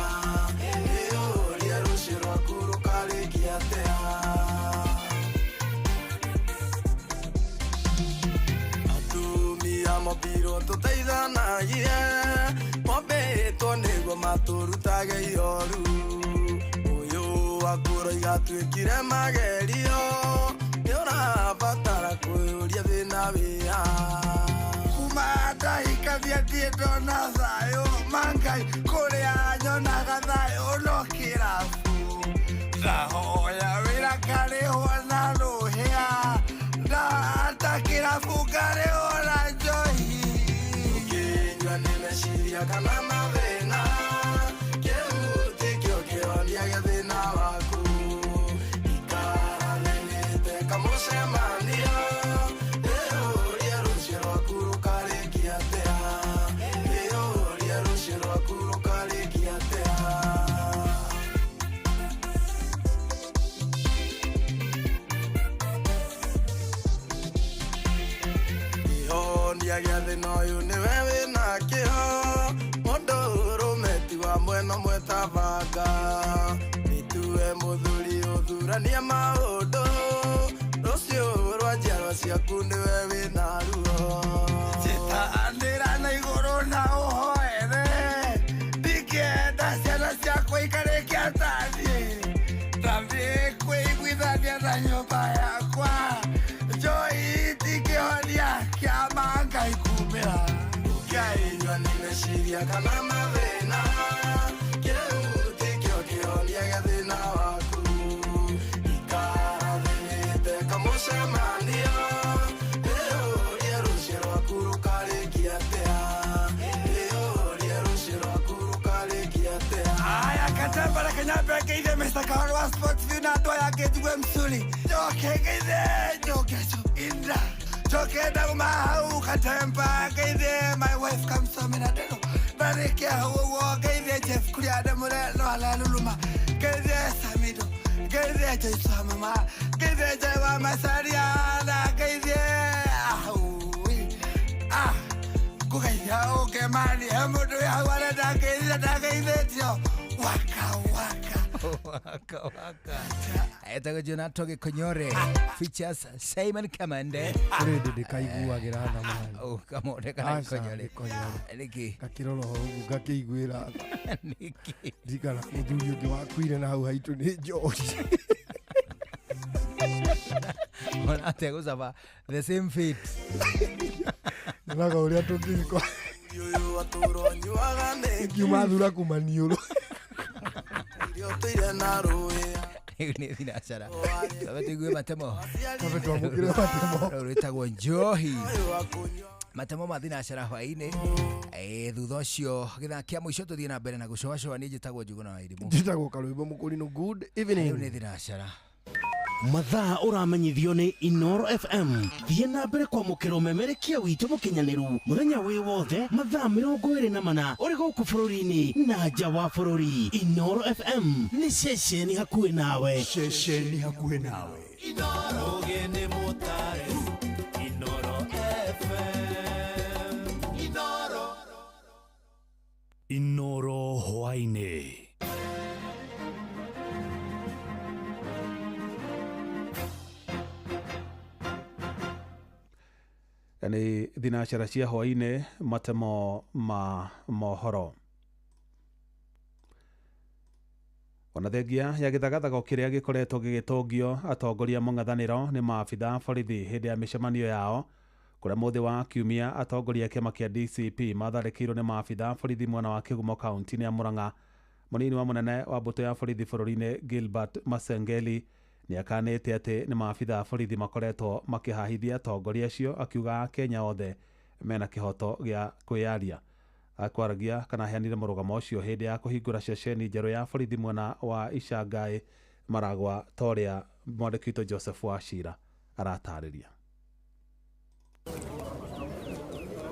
Ĩũrie rũciũ rwaku rũkarĩkia atĩa. Atumia mombirwo tũteithanagie. Mombĩtwo nĩguo matũrutage ihoru. Ũyũ wakũroiga twĩkire magerio. Nĩ ũrabatara kwĩyũria thĩna wĩha. Kuma ndahikania ndirĩ ndona thayũ. Mangai kũrĩa nyonaga thayũ no kĩrabu. Ndahoya wĩra ngarĩhwo na rũhĩa. Ndahata kĩrabu ngarĩhwo na njohi. Ũkĩnyua nĩ meciria kana mathĩna. Kĩu tikĩo kĩhonia gĩa thĩna waku. Ikara thĩnĩte kamũcemanio. Ĩũrie rũciũ rwaku rũkarĩkia atĩa. Ĩũrie rũciũ rwaku rũkarĩkia atĩa. Kĩhonia gĩa thĩna ũyũ nĩwe wĩnakĩo. Mũndũrũme ti wa Ũka Wĩtue mũthuri ũthuranie maũndũ Rũciũ rwa njiarwa ciaku nĩwe wĩna ruo Citanĩra na igũrũ na ũhoere Ndingĩenda ciana ciakwa ikarĩkia taniĩ Taniĩ kwĩiguithania na nyũmba yakwa Njoi ndingĩhonia kĩama Ngai kumĩra Ũkĩainyua nĩ meciria kana mathĩna Kĩu tikĩo kĩhonia gĩa thĩna waku Ikara thĩĩte kamũcemanio Ĩyũrie rũciũ rwaku rũkarĩkia atĩa Ĩyũrie rũciũ rwaku rũkarĩkia atĩa Aya katambara kanyambe ngeithe Mr. Kahoro wa Sports View na andũ aya angĩ njigue msuri Njoke ngeithe njoke inda Njoke ndauma hau katemba ngeithe my wife kamsome na ndero Ndarĩkia hau ũguo ngeithe Jeff kũrĩa ndamũre no araruruma ngeithe Samido ngeithe Joyce wa mama ngeithe Joy wa Masaria na ngeithe ahui ah ngũgeithia ũkemani he mũndũ wĩ hau arenda ngeithia ndageithĩtio waka waka waka waka etagwo Jonato Gĩkonyore features Simon Kamande Kũrĩ hĩndĩ ndĩkaiguagĩra tha mani. Oh, kamande kana Aca, Gĩkonyore Gĩkonyore. Nĩkĩ? Ngakĩrora ũguo ngakĩiguĩra tha. Nĩkĩ? Ndirikana mũthuri ũngĩ wakuire na hau haitũ nĩ njohi. Ona atĩa gũcaba the same fate. Nyonaga ũrĩa tũngĩgĩkora. Ngiuma thura kuma niũrũ. Rĩu nĩ thinacara. Twambe tũigue matemo. Twambe twamũkĩre matemo. Rũu rwĩtagwo njohi. Matemo ma thinacara hwaĩ-inĩ. Thutha ũcio gĩthaa kĩa mũico tũthiĩ na mbere na gũcoacoa. Niĩ njĩtagwo Njuguna wa Irimũ. Njĩtagwo Karwĩmbo Mũkũrinũ. Good evening. Rĩu nĩ thinacara. Mathaa ũramenyithio nĩ Inoro FM. Thiĩ na mbere kwamũkĩra ũmemerekia witũ mũkinyanĩru mũthenya wĩ wothe mathaa 24 ũrĩ gũkũ bũrũri-inĩ na nja wa bũrũri. Inoro FM nĩ ceceni hakuhĩ nawe. Ceceni hakuhĩ nawe. Inoro gene motare Inoro FM Inoro Inoro hwaĩ-inĩ. Nĩ thinacara cia hwaĩ-inĩ matemo ma mohoro. Ona thengia ya gĩthagathago kĩrĩa gĩkoretwo gĩgĩtũngio atongoria mũng'ethanĩro nĩ maabitha borithi hĩndĩ ya mĩcemanio yao kũrĩa mũthĩ wa kiumia atongoria a kĩama kĩa DCP matharĩkĩirwo nĩ maabitha borithi mwena wa Kĩgumo kaunti-inĩ ya Murang'a. Mũnini wa mũnene wa mbũtũ ya borithi bũrũri-inĩ Gilbert Masengeli nĩakanĩte atĩ nĩ maabitha borithi makoretwo makĩhahithia atongoria acio akiuga Akenya othe mena kĩhoto gĩa kwĩyaria. Akwaragia kana aheanire mũrũgamo ũcio hĩndĩ ya kũhingũra ceceni njerũ ya borithi mwena wa Ichangai Maragwa ta ũrĩa mwandĩki witũ Joseph Wachira aratarĩria.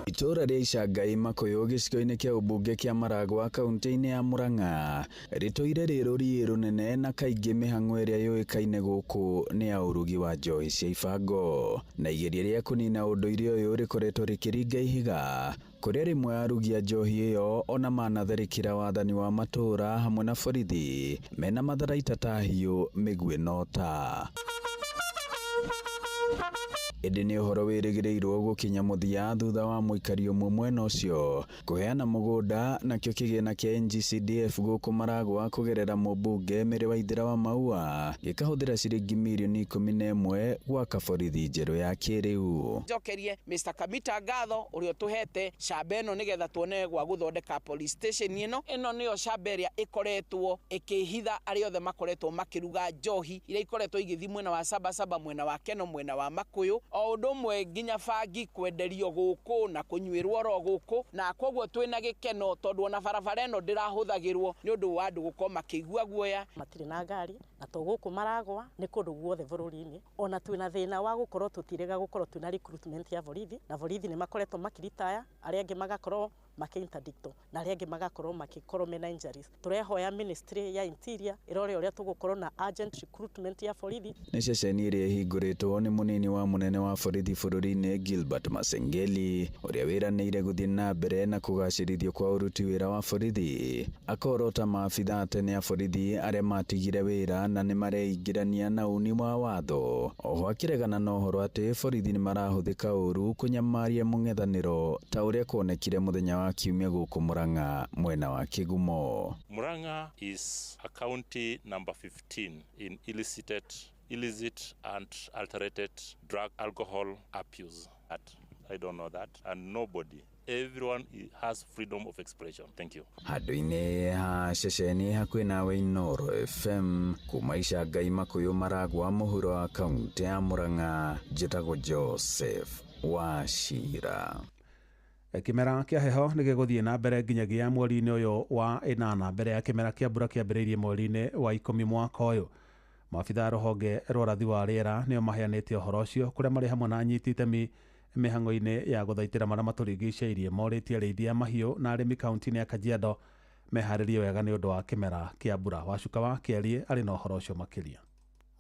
Itũũra rĩa Ichangai Makũyũ gĩcigo-inĩ kĩa ũmbunge kĩa Maragwa kaunti-inĩ ya Murang'a rĩtũire rĩ rũriĩ rũnene na kaingĩ mĩhang'o ĩrĩa yũĩkaine gũkũ nĩ ya ũrugi wa njohi cia ibango na igeria rĩa kũnina ũndũire ũyũ rĩkoretwo rĩkĩringa ihiga kũrĩa rĩmwe arugi a njohi ĩyo ona manatharĩkĩra wathani wa matũũra hamwe na borithi mena matharaita ta hiũ mĩguĩ na ũta. Ĩndĩ nĩ ũhoro wĩrĩgĩrĩirwo gũkinya mũthia thutha wa mũikari ũmwe mwena ũcio kũheana mũgũnda nakĩo kĩgĩna kĩa NGCDF gũkũ Maragwa kũgerera mũmbunge Mary Waithera wa Maua gĩkahũthĩra ciringi mirioni 11 gwaka borithi njerũ ya kĩrĩu. Njokerie Mr. Kamita ngatho ũrĩa ũtũhete camba ĩno nĩgetha tuone gwa gũthondeka police station ĩno. Ĩno nĩyo camba ĩrĩa ĩkoretwo ĩkĩhitha arĩa othe makoretwo makĩruga njohi iria ikoretwo igĩthiĩ mwena wa Sabasaba, mwena wa Keno, mwena wa Makũyũ, o ũndũ ũmwe nginya bangi kwenderio gũkũ na kũnyuĩrwo oro gũkũ, na koguo twĩna gĩkeno tondũ ona barabara ĩno ndĩrahũthagĩrwo nĩ ũndũ wa andũ gũkorwo makĩigua guoya. Matirĩ na ngari Na to gũkũ Maragwa, nĩ kũndũ guothe bũrũri-inĩ. Ona twĩna thĩna wa gũkorwo tũtirega gũkorwo twĩna recruitment ya borithi, na borithi nĩ makoretwo makĩritaya, arĩa angĩ magakorwo makĩ-interdictwo, na arĩa angĩ magakorwo makĩkorwo mena injuries. Tũrehoya Ministry ya Interior ĩrore ũrĩa tũgũkorwo na urgent recruitment ya borithi. Nĩ ceceni ĩrĩa ĩhingũrĩtwo nĩ mũnini wa mũnene wa borithi bũrũri-inĩ Gilbert Masengeli, ũrĩa wĩranĩire gũthiĩ na mbere na kũgacĩrithio kwa ũruti wĩra wa borithi. Akorota maabitha tene a borithi arĩa matigire wĩra na nĩ mareingĩrania na uni wa watho. Oho akĩregana na ũhoro atĩ borithi nĩ marahũthĩka ũru kũnyamaria mũng'ethanĩro ta ũrĩa kuonekire mũthenya wa kiumia gũkũ Murang'a mwena wa Kigumo. Murang'a is a county number 15 in illicit and alterated drug alcohol abuse. I don't know that, and nobody. Everyone has freedom of expression. Thank you. Handũ-inĩ ha ceceni hakuhĩ nawe Inooro FM kuma Icangai Makuyu Maragwa mũhuro wa kaunti ya Murang'a, njĩtagwo Joseph Wachira. Kĩmera kĩa heho nĩ gĩgũthiĩ na mbere nginyagia mweri-inĩ ũyũ wa ĩnana mbere ya kĩmera kĩa mbura kĩambĩrĩirie mweri-inĩ wa 10 mwaka ũyũ. Maabitha a rũhonge rwa ũrathi wa rĩera nĩo maheanĩte ũhoro ũcio kũrĩa marĩ hamwe na anyiti itemi mĩhang'o-inĩ ya gũthaitĩra marĩa matũrigicĩirie. Morĩtie arĩithi a mahiũ na arĩmi kaunti-inĩ ya Kajiado meharĩrie wega nĩ ũndũ wa kĩmera kĩa mbura. Wacuka wa Kĩarie arĩ na ũhoro ũcio makĩria.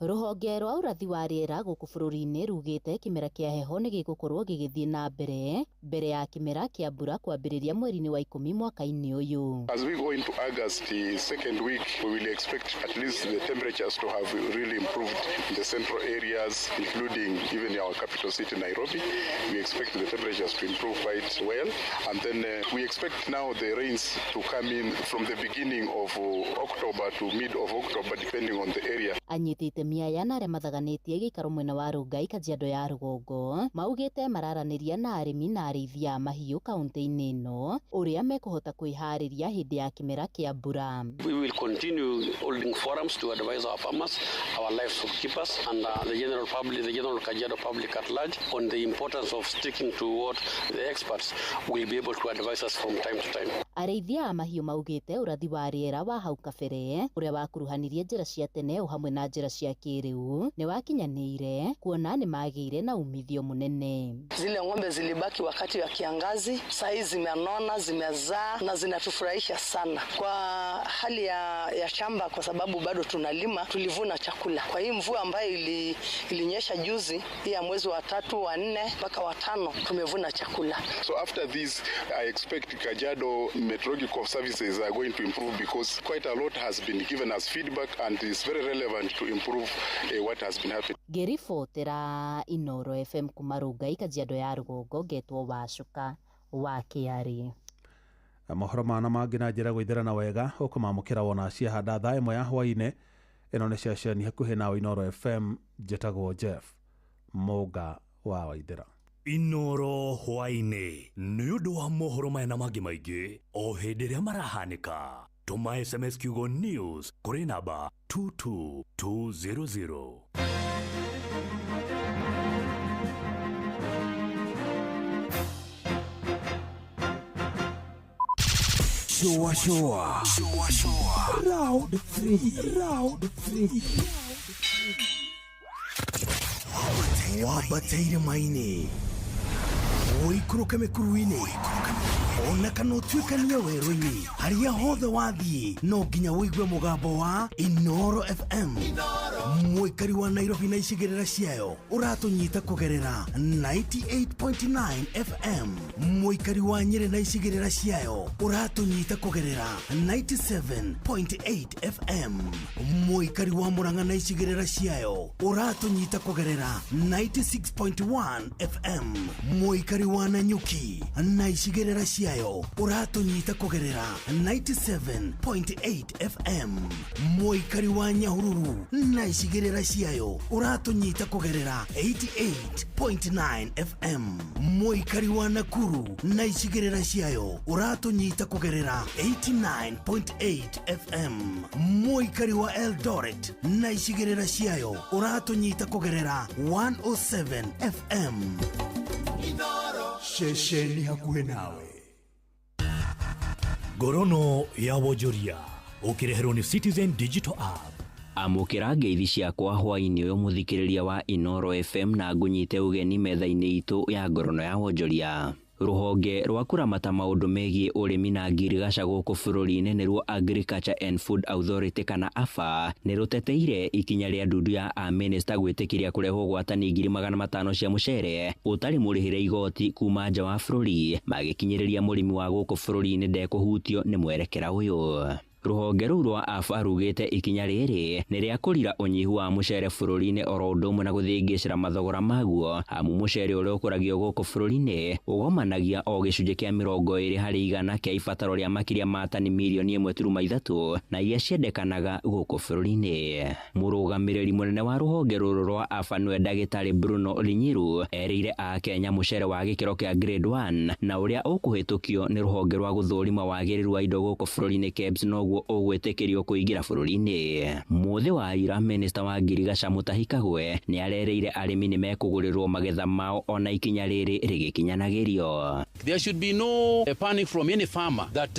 Rũhonge rwa ũrathi wa rĩera gũkũ bũrũri-inĩ rugĩte kĩmera kĩa heho nĩ gĩgũkorwo gĩgĩthiĩ na mbere mbere ya kĩmera kĩa mbura kwambĩrĩria mweri-inĩ wa 10 mwaka-inĩ ũyũ. As we go into August, the second week, we will expect at least the temperatures to have really improved in the central areas, including even our capital city, Nairobi. We expect the temperatures to improve quite well. And then we expect now the rains to come in from the beginning of October to mid of October, depending on the area. Anyiti itemi aya na arĩa mathaganĩtie gĩikaro mwena wa Rongai Kajiado ya rũgongo maugĩte mararanĩria na arĩmi na arĩithi a mahiũ kaunti-inĩ ĩno ũrĩa mekũhota kwĩharĩria hĩndĩ ya kĩmera kĩa mbura. We will continue holding forums to advise our farmers, our livestock keepers and the general public, the general Kajiado public at large on the importance of sticking to what the experts will be able to advise us from time to time. Arĩithi a mahiũ maugĩte ũrathi wa rĩera wa hau kabere ũrĩa wakuruhanirie njĩra cia tene o hamwe na njĩra cia kĩrĩu nĩ wakinyanĩire kuona nĩ magĩire na umithio mũnene. Zile ng'ombe zilibaki wakati wa kiangazi, saa zimenona, zimezaa na zinatufurahisha sana. Kwa hali ya shamba, kwa sababu bado tunalima, tulivuna chakula. Kwa hii mvua ambayo ilinyesha juzi, hii ya mwezi wa 3, wa 4 mpaka wa 5, tumevuna chakula. So after this, I expect Kajiado Meteorological Services are going to improve because quite a lot has been given as feedback and is very relevant to improve what has been happening. Ngĩribotera Inooro FM kuma Rongai Kajiado ya rũgongo ngetwo Wacuka wa Kĩarĩ. Mohoro mana mangĩ na njĩra gũithĩrana wega ũkũmamũkĩra wona ciahanda thaa 1 ya hwaĩ-inĩ. Ĩno nĩ ceceni hakuhĩ nawe Inooro FM, njĩtagwo Jeff Mũnga wa Waithĩra. Inooro hwaĩ-inĩ nĩ ũndũ wa mohoro maya na mangĩ maingĩ o hĩndĩ ĩrĩa marahanĩka. Tũma SMS kiugo news kũrĩ namba 22200. Shua shua. Shua shua. Round 3. Round 3. Wambateire maini. Ũikũrũke mĩkuru-inĩ. Ona kana ũtuĩkanie werũ-inĩ. Harĩa hothe wathiĩ no nginya ũigue mũgambo wa Inooro FM. Mũikari wa Nairobi na icigĩrĩra ciayo ũratũnyita kũgerera 98.9 FM. Mũikari wa Nyĩrĩ na icigĩrĩra ciayo ũratũnyita kũgerera 97.8 FM. Mũikari wa Murang'a na icigĩrĩra ciayo ũratũnyita kũgerera 96.1 FM. Mũikari wa Nanyuki na icigĩrĩra ciayo ũratũnyita kũgerera 97.8 FM. Mũikari wa Nyahururu na icigĩrĩra ciayo ũratũnyita kũgerera 88.9 FM. Mũikari wa Nakuru na icigĩrĩra ciayo ũratũnyita kũgerera 89.8 FM. Mũikari wa Eldoret na icigĩrĩra ciayo ũratũnyita kũgerera 107 FM. Ceceni hakuhĩ nawe. Ngorono ya wonjoria ũkĩreherwo nĩ Citizen Digital App. Amũkĩra ngeithi ciakwa hwaĩ-inĩ ũyũ mũthikĩrĩria wa Inooro FM na ngũnyite ũgeni metha-inĩ itũ ya ngorono ya wonjoria. Rũhonge rwa kũramata maũndũ megiĩ ũrĩmi na ngirigaca gũkũ bũrũri-inĩ nĩruo Agriculture and Food Authority kana AFA nĩ rũteteire ikinya rĩa ndundu ya amĩnĩsta gwĩtĩkĩria kũrehwo gwa tani 500,000 cia mũcere ũtarĩ mũrĩhĩre igoti kuma nja wa bũrũri, magĩkinyĩrĩria mũrĩmi wa gũkũ bũrũri-inĩ ndekũhutio nĩ mwerekera ũyũ. Rũhonge rũu rwa AFA rugĩte ikinya rĩrĩ nĩ rĩa kũrira ũnyihu wa mũcere bũrũri-inĩ oro ũndũ ũmwe na gũthĩngĩcĩra mathogora maguo, amu mũcere ũrĩa ũkũragio gũkũ bũrũri-inĩ ũgomanagia o gĩcunjĩ kĩa 20% kĩa ibataro rĩa makĩria ma tani 1.3 milioni na iria ciendekanaga gũkũ bũrũri-inĩ. Mũrũgamĩrĩri mũnene wa rũhonge rũrũ rwa AFA nĩwe ndagĩtarĩ Bruno Linyiru erĩire akenya mũcere wa gĩkĩro kĩa grade 1 na ũrĩa ũkũhĩtũkio nĩ rũhonge rwa gũthũrima wagĩrĩru wa indo gũkũ bũrũri-inĩ KEBS noguo ũgwĩtĩkĩrio kũingĩra bũrũri-inĩ. Mũthĩ wa ira minista wa ngirigaca Mutahi Kagwe nĩ arereire arĩmi nĩ mekũgũrĩrwo magetha mao ona ikinya rĩrĩ rĩgĩkinyanagĩrio. There should be no panic from any farmer that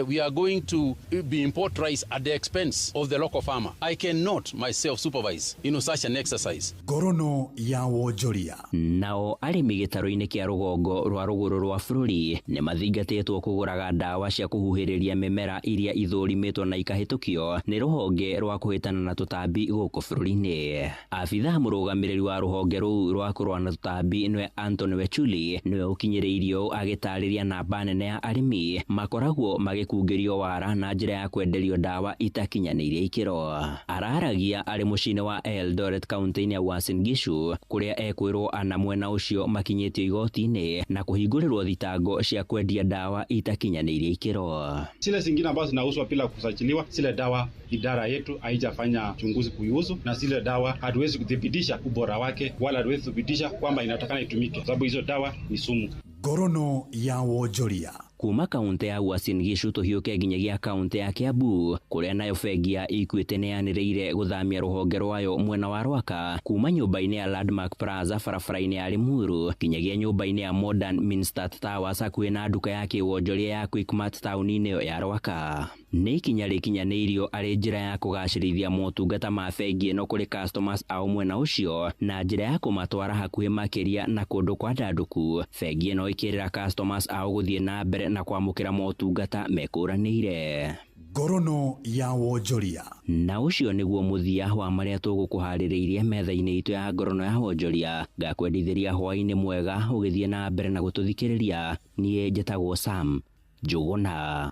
we are going to be import rice at the expense of the local farmer. I cannot myself supervise such an exercise. Ngorono ya wonjoria. Nao arĩmi gĩtarũ-inĩ kĩa rũgongo rwa rũgũrũ rwa bũrũri nĩ mathingatĩtwo kũgũraga ndawa cia kũhuhĩrĩria mĩmera iria ithũrimĩtwo na ikahĩtũkio nĩ rũhonge rwa kũhĩtana na tũtambi gũkũ bũrũri-inĩ. Abithaa mũrũgamĩrĩri wa rũhonge rũu rwa kũrũa na tũtambi nĩwe Anthony Wechuli nĩwe ũkinyĩrĩirio agĩtarĩria namba nene ya arĩmi makoragwo magĩkungĩrio wara na njĩra ya kwenderio ndawa itakinyanĩirie ikĩro. Araragia arĩ mũciĩ-inĩ wa Eldoret kaunti-inĩ ya Uasin Gishu kũrĩa ekwĩrwo ana mwena ũcio makinyĩtio igoti-inĩ na kũhingũrĩrwo thitango cia kwendia ndawa itakinyanĩirie ikĩro. Zile zingine ambazo zinauzwa bila kusajiliwa, zile dawa idara yetu haijafanya uchunguzi kuihusu, na zile dawa hatuwezi kuthibitisha ubora wake wala hatuwezi kuthibitisha kwamba inatakana itumike, sababu hizo dawa ni sumu. Ngorono ya wonjoria. Kuma kaunti ya Uasin Gishu tũhiũke nginyagia kaunti ya Kiambu kũrĩa nayo bengi ya Equity nĩyanĩrĩire gũthamia rũhonge rwayo mwena wa Rwaka kuma nyũmba-inĩ ya Landmark Plaza barabara-inĩ ya Limuru nginyagia nyũmba-inĩ ya Modern Minstadt Towers hakuhĩ na nduka ya kĩwonjoria ya Quickmart taũni-inĩ ĩyo ya Rwaka. Nĩ ikinya rĩkinyanĩirio arĩ njĩra ya kũgacĩrithia motungata ma bengi ĩno kũrĩ customers ao mwena ũcio na njĩra ya kũmatwara hakuhĩ makĩria na kũndũ kwa ndandũku. Bengi ĩno ĩkĩrĩra customers ao gũthiĩ na mbere na kwamũkĩra motungata mekũranĩire. Ngorono ya wonjoria. Na ũcio nĩguo mũthia wa marĩa tũgũkũharĩrĩirie metha-inĩ itũ ya ngorono ya wonjoria. Ngakwendithĩria hwaĩ-inĩ mwega ũgĩthiĩ na mbere na gũtũthikĩrĩria. Niĩ njĩtagwo Sam Njũgũna.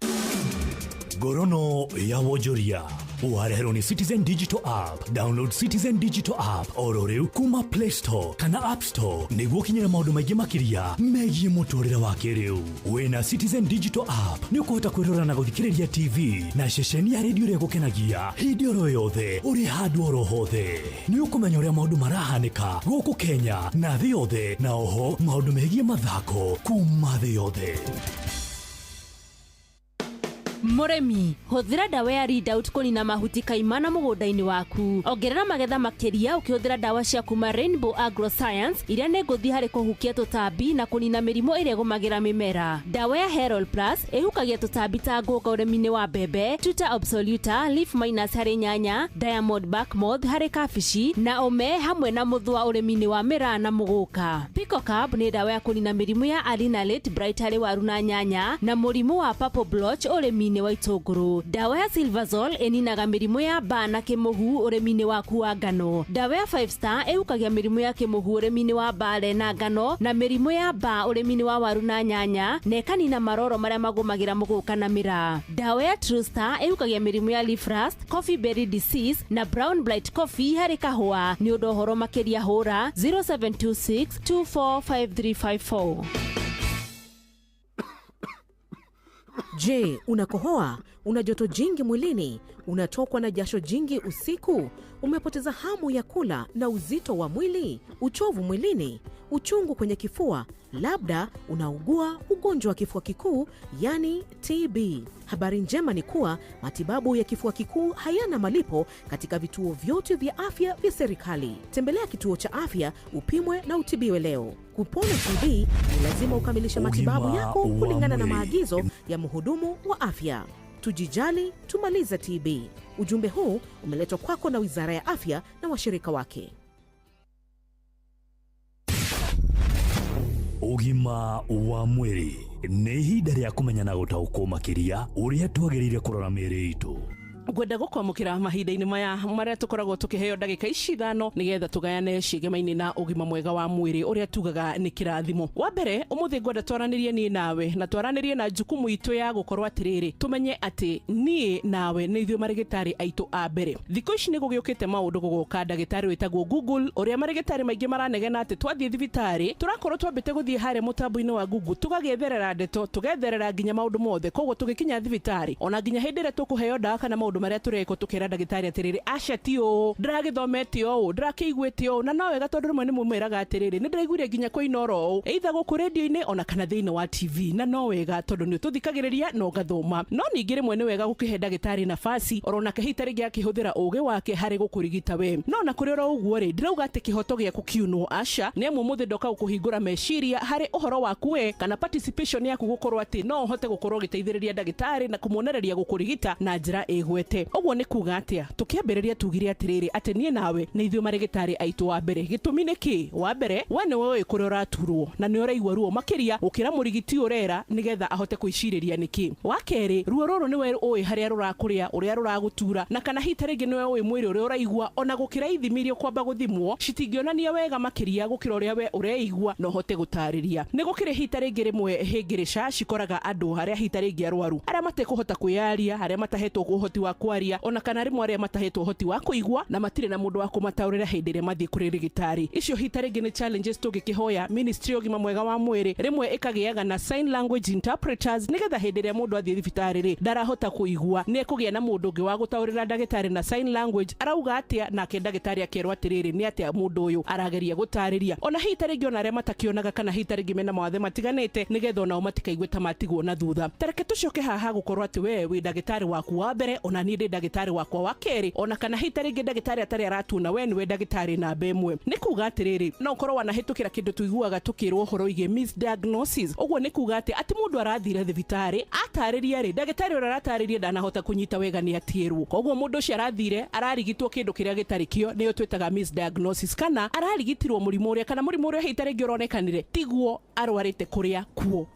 Ngorono ya wonjoria wareherwo nĩ Citizen Digital App. Download Citizen Digital App oro rĩu kuma Play Store kana App Store nĩguo ũkinyĩre maũndũ maingĩ makĩria megiĩ mũtũrĩre wa kĩrĩu. Wĩna Citizen Digital App nĩ ũkũhota kwĩrora na gũthikĩrĩria TV na ceceni ya redio ĩrĩa ĩgũkenagia hĩndĩ oro yothe ũrĩ handũ oro hothe. Nĩ ũkũmenya ũrĩa maũndũ marahanĩka gũkũ Kenya na thĩ yothe, na oho maũndũ megiĩ mathako kuma thĩ yothe. Mũrĩmi, hũthĩra ndawa ya Readout kũnina mahuti kaimana mũgũnda-inĩ waku. Ongerera magetha makĩria ũkĩhũthĩra ndawa cia kuma Rainbow Agroscience iria nĩ ngũthi harĩ kũhukia tũtambi na kũnina mĩrimũ ĩrĩa ĩgũmagĩra mĩmera. Ndawa ya Herald Plus ĩhukagia tũtambi ta ngũnga ũrĩmi-inĩ wa mbembe, Tuta absoluta, leaf minus harĩ nyanya, Diamond bark moth harĩ kabici na ome hamwe na mũthũa ũrĩmi-inĩ wa mĩraa na mũgũka. Picocab nĩ ndawa ya kũnina mĩrimũ ya Alina late blight harĩ waru na nyanya na mũrimũ wa purple blotch ũrĩmi-inĩ wa itũngũrũ. Ndawa ya Silversol ĩninaga mĩrimũ ya mbaa na kĩmũhu ũrĩmi-inĩ waku wa ngano. Ndawa ya Five Star ĩhukagia mĩrimũ ya kĩmũhu ũrĩmi-inĩ wa mbare na ngano na mĩrimũ ya mbaa ũrĩmi-inĩ wa waru na nyanya na ĩkanina maroro marĩa magũmagĩra mũgũka na mĩraa. Ndawa ya True Star ĩhukagia mĩrimũ ya leaf rust, coffee berry disease na brown blight coffee harĩ kahũa. Nĩ ũndũ ũhoro makĩria hũra 0726 245354. Je, unakohoa? Una joto jingi mwilini? Unatokwa na jasho jingi usiku? Umepoteza hamu ya kula na uzito wa mwili? Uchovu mwilini? Uchungu kwenye kifua? Labda unaugua ugonjwa wa kifua kikuu, yani TB. Habari njema ni kuwa matibabu ya kifua kikuu hayana malipo katika vituo vyote vya afya vya serikali. Tembelea kituo cha afya upimwe na utibiwe leo. Kupona TB ni lazima ukamilishe matibabu Ugima yako wa kulingana na mwili. maagizo ya mhudumu wa afya. Tujijali, tumalize TB. Ujumbe huu umeletwa kwako na Wizara ya Afya na washirika wake. Ũgima wa mwĩrĩ nĩ ihinda rĩa kũmenya na gũtaũkwo makĩria ũrĩa twagĩrĩire kũrora mĩĩrĩ itũ. Ngwenda gũkwamũkĩra mahinda-inĩ maya marĩa tũkoragwo tũkĩheo ndagĩka ici 5 nĩgetha tũgayane ciĩgema-inĩ na ũgima mwega wa mwĩrĩ ũrĩa tugaga nĩ kĩrathimo. Wa mbere ũmũthĩ ngwenda twaranĩrie niĩ nawe na twaranĩrie na jukumu itũ ya gũkorwo atĩrĩrĩ, tũmenye atĩ niĩ nawe nĩ ithuĩ marĩgĩtarĩ aitũ a mbere. Thikũ ici nĩ gũgĩũkĩte maũndũ gũgoka ndagĩtarĩ wĩtagwo Google, ũrĩa marĩgĩtarĩ maingĩ maranegena atĩ twathiĩ thibitarĩ tũrakorwo twambĩte gũthiĩ harĩa mũtambo-inĩ wa Google tũgagĩetherera ndeto, tũgetherera nginya maũndũ mothe. Koguo tũgĩkinya thibitarĩ ona nginya hĩndĩ ĩrĩa tũkũheo ndawa kana maũndũ marĩa tũrekwo tũkĩra ndagĩtarĩ atĩrĩrĩ, aca ti ũũ, ndĩragĩthomete ũũ, ndĩrakĩiguĩte ũũ. Na no wega tondũ rĩmwe nĩ mũmwĩraga atĩrĩrĩ, nĩ ndĩraiguire nginya kũinoro ũũ, either gũkũ rĩndiũ-inĩ ona kana thĩinĩ wa TV. Na no wega tondũ nĩ ũtũthikagĩrĩria na ũgathoma. No ningĩ rĩmwe nĩ wega gũkĩhe ndagĩtarĩ nafasi oro nake hihi ta rĩngĩ akĩhũthĩra ũgĩ wake harĩ gũkũrigita we. No na kũrĩ oro ũguo rĩ, ndĩrauga atĩ kĩhoto gĩaku kiunwo, aca. Nĩ amu ũmũthĩ ndoka gũkũhingũra meciria harĩ ũhoro waku we kana participation yaku gũkorwo atĩ no ũhote gũkorwo ũgĩteithĩrĩria ndagĩtarĩ na kũmuonereria gũkũrigita na njĩra ĩgwete. Ũguo nĩ kuga atĩa? Tũkĩambĩrĩria tugire atĩrĩrĩ, atĩ niĩ nawe nĩ ithuĩ marĩgĩtarĩ aitũ wa mbere. Gĩtũmi nĩ kĩ? Wa mbere, we nĩwe ũĩ kũrĩa ũraturwo na nĩ ũraigua ruo makĩria gũkĩra mũrigiti ũrera nĩgetha ahote kwĩcirĩria nĩkĩ. Wa kerĩ, ruo rũrũ nĩwe ũĩ harĩa rũrakũrĩa, ũrĩa rũragũtura, na kana hihi ta rĩngĩ nĩwe ũĩ mwĩrĩ ũrĩa ũraigua ona gũkĩra ithimi iria ũkwamba gũthimwo citingĩonania wega makĩria gũkĩra ũrĩa we ũreigua na ũhote gũtarĩria. Nĩ gũkĩrĩ hihi ta rĩngĩ rĩmwe hĩngĩrĩca cikoraga andũ arĩa hihi ta rĩngĩ arwaru, arĩa matekũhota kwĩyaria, arĩa matahetwo ũhoti wa kwaria, ona kana rĩmwe arĩa matahetwo ũhoti wa kũigua na matirĩ na mũndũ wa kũmataũrĩra hĩndĩ ĩrĩa mathiĩ kũrĩ rĩgĩtarĩ. Icio hihi ta rĩngĩ nĩ challenges tũngĩkĩhoya ministry ya ũgima mwega wa mwĩrĩ rĩmwe ĩkagĩaga na sign language interpreters nĩgetha hĩndĩ ĩrĩa mũndũ athiĩ thibitarĩ rĩ ndarahota kũigua, nĩ ekũgĩa na mũndũ ũngĩ wa gũtaũrĩra ndagĩtarĩ na sign language arauga atĩa, nake ndagĩtarĩ akerwo atĩrĩrĩ nĩ atĩa mũndũ ũyũ arageria gũtarĩria. Ona hihi ta rĩngĩ ona arĩa matakĩonaga kana hihi ta rĩngĩ mena mawathe matiganĩte nĩgetha onao matikaigwe ta matigwo na thutha. Tareke tũcoke haha gũkorwo atĩ we wĩ ndagĩtarĩ waku wa mbere, ona niĩ ndĩ ndagĩtarĩ wakwa wa kerĩ, ona kana hihi ta rĩngĩ ndagĩtarĩ atarĩ aratuona we nĩwe ndagĩtarĩ namba ĩmwe. Nĩ kuga atĩrĩrĩ, no ũkorwo wanahĩtũkĩra kĩndũ tũiguaga tũkĩrwo ũhoro wĩgiĩ misdiagnosis. Ũguo nĩ kuga atĩ mũndũ arathire thibitarĩ atarĩria rĩ, ndagĩtarĩ ũrĩa aratarĩria ndanahota kũnyita wega nĩ atĩrwo. Koguo mũndũ ũcio arathire ararigitwo kĩndũ kĩrĩa gĩtarĩ kĩo, nĩyo twĩtaga misdiagnosis, kana ararigitirwo mũrimũ ũrĩa kana mũrimũ ũrĩa hihi ta rĩngĩ ũronekanire tiguo arwarĩte kũrĩa kuo.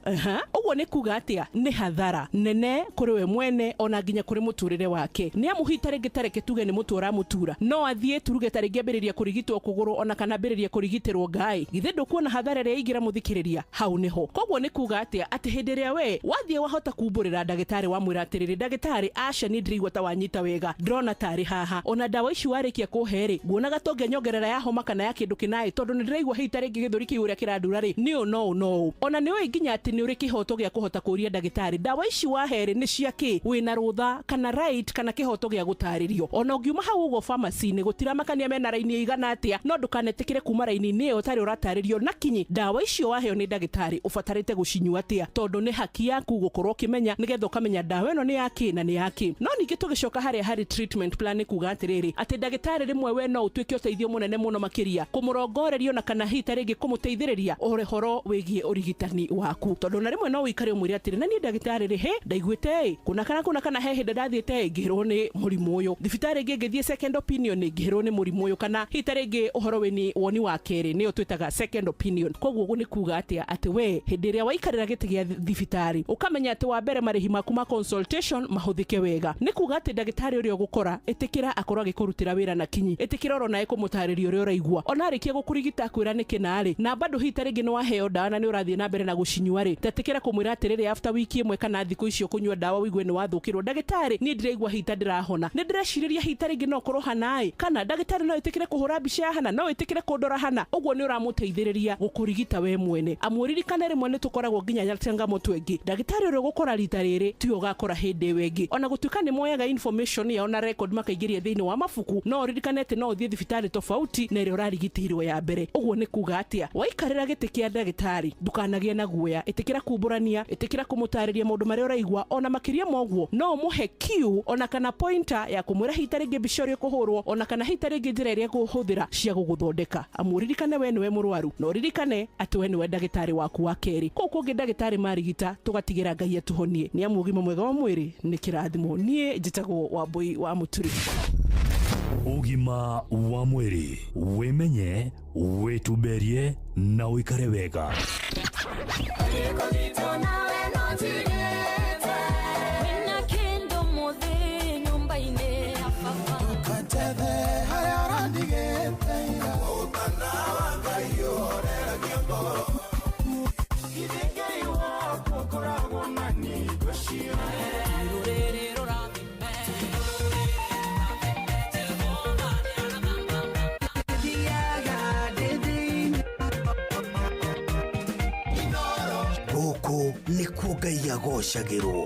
Ũguo nĩ kuga atĩa? Nĩ hathara nene kũrĩ we mwene ona nginya kũrĩ mũtũrĩre wake. Nĩ amu hihi ta rĩngĩ tareke tuge nĩ mũtũ ũramũtura, no athiĩ turuge ta rĩngĩ ambĩrĩria kũrigitwo kũgũrũ ona kana ambĩrĩria kũrigitĩrwo ngai, githĩ ndũkuona hathara ĩrĩa ĩingĩra mũthikĩrĩria hau nĩho. Koguo nĩ kuga atĩa? Atĩ hĩndĩ ĩrĩa we wathiĩ wahota kumbũrĩra ndagĩtarĩ wamwĩra atĩrĩrĩ, ndagĩtarĩ aca niĩ ndĩraigua ta wanyita wega, ndĩrona tarĩ haha, ona ndawa ici warĩkia kũhe rĩ nguonaga to ngĩnyongerera ya homa kana ya kĩndũ kĩnaĩ, tondũ nĩ ndĩraigua hihi ta rĩngĩ gĩthũri kĩu ũrĩa kĩrandura rĩ nĩ ũũ no ũũ no ũũ. Ona nĩ ũĩ nginya atĩ nĩ ũrĩ kĩhoto gĩa kũhota kũũria ndagĩtarĩ ndawa ici wahe rĩ nĩ cia kĩ, wĩna rũtha kana right kana kĩhoto gĩa gũtarĩrio. Ona ũngiuma hau ũguo pharmacy-inĩ gũtiramakania mena raini ĩigana atĩa, no ndũkanetĩkĩre kuma raini-inĩ ĩyo ũtarĩ ũratarĩrio na kinyi ndawa icio waheo nĩ ndagĩtarĩ ũbatarĩte gũcinyua atĩa, tondũ nĩ haki yaku gũkorwo ũkĩmenya nĩgetha ũkamenya ndawa ĩno nĩ ya kĩ na nĩ ya kĩ. No ningĩ tũgĩcoka harĩa harĩ treatment plan nĩ kuga atĩrĩrĩ, atĩ ndagĩtarĩ rĩmwe we no ũtuĩke ũteithio mũnene mũno makĩria kũmũrongoreria ona kana hihi ta rĩngĩ kũmũteithĩrĩria ũhoro wĩgiĩ ũrigitani waku, tondũ na rĩmwe no ũikare ũmwĩre atĩrĩ, na niĩ ndagĩtarĩ rĩ he ndaiguĩte ĩ kũna kana kũna kana he hĩndĩ ndathiĩte ĩ ngĩrwo nĩ mũrimũ ũyũ, thibitarĩ ĩngĩ ngĩthiĩ second opinion ngĩrwo nĩ mũrimũ ũyũ, kana hihi ta rĩngĩ ũhoro wĩni woni wa kerĩ nĩyo twĩtaga second opinion. Koguo ũguo nĩ kuga atĩa? Atĩ we hĩndĩ ĩrĩa waikarĩra gĩtĩ gĩa thibitarĩ ũkamenya atĩ wa mbere marĩhi maku ma consultation mahũthĩke wega, nĩ kuga atĩ ndagĩtarĩ ũrĩa ũgũkora ĩtĩkĩra akorwo agĩkũrutĩra wĩra na kinyi, ĩtĩkĩra oro nawe kũmũtarĩria ũrĩa ũraigua, ona arĩkia gũkũrigita akwĩra nĩ kĩna rĩ, na bado hihi ta rĩngĩ nĩ waheo ndawa na nĩ ũrathiĩ na mbere na gũcinyua rĩ, tetĩkĩra kũmwĩra atĩrĩrĩ after wiki ĩmwe kana thikũ icio kũnyua ndawa ũigue nĩ wathũkĩrwo, ndagĩtarĩ niĩ ndĩraigua hihi ta ndĩrahona, nĩ ndĩrecirĩria hihi ta rĩngĩ no ũkorwo hana ĩ, kana ndagĩtarĩ no ĩtĩkĩre kũhũra mbica ya hana, no ĩtĩkĩre kũndora hana. Ũguo nĩ ũramũteithĩrĩria gũkũrigita we mwene. Amu ũririkane rĩmwe nĩ tũkoragwo nginya na changamoto ĩngĩ, ndagĩtarĩ ũrĩa ũgũkora rita rĩrĩ tiwe ũgakora hĩndĩ ĩyo ĩngĩ, ona gũtuĩka nĩ moyaga information yao na record makaingĩria thĩinĩ wa mabuku, no ũririkane atĩ no ũthiĩ thibitarĩ tofauti na ĩrĩa ũrarigitĩirwo ya mbere. Ũguo nĩ kuga atĩa? Waikarĩra gĩtĩ kĩa ndagĩtarĩ ndũkanagĩe na guoya, ĩtĩkĩra kumbũrania, ĩtĩkĩra kũmũtarĩria maũndũ marĩa ũraigua, ona makĩria ma ũguo no ũmũhe cue ona Ona kana pointer ya kũmwĩra hita rĩngĩ mbica ũrĩa ũkũhũrwo, ona kana hita rĩngĩ njĩra ĩrĩa ĩkũhũthĩra cia gũgũthondeka. Amu ũririkane we nĩwe mũrwaru, na ũririkane atĩ we nĩwe ndagĩtarĩ waku wa kerĩ. Kũu kũngĩ ndagĩtarĩ marigita, tũgatigĩra Ngai atũhonie, nĩ amu ũgima mwega wa mwĩrĩ nĩ kĩrathimo. Niĩ njĩtagwo Wambui wa Mũturi. Ũgima wa mwĩrĩ, wĩmenye, wĩtumberie na ũikare wega. Gũkũ nĩkuo Ngai agocagĩrwo.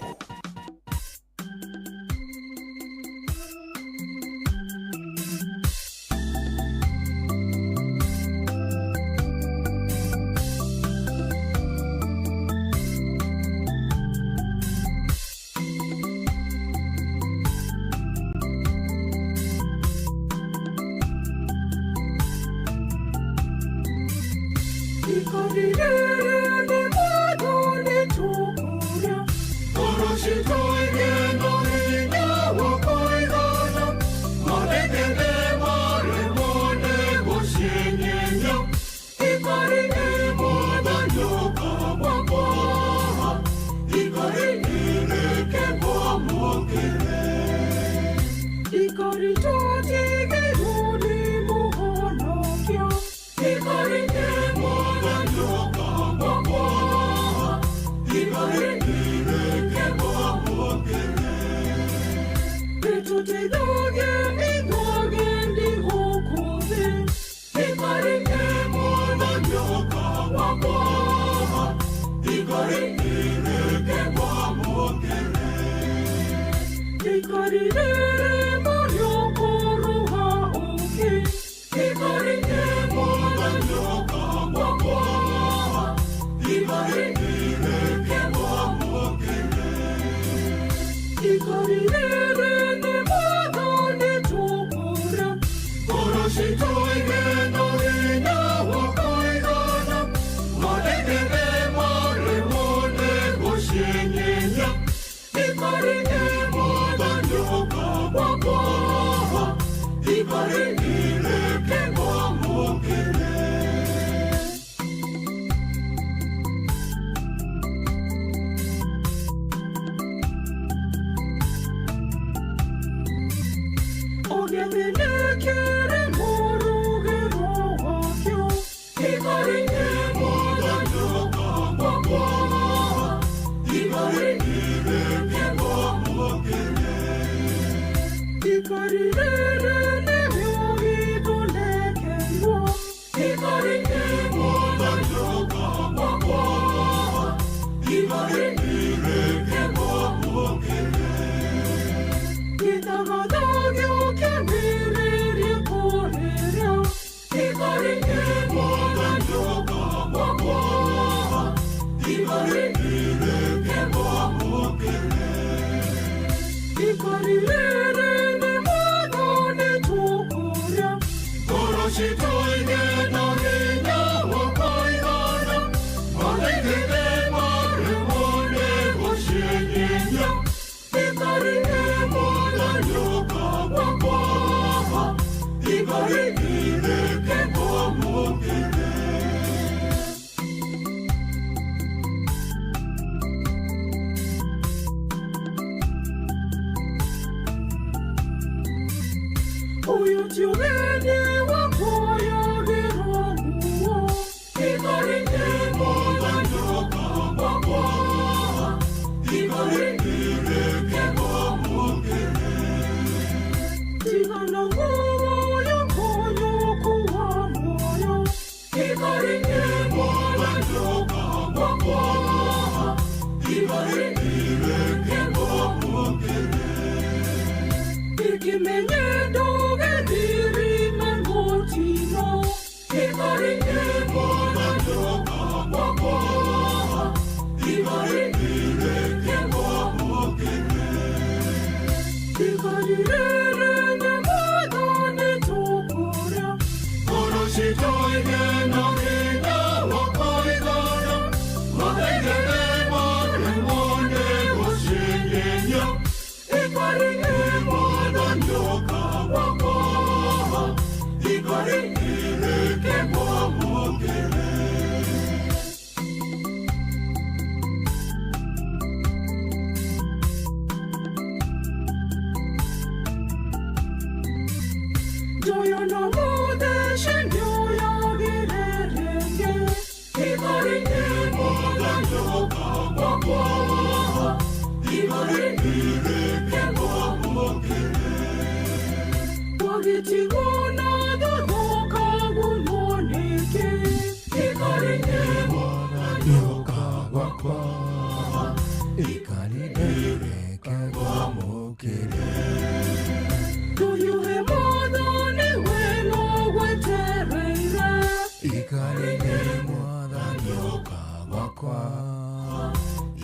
wakwa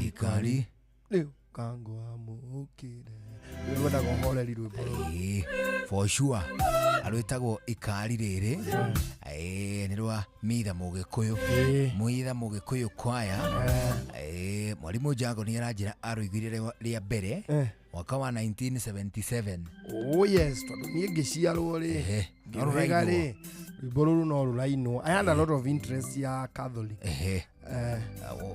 Ikari rĩu kangwamũkĩre. Rwendagwo horeri rwĩmbo rũu. Ĩĩ, for sure arwĩtagwo ikari rĩrĩ. Ĩĩ, nĩ rwa mitha mũgĩkũyũ, mwitha mũgĩkũyũ kwaya. Ĩĩ, mwarimũ Jago nĩ aranjĩra arũiguire rĩa mbere mwaka wa 1977. Oh yes, tondũ niĩ ngĩciarwo rĩ, no ngĩrũga rũrainwo. rĩ, rwĩmbo rũrũ no rũrainwo. I had a lot of interest ya Catholic.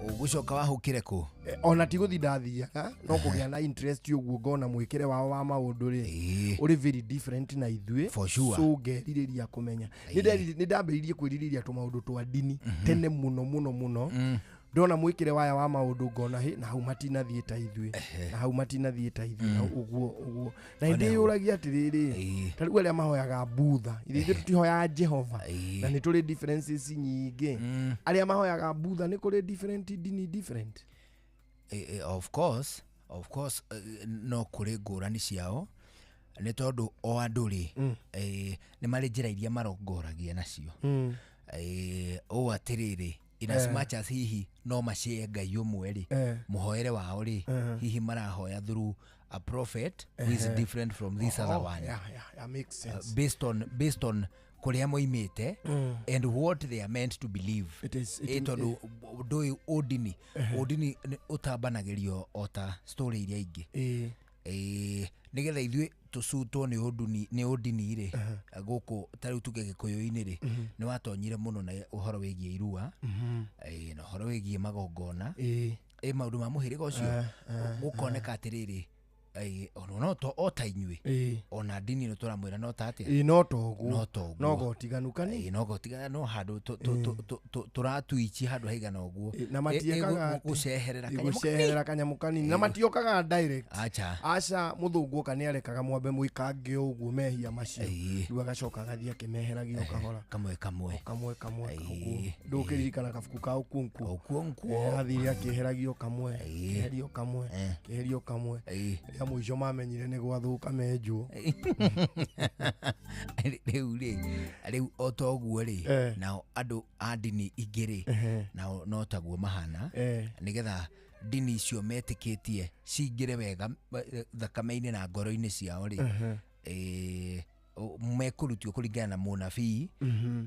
Ũgũcoka wahũkĩre kũ? Ona ti gũthi ndathiaga, no kũgĩa na interest ũguo, ngona mwĩkĩre wao wa maũndũ rĩ ũrĩ very different na ithuĩ. For sure. So ngerirĩria kũmenya. Nĩ ndambĩrĩirie kwĩrirĩria tũmaũndũ twa ndini tene mũno mũno mũno. Ndona mwĩkĩre waya wa maũndũ, ngona hĩ, na hau matinathiĩ ta ithuĩ, na hau matinathiĩ ta ithuĩ, na ũguo ũguo. Na hĩndĩ yũragia atĩrĩrĩ, ta rĩu arĩa mahoyaga Budha, ithuĩ tũtihoyaga Jehova, na nĩ tũrĩ differences nyingĩ. Arĩa mahoyaga Budha, nĩ kũrĩ different ndini different. Of course, of course, no kũrĩ ngũrani ciao, nĩ tondũ o andũ rĩ, nĩ marĩ njĩra iria marongoragia nacio. Ũũ atĩrĩrĩ, in as much as hihi no macie Ngai ũmwe rĩ, mũhoere wao rĩ, hihi marahoya through a prophet who is different from this other one. Yeah, makes sense. Based on kũrĩa moimĩte and what they are meant to believe. It is, Tondũ ũndũ ũyũ ũndini, ũndini nĩ ũtambanagĩrio o ta story iria ingĩ. Nĩgetha ithuĩ tũcutwo nĩ ũndini, nĩ ũndini rĩ, gũkũ ta rĩu tuge gĩkũyũ-inĩ rĩ, nĩ watonyire mũno na ũhoro wĩgiĩ irua, na ũhoro wĩgiĩ magongona, maũndũ ma mũhĩrĩga ũcio. Gũkoneka atĩrĩrĩ, ona no to o ta inyuĩ, ona ndini ĩno tũramwĩra no ta atĩa? Ĩĩ, no toguo. No toguo. No gotiganu kani. Ĩĩ, no gotigana, no handũ tũratuichi handũ haigana ũguo. Na matiĩkaga gũceherera kanyamũ. Gũceherera kanyamũ kanini, na matiokaga direct. Acha. Aca, mũthũngũ oka nĩ arekaga mwambe mwĩkange ũguo mehia macio, rĩu agacoka agathiĩ akĩmeheragia o kahora. Kamwe kamwe. O kamwe kamwe ũguo. Ndũkĩririkana kabuku ka Okonkwo? Okonkwo. Athire akĩeheragio kamwe, akĩeherio kamwe, akĩeherio kamwe, rĩa mũico mamenyire nĩ gwathũka menjwo. Rĩu rĩ, rĩu o ta ũguo rĩ, nao andũ a ndini ingĩ rĩ, nao no taguo mahana, nĩgetha ndini icio metĩkĩtie cingĩre wega thakame-inĩ na ngoro-inĩ ciao rĩ, mekũrutio kũringana na mũnabii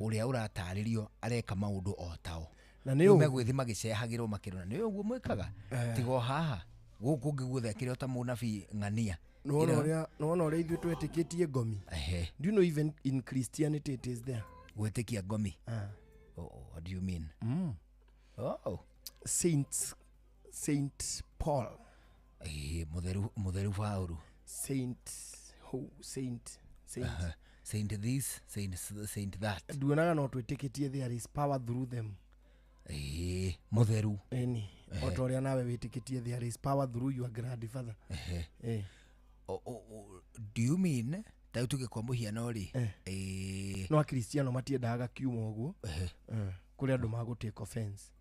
ũrĩa ũratarĩrio areka maũndũ o tao. Na nĩ ũũ- Megwĩthi magĩcehagĩrwo makĩrona nĩ ũguo mwĩkaga, tiga o haha gũkũ ũngĩ guothe akĩrĩ o ta mũnabii ng'ania. Nĩwona ũrĩa, nĩwona ũrĩa ithuĩ twetĩkĩtie ngomi? Do you know even in Christianity it is there? Gwĩtĩkia ngomi? Oh, what do you mean? Oh. Saint Paul. Mũtheru Paũlũ. Saint who? Saint, Saint. Saint this, saint that. Nduonaga no twĩtĩkĩtie there is power through them? Mũtheru. Ĩni, o ta ũrĩa nawe wĩtĩkĩtie there is power through your grandfather. Do you mean ta rĩu tuge kwa mũhiano rĩ, No akristiano matiendaga gakiuma ũguo. Kũrĩ andũ magũ take offense.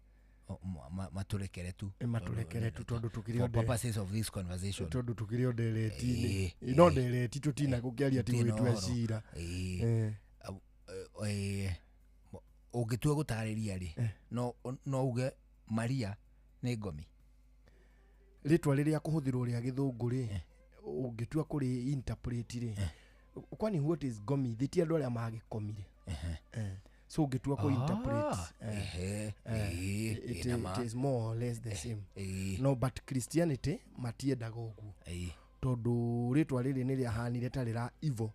Matũrekere tu. Matũrekere tu tondũ tũkĩrĩ For o purposes of this conversation. Tondũ tũkĩrĩ o ndereti-inĩ. No ndereti tũtina gũkĩaria ti Tũtina gwĩtua ũhoro. cira. Ũngĩtua gũtarĩria rĩ, no uge Maria nĩ ngomi? Rĩtwa rĩrĩa kũhũthĩrwo rĩa gĩthũngũ rĩ, ũngĩtua kũrĩ interpret rĩ, kwani what is ngomi? Thĩ ti andũ arĩa magĩkomire. So ũngĩtua kũ interpret, Ĩna ma. it is more or less the same. No, but Christianity matiendaga ũguo, tondũ rĩtwa rĩrĩ nĩ rĩahanire ta rĩra evil,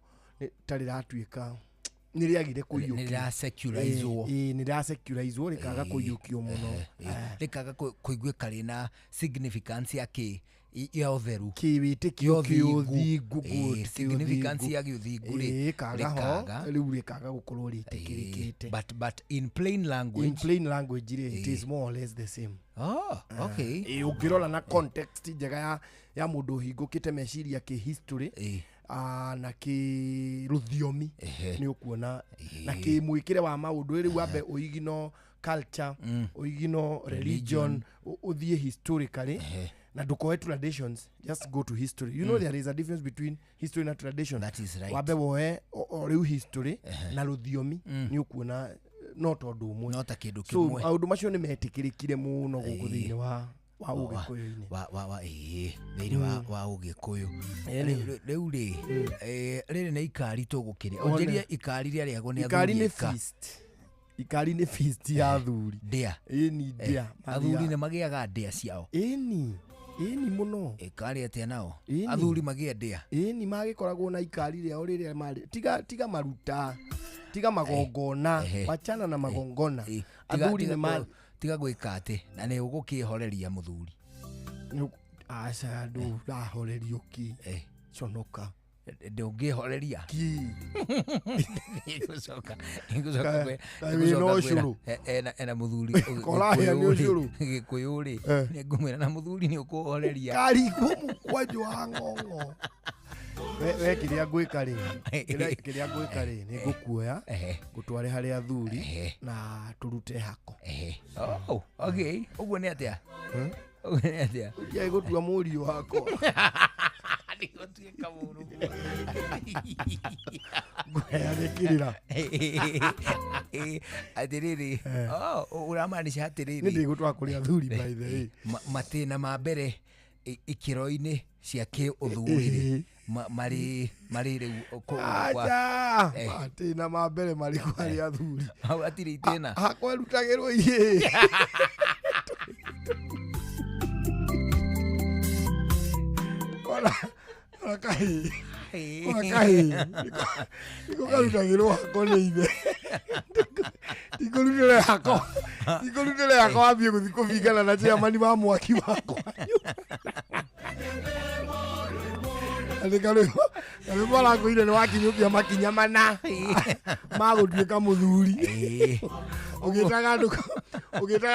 ta rĩratuĩka nĩ rĩagire kũiyũkio. Nĩ rĩrasecurizwo. Nĩ rĩrasecurizwo, rĩkaga kũiyũkio mũno. Rĩkaga kũiguĩka rĩna significance ya kĩ ya ũtheru. Kĩwĩtĩkio, kĩũthingu. Good, significance ya gĩũthingu rĩ, ĩkaga ho. Rĩkaga. Rĩu rĩkaga gũkorwo rĩtĩkĩrĩkĩte. But in plain language, in plain language rĩ, it is more or less the same. Oh, okay. Ũngĩrora na context njega ya mũndũ ũhingũkĩte meciria kĩ history, na kĩ rũthiomi, nĩ ũkuona na kĩ mwĩkĩre wa maũndũ rĩu wambe ũigino culture, ũigino religion, ũthiĩ historically na ndũkoe traditions, just go to history. You know, there is a difference between history na tradition. That is right. Wambe woe o rĩu history na rũthiomi, nĩ ũkuona no tondũ ũmwe no ta kĩndũ so kĩmwe maũndũ macio nĩ metĩkĩrĩkire mũno gũkũ thĩinĩ wa ũgĩkũyũ-inĩ wa ĩĩ thĩinĩ wa ũgĩkũyũ. Rĩu rĩ rĩrĩ nĩ ikari tũgũkĩrĩa onjĩrie ikari rĩarĩagwo nĩ ikari nĩ feast. Ikari nĩ feast ya athuri. Ndĩa. Ĩni ndĩa. Athuri nĩ magĩaga ndĩa ciao. Ĩni. Ĩni mũno. Ikari atĩa nao? Athuri magĩe ndĩa. Ĩni magĩkoragwo na ikari rĩao rĩrĩa marĩ. Tiga maruta. Tiga magongona. Wachana na magongona. Athuri nĩ ma tiga gwĩka atĩ na nĩ ũgũkĩhoreria mũthuri. Aca ndũrahorerio kĩ. Conoka. Ndũngĩhoreria ki. Nĩngũcoka kwĩra ena mũthuri Gĩkũyũ rĩ nĩngũmwĩra na mũthuri nĩ ũkũhoreria. Karigwo mũkwanjũ wa ng'ong'o. We kĩrĩa ngwĩka rĩ kĩrĩa ngwĩka rĩ nĩ ngũkuoya ngũtware harĩ athuri na tũrute hako. Oh, okay. Ũguo nĩ atĩa? Ũguo nĩ atĩa? Ndiaĩ gũtua mũriũ wakwa. Nĩgũtuĩka mũrũguo. Ngũheane kĩrĩra. Atĩrĩrĩ, ũramaanisha atĩrĩrĩ. Nĩ ndĩgũtwara kũrĩ athuri by the way. Matĩna ma mbere ikĩro-inĩ cia kĩũthuri rĩ marĩ rĩu kũu kwa. Aca, matĩna ma mbere marĩ kwarĩ athuri. Hau hatirĩ itĩna. Hakwa rutagĩrwo ihĩĩ. Ona kahĩĩ. Ona kahĩĩ. Nĩko karutagĩrwo hako nĩ ithe. Ndikũrutĩre hako. Ndikũrutĩre hako wambie gũthiĩ kũbingana na chairman wa mwaki wakwa. Karĩmbo arakwĩire nĩ wakinyũkia makinya mana ma gũtuĩka mũthuri. Ũgĩtaga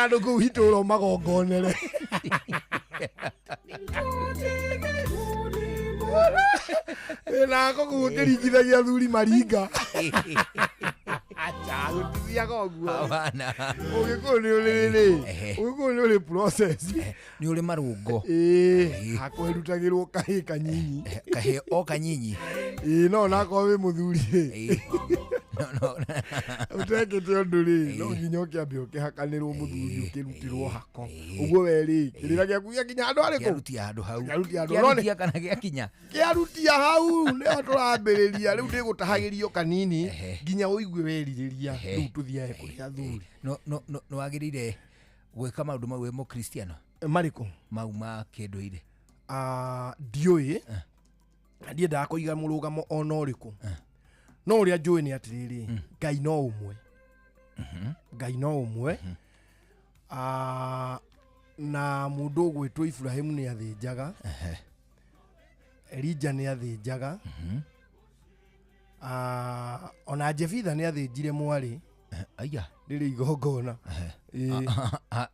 andũ kũu itũũra ũmagongonere. Nako kũu ũkĩringithagia athuri maringa. Acha gũtithiaga ũguo. Ũgĩkũyũ nĩ ũrĩ rĩrĩ. Ũgĩkũyũ nĩ ũrĩ process. Nĩ ũrĩ marũngo. Ĩĩ hakwerutagĩrwo kahĩĩ kanyinyi. Kahĩĩ o kanyinyi. Ĩĩ no onakorwo wĩ mũthuri rĩ. Ũtekĩte ũndũ rĩ no nginya ũkĩambe ũkĩhakanĩrwo mũthuri ũkĩrutĩrwo hako. Ũguo we rĩ kĩrĩra gĩaku gĩakinya handũ harĩkũ? Kĩarutia handũ hau. Kĩarutia kana gĩakinya? Kĩarutia hau nĩho tũrambĩrĩria rĩu ndĩgũtahagĩrio kanini nginya ũigue werirĩria rĩu tũthiae kũrĩ athuri. No wagĩrĩire gwĩka maũndũ mau wĩ mũkristiano? Marĩkũ? Mau ma kĩndũire. Ndiũĩ na ndiendaga kũiga mũrũgamo ona ũrĩkũ. No ũrĩa njũĩ nĩ atĩrĩrĩ Ngai no ũmwe. Ngai no ũmwe. Na mũndũ ũgwĩtwo Iburahĩmu nĩ athĩnjaga. Elija nĩ athĩnjaga. Ona Jefitha nĩ athĩnjire mwarĩ. Aya. Rĩrĩ igongona.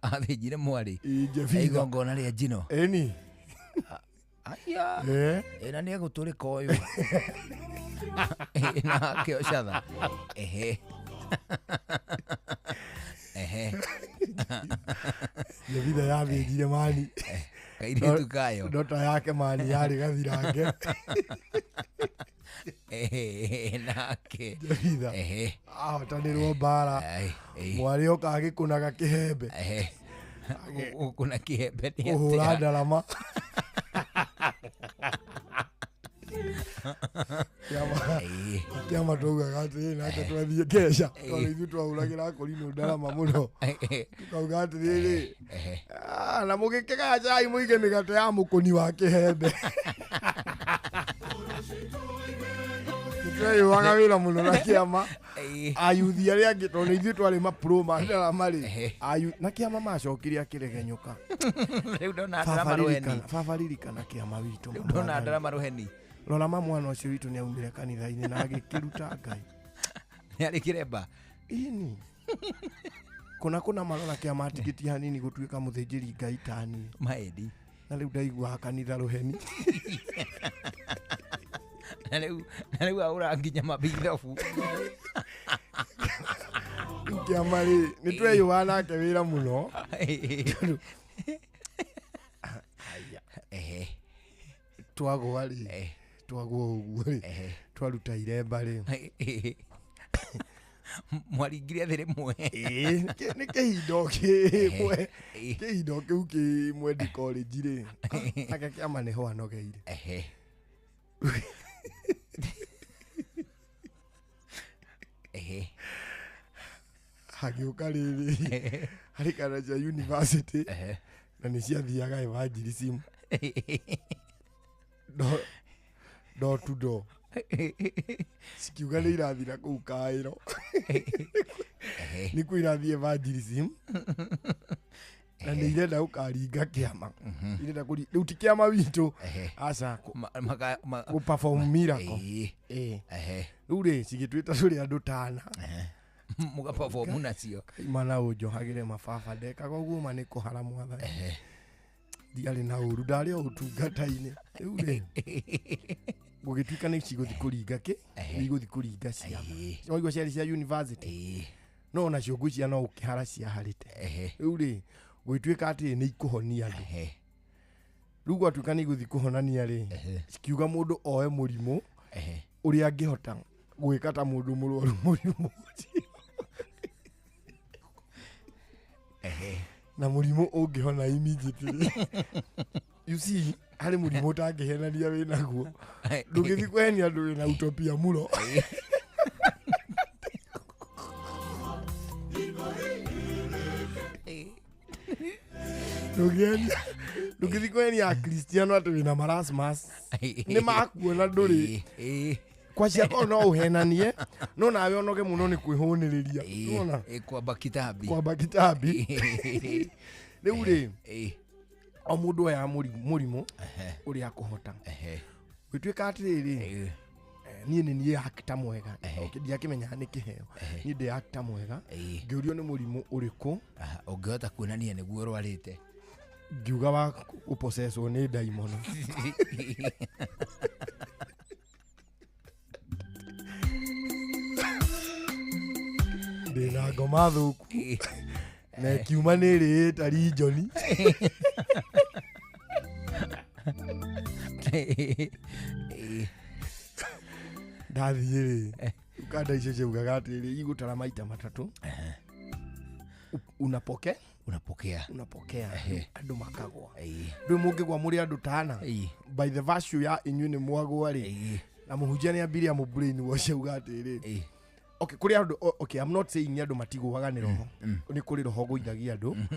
Athĩnjire mwarĩ. Jefitha. Igongona rĩa njino. Ĩni. Aya. Na nĩ egũtũrĩka ũyũ. Na kĩocatha. Ehe. Ehe. Jefitha yathĩnjire mani. Kairĩtu kayo. Ndota yake mani yarĩ gathirange. Nake. Jefitha. Ahotanĩrwo mbara. Mwarĩ oka agĩkũnaga kĩhembe. Gũkũna kĩhembe nĩ atĩa? Kũhũra ndarama. Kĩama twaugaga atĩrĩrĩ nake twathiĩ keca tondũ ithuĩ twahũragĩra kũrinũ ndarama mũno tukauga atĩrĩrĩ na mũgĩkĩgaya cai mũige mĩgate ya mũkũni wa kĩhembe. Nĩtweyũaga wĩra mũno na kĩama ayuthi arĩa angĩ tondũ ithuĩ twarĩ mapro ma ndarama rĩ na kĩama macokire akĩregenyũka. Rĩu ndona ndarama rũheni. Baba ririkana kĩama witũ. Rĩu ndona ndarama rũheni. Rora ma mwana ũcio witũ nĩ aumire kanitha-inĩ na agĩkĩruta Ngai. Nĩ arĩ kĩremba? Ĩni. Kũna marora kĩama atigĩtie hanini gũtuĩka mũthĩnjĩri Ngai ta niĩ. Maĩndi. Na rĩu ndaiguaga kanitha rũheni. Na rĩu ahũra nginya mabithobu. Kĩama rĩ nĩ tweyũaga nake wĩra mũno. Twagũa rĩ twagũa ũguo rĩ twaruta iremba rĩ Mwaringire thĩ rĩmwe. Ĩĩ, nĩ kĩhindo kĩmwe, kĩhindo kĩu kĩ Mwendi College rĩ, ake kĩama nĩho anogeire. Ehe. Ehe. Hagĩũka rĩrĩ harĩ kana cia university na nĩ ciathiaga evangelism door to door, cikiuga nĩ irathira kũu Kaĩro, nĩkuo irathiĩ evangelism na nĩ irenda gũkaringa kĩama, irenda rĩu ti kĩama witũ, aca, gũ perform miracle. Ĩĩ. Rĩu rĩ cigĩtwĩta tũrĩ andũ tana. Mũga perform nacio. Kaimana ũnjohagĩre mababa, ndekaga ũguo ma nĩ kũhara mwathani, ndiarĩ na ũru, ndarĩ o ũtungata-inĩ. Rĩu rĩ gũgĩtuĩka nĩ cigũthiĩ kũringa kĩ, nĩ igũthiĩ kũringa ciama. Waigua ciarĩ cia university, no onacio ngwĩciria no ũkĩhara ciaharĩte. Rĩu rĩ gũgĩtuĩka atĩ nĩ ikũhonia andũ. Rĩu gwatuĩka nĩ igũthiĩ kũhonania rĩ, cikiuga mũndũ oe mũrimũ ũrĩa angĩhota gwĩka ta mũndũ mũrwaru mũrimũ ũcio, na mũrimũ ũngĩhona immediately. You see, harĩ mũrimũ ũtangĩhenania wĩnaguo, ndũngĩthiĩ kũhenia andũ wĩna utopia mũro. Ndũngĩthiĩ kũhenia akristiano atĩ wĩna marasmus, nĩ makuona ndũrĩ kwa ciako. No ũhenanie no nawe ũnoge mũno nĩ kwĩhũnĩrĩria. Nĩwona? Kwamba kitabi. Kwamba kitabi. Rĩu rĩ o mũndũ oyaga mũrimũ ũrĩa akũhota. Gwĩtuĩka atĩrĩrĩ, niĩ nĩ niĩ actor mwega. Okay, ndiakĩmenyaga nĩ kĩheo, niĩ ndĩ actor mwega. Ngĩũrio nĩ mũrimũ ũrĩkũ ũngĩhota kuonania nĩguo ũrwarĩte, ngiuga wa gũpoceswo nĩ ndaimono. Ndĩna ngoma thũku na ĩkiuma nĩ ĩrĩĩta rinjoni. Ndathiĩ rĩ, ukanda icio ciaugaga atĩrĩ, igũtara maita matatũ, unapoke unapokea unapokea, andũ makagwa. Rĩu mũngĩgwa mũrĩ andũ tana, by the virtue ya inyuĩ nĩ mwagwa rĩ, na mũhunjia nĩ ambirie amũ brain wash, auga atĩrĩ, okay, kũrĩ andũ, okay, I'm not saying andũ matigũaga nĩ roho, nĩ kũrĩ roho gũithagia andũ,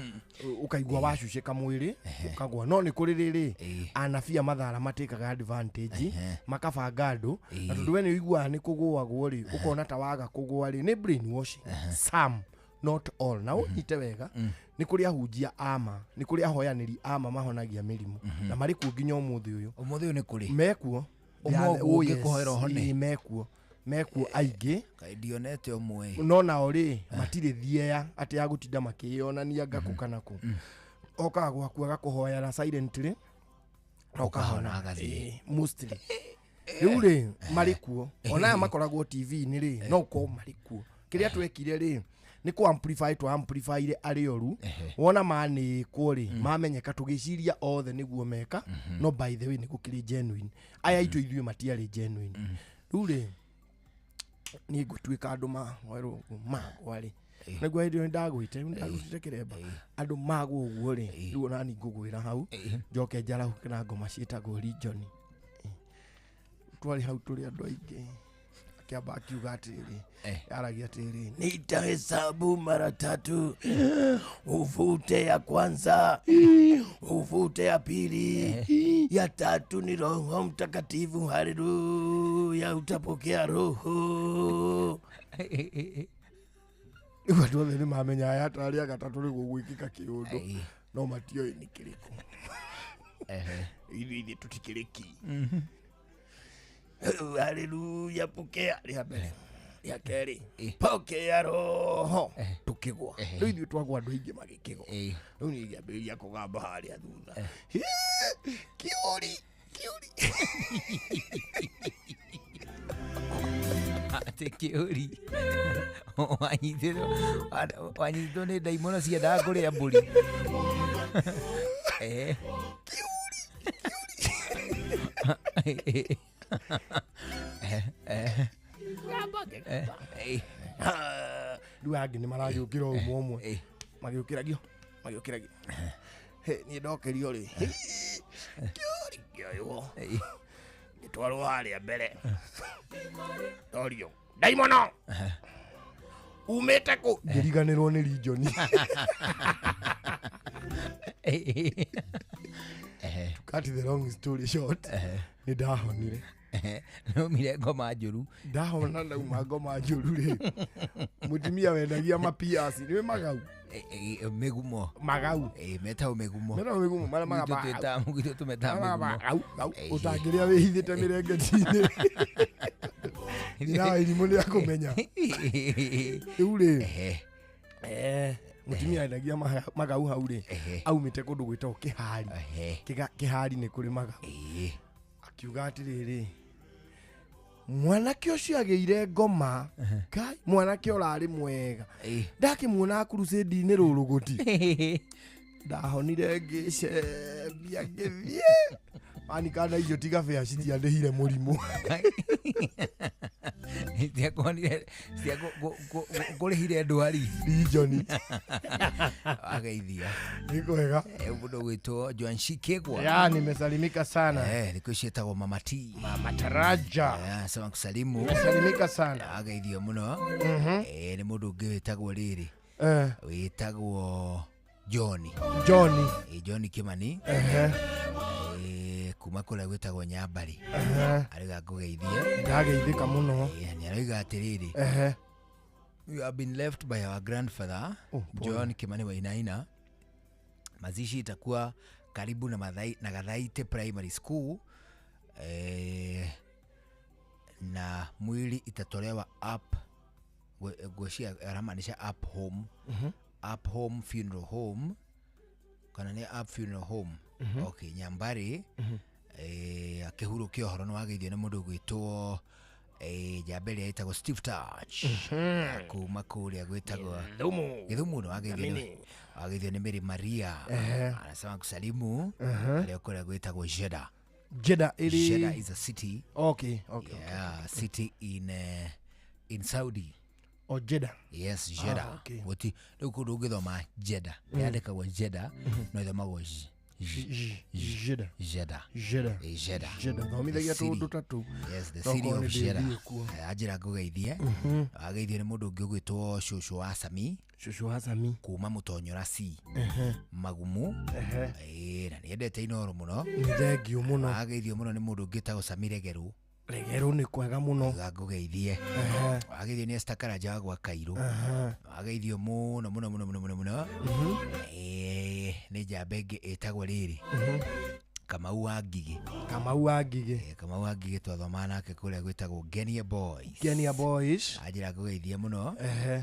ũkaigua wacucĩka mwĩrĩ ũkagwa, no nĩ kũrĩ rĩrĩ anabia mathara matĩkaga advantage, makabanga andũ, na tondũ we nĩ ũiguaga nĩ kũgũagwo rĩ, ũkona ta waga kũgũa rĩ, nĩ brain washing. Some, not all. Na ũnyite wega, nĩ kũrĩ ahunjia ama, nĩ kũrĩ ahoyanĩri ama mahonagia mĩrimũ, na marĩ kuo nginya ũmũthĩ ũyũ. Ũmũthĩ ũyũ nĩ kũrĩ? Mekuo. Ũmwe Oh, yes. ũngĩkũhoera ũhone? Ĩĩ, mekuo aingĩ. Kaĩ ndionete ũmwe. No nao rĩ matirĩ thieya atĩ ya gũtinda makĩyonania ngakũ kana kũ, okaga gwaku agakũhoera silently na ũkahona. Agathiĩ. Ĩĩ, mostly. Rĩu rĩ marĩ kuo, ona aya makoragwo TV-inĩ rĩ, no ũkorwo marĩ kuo. Kĩrĩa twekire rĩ nĩ kũ amplify, twa amplifyire arĩ oru, wona manĩkwo rĩ, mamenyeka, tũgĩciria othe nĩguo meka, no by the way nĩ gũkĩrĩ genuine. Aya aitũ ithuĩ matiarĩ genuine. Rĩu rĩ niĩ ngũtuĩka andũ mahoerwo ũguo magwa rĩ, naguo hĩndĩ ĩyo nĩndagwĩte, rĩu nĩndarutĩte kĩremba, andũ magwa ũguo rĩ, rĩu ona ni ngũgwĩra hau njoke njarahũke na ngoma ciĩtagwo rinjoni. Twarĩ hau tũrĩ andũ aingĩ, akĩamba akiuga atĩrĩrĩ, aragia atĩrĩrĩ, nitahesabu mara tatu, uvute ya kwanza, uvute ya pili, ya tatu ni Roho Mtakatifu, haleluya, utapokea Roho. Rĩu andũ othe nĩ mamenya aya atarĩ agatatũ nĩ gũgwĩkĩka kĩũndũ, no matioĩ nĩ kĩrĩkũ. Ithuĩ tũtikĩrĩ ki. Haleluya, pokea rĩa mbere, rĩa kerĩ, pokea Roho, tukĩgwa. Rĩu ithuĩ twagwa, andũ aingĩ magĩkĩgwa. Rĩu niĩ ngĩambĩrĩria kũgamba harĩa thutha, kĩũri kĩũri. Atĩ kĩũri wanyitĩtwo nĩ ndaimono ciendaga kũrĩa mbũri. Rĩu angĩ nĩ maragĩũkĩra o ũmwe ũmwe, magĩũkĩragio magĩũkĩragio. Hĩ, niĩ ndokĩrio rĩ, kĩori ngĩoywo ngĩtwarwo harĩa mbere, ndorio ndaimono umĩte kũ, ngĩriganĩrwo nĩ region. To cut the long story short, nĩ ndahonire. Nĩumire ngoma njũru. Ndahona ndauma ngoma njũru rĩ, mũtumia wendagia mapiasi nĩ magau. Mĩgumo. Magau. Metagwo mĩgumo. Metagwo mĩgumo, marĩa magamba. Gwitũ twĩtaga, gwitũ tũmetaga mĩgumo. Gau, gau, ũtangĩrĩa wĩhithĩte mĩrengeti-inĩ. Nyina wa irimũ nĩ akũmenya. Rĩu rĩ, mũtumia endagia magau hau rĩ, aumĩte kũndũ gwĩtagwo Kĩhari. Kĩhari nĩ kũrĩ magau. Akiuga atĩrĩrĩ, mwanake ũcio agĩire ngoma, Ngai, mwanake ũrarĩ mwega, ndakĩmuona crusade-inĩ rũrũgũti. Ndahonire ngĩcembia ngĩthiĩ ani kana icio tiga bĩa citiandĩhire mũrimũ. Citiakuonire, kũrĩhire ndwari. Region. Wageithia. Nĩ kwega. Mũndũ ũgwĩtwo Joan Shikegwa. Ya, nimesalimika sana. Thikũ ici etagwo Mama T. Mama Taraja. Sema kusalimu. Nimesalimika sana. Wageithio mũno. Nĩ mũndũ ũngĩ wĩtagwo rĩrĩ. Wĩtagwo Johnny. Johnny. Johnny Kimani. Kuma kũrĩa gwĩtagwo Nyambari. Arauga ngũgeithie. Ndageithĩka mũno. Nĩ arauga atĩrĩrĩ. We have been left by our grandfather, John Kimani Wainaina. Mazishi itakuwa karibu na na Gathaite Primary School. Na mwili itatolewa up, gwĩciria aramaanisha up home. Up home funeral home. Kana nĩ up funeral home. Okay, Nyambari. Akĩhurũkia ũhoro nĩ wageithio nĩ mũndũ ũgwĩtwo njamba ĩrĩa ĩtagwo Steve Touch. Kuma kũrĩa gwĩtagwo Gĩthumo. Gĩthumo nĩ wageithio nĩ Mary Maria. Anasema kusalimu arĩa kũrĩa gwĩtagwo Jeddah. Jeddah ĩrĩ Jeddah is a city. Okay, okay, Yeah, city in Saudi. O Jeddah. Yes, Jeddah. Okay. Gũti rĩu kũndũ ũngĩthoma Jeddah, yandĩkagwo Jeddah, no ĩthomagwo J. Jeddah. Jeddah. Jeddah. Jeddah. Jeddah. Thomithagia The city. tũũndũ ta tũu. Yes, the No city korwo of nĩ Jeddah. ndĩthiĩ kuo. Anjĩra ngũgeithie. Wageithio nĩ mũndũ ũngĩ ũgwĩtwo Cũcũ wa Sami. Cũcũ wa Sami. Kuma Mũtonyora C. Magumu. Na nĩendete Inooro mũno. Nĩ thengiũ mũno. Wageithio mũno nĩ mũndũ ũngĩ ũtagwo Sami Regeru. Regeru nĩ kwega mũno. Auga ngũgeithie. Wageithio nĩ Esther Karanja wa gwa Kairũ. Wageithio mũno mũno mũno mũno mũno mũno. Nĩ njamba ĩngĩ ĩtagwo rĩrĩ. Kamau wa Ngigĩ. Kamau wa Ngigĩ. Kamau wa Ngigĩ twathomaga nake kũrĩa gwĩtagwo Ngenia Boys. Ngenia Boys. Anjĩra ngũgeithie mũno.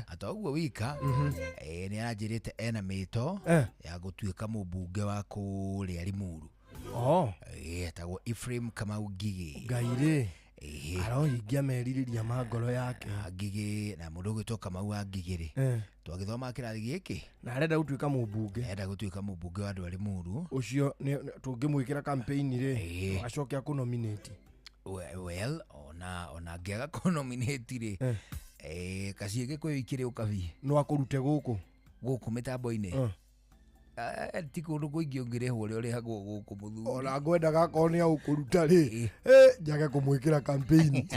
Ata ũguo wika, nĩ aranjĩrĩte ena mĩto ya gũtuĩka mũmbunge wa kũrĩa Limuru. Etagwo Ephraim Kamau Ngigĩ. Ngai rĩ, arohingia merirĩria ma ngoro yake. Ngigĩ na mũndũ ũgwĩtwo Kamau wa Ngigĩ rĩ, twagĩthoma kĩrathi gĩkĩ. Na arenda gũtuĩka mũmbunge. Arenda gũtuĩka mũmbunge wa andũ a Limuru. Ũcio tũngĩmwĩkĩra campaign rĩ, acoke akũnominate. Well, ona angĩaga kũnominate rĩ, kaciĩ Gĩkũyũ ikĩrĩ ũkabi. No akũrute gũkũ. Gũkũ mĩtambo-inĩ. Ti kũndũ kũingĩ ũngĩrĩhwo ũrĩa ũrĩhagwo gũkũ mũthuri. Ona ngwendaga akorwo nĩ agũkũruta rĩ, njage kũmwĩkĩra campaign.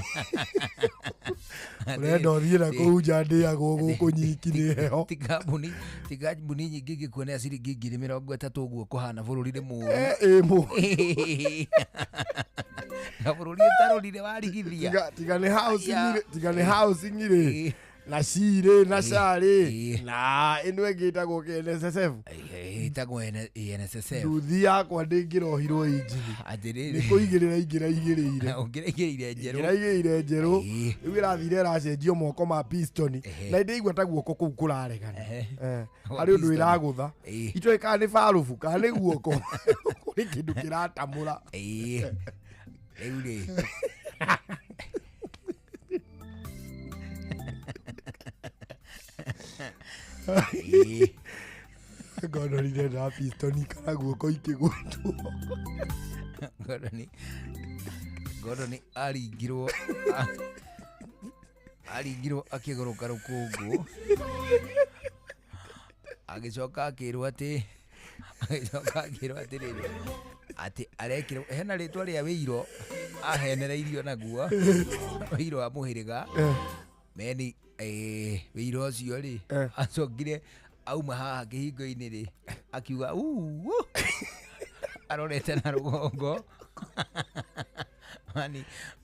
Ũrenda ũthiĩ na kũu nja ndĩagwo gũkũ nyiki nĩ heho. Ti kambuni nyingĩ ingĩkuonea ciringi 30,000 ũguo kũhana bũrũri nĩ mũũru. Ĩ mũũru. Na bũrũri ũtarũrire warigithia. Tiga nĩ housing rĩ, tiga nĩ housing rĩ. Na C rĩ, na SHA rĩ, na ĩno ĩngĩ ĩtagwo KNSSF. Ĩtagwo NSSF. Nduthi yakwa ndĩngĩrohirwo injini. Atĩrĩrĩ. Nĩ kũigĩrĩra ingĩraigĩrĩire. Ũngĩraigĩrĩire njerũ. Ingĩraigĩrĩire njerũ. Rĩu ĩrathire ĩracenjio moko ma pistoni. Na ndĩigua ta guoko kũu kũraregana. Harĩ ũndũ ĩragũtha. Itoĩ kana nĩ barubu, kana nĩ guoko. Kũrĩ kĩndũ kĩratamũra. Rĩu rĩ. Ngororire na pistoni kana guoko ikĩgwetwo. Gordon aringirwo. Aringirwo akĩgũrũka rũkũngũ. Agĩcoka akĩrwo atĩ agĩcoka akĩrwo atĩrĩrĩ atĩ arekĩrwo hena rĩtwa rĩa wĩiro ahenereirio naguo wĩiro wa mũhĩrĩga meni wĩiro ũcio rĩ acokire auma haha kĩhingo-inĩ rĩ akiuga uu arorete na rũgongo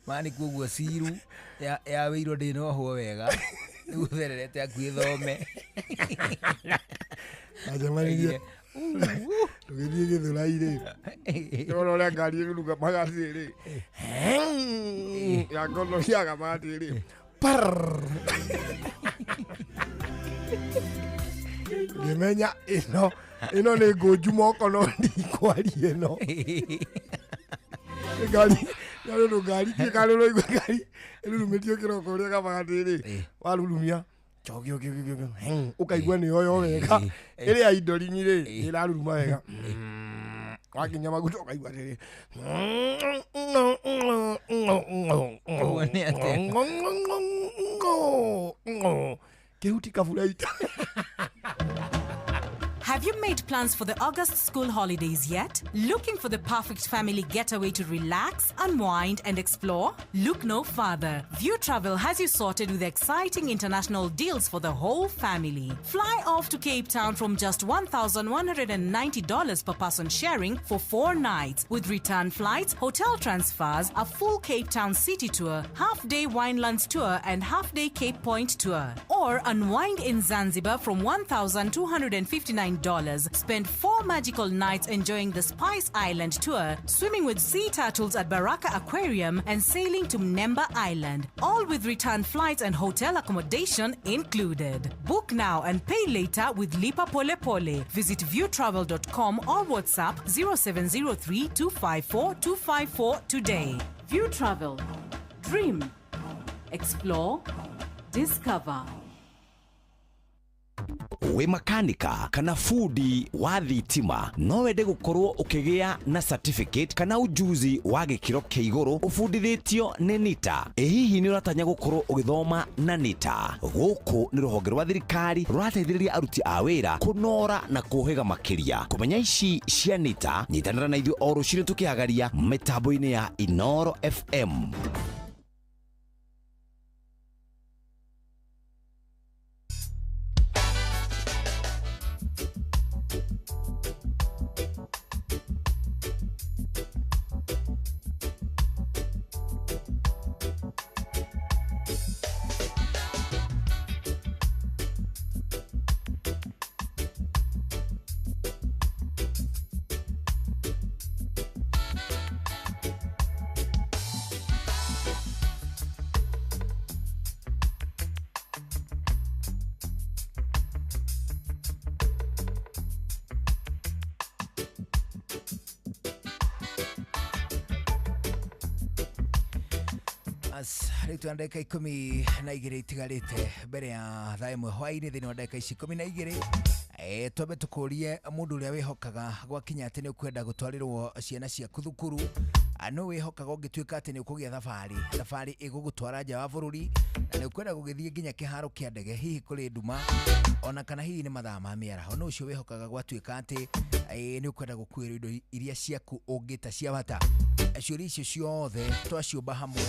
mani koguo ciru ya wĩiro ndĩnohwo wega rĩu thererete akuĩ thome Ndacemanirie tũgĩthiĩ Gĩthũrai rĩ ndĩrona ũrĩa ngari ĩruga magatĩ rĩ ya ngonohiaga magatĩ rĩ parr ngĩmenya ĩno ĩno nĩ ngũnju moko no ndikwaria ĩno ngari nĩ ngari kĩkarĩ ũraigua ngari ĩrurumĩtio kĩroko ũrĩa kamagatĩ rĩ warurumia chokio kio kio kio ukaigua nĩ yoyo wega ĩrĩa indorinyi rĩ ĩraruruma wega wakinya maguta ũkaigua atĩrĩ kĩhuti kaburaita. Have you made plans for the August school holidays yet? Looking for the perfect family getaway to relax, unwind, and explore? Look no further. View Travel has you sorted with exciting international deals for the whole family. Fly off to Cape Town from just $1,190 per person sharing for 4 nights, with return flights, hotel transfers, a full Cape Town city tour, half-day Winelands tour, and half-day Cape Point tour. Or unwind in Zanzibar from $1,259. Spend 4 magical nights enjoying the Spice Island tour, swimming with sea turtles at Baraka Aquarium, and sailing to Mnemba Island, all with return flights and hotel accommodation included. Book now and pay later with Lipa Pole Pole. Visit viewtravel.com or WhatsApp 0703 254 254 today. View Travel. Dream. Explore. Discover. Wĩ makanika kana fundi wa thitima no wende gũkorwo ũkĩgĩa na certificate kana ujuzi wa gĩkĩro kĩa igũrũ ũbundithĩtio nĩ NITA. Ĩ hihi nĩ ũratanya gũkorwo ũgĩthoma na NITA? Gũkũ nĩ rũhonge rwa thirikari rũrateithĩrĩria aruti a wĩra kũnora na kũhĩga makĩria. Kũmenya ici cia NITA, nyitanĩra na ithuĩ o rũcinĩ tũkĩhagaria mĩtambo-inĩ ya Inoro FM. Rĩu ndagĩka 12 itigarĩte mbere ya thaa 1 hwaĩ-inĩ thĩinĩ wa ndagĩka ici 12 twambe tũkũrie mũndũ ũrĩa wĩhokaga gwakinya atĩ nĩ ũkwenda gũtwarĩrwo ciana ciaku thukuru, no wĩhokaga ũngĩtuĩka atĩ nĩ ũkũgĩa thabarĩ ĩgũgũtwara nja wa bũrũri na nĩ ũkwenda gũgĩthiĩ nginya kĩharo kĩa ndege hihi kũrĩ nduma ona kana hihi nĩ mathaa ma mĩaraho, no ũcio wĩhokaga gwatuĩka atĩ nĩ ũkwenda gũkuĩrwo indo iria ciaku ũngĩta cia bata. Ciũria icio ciothe twaciũmba hamwe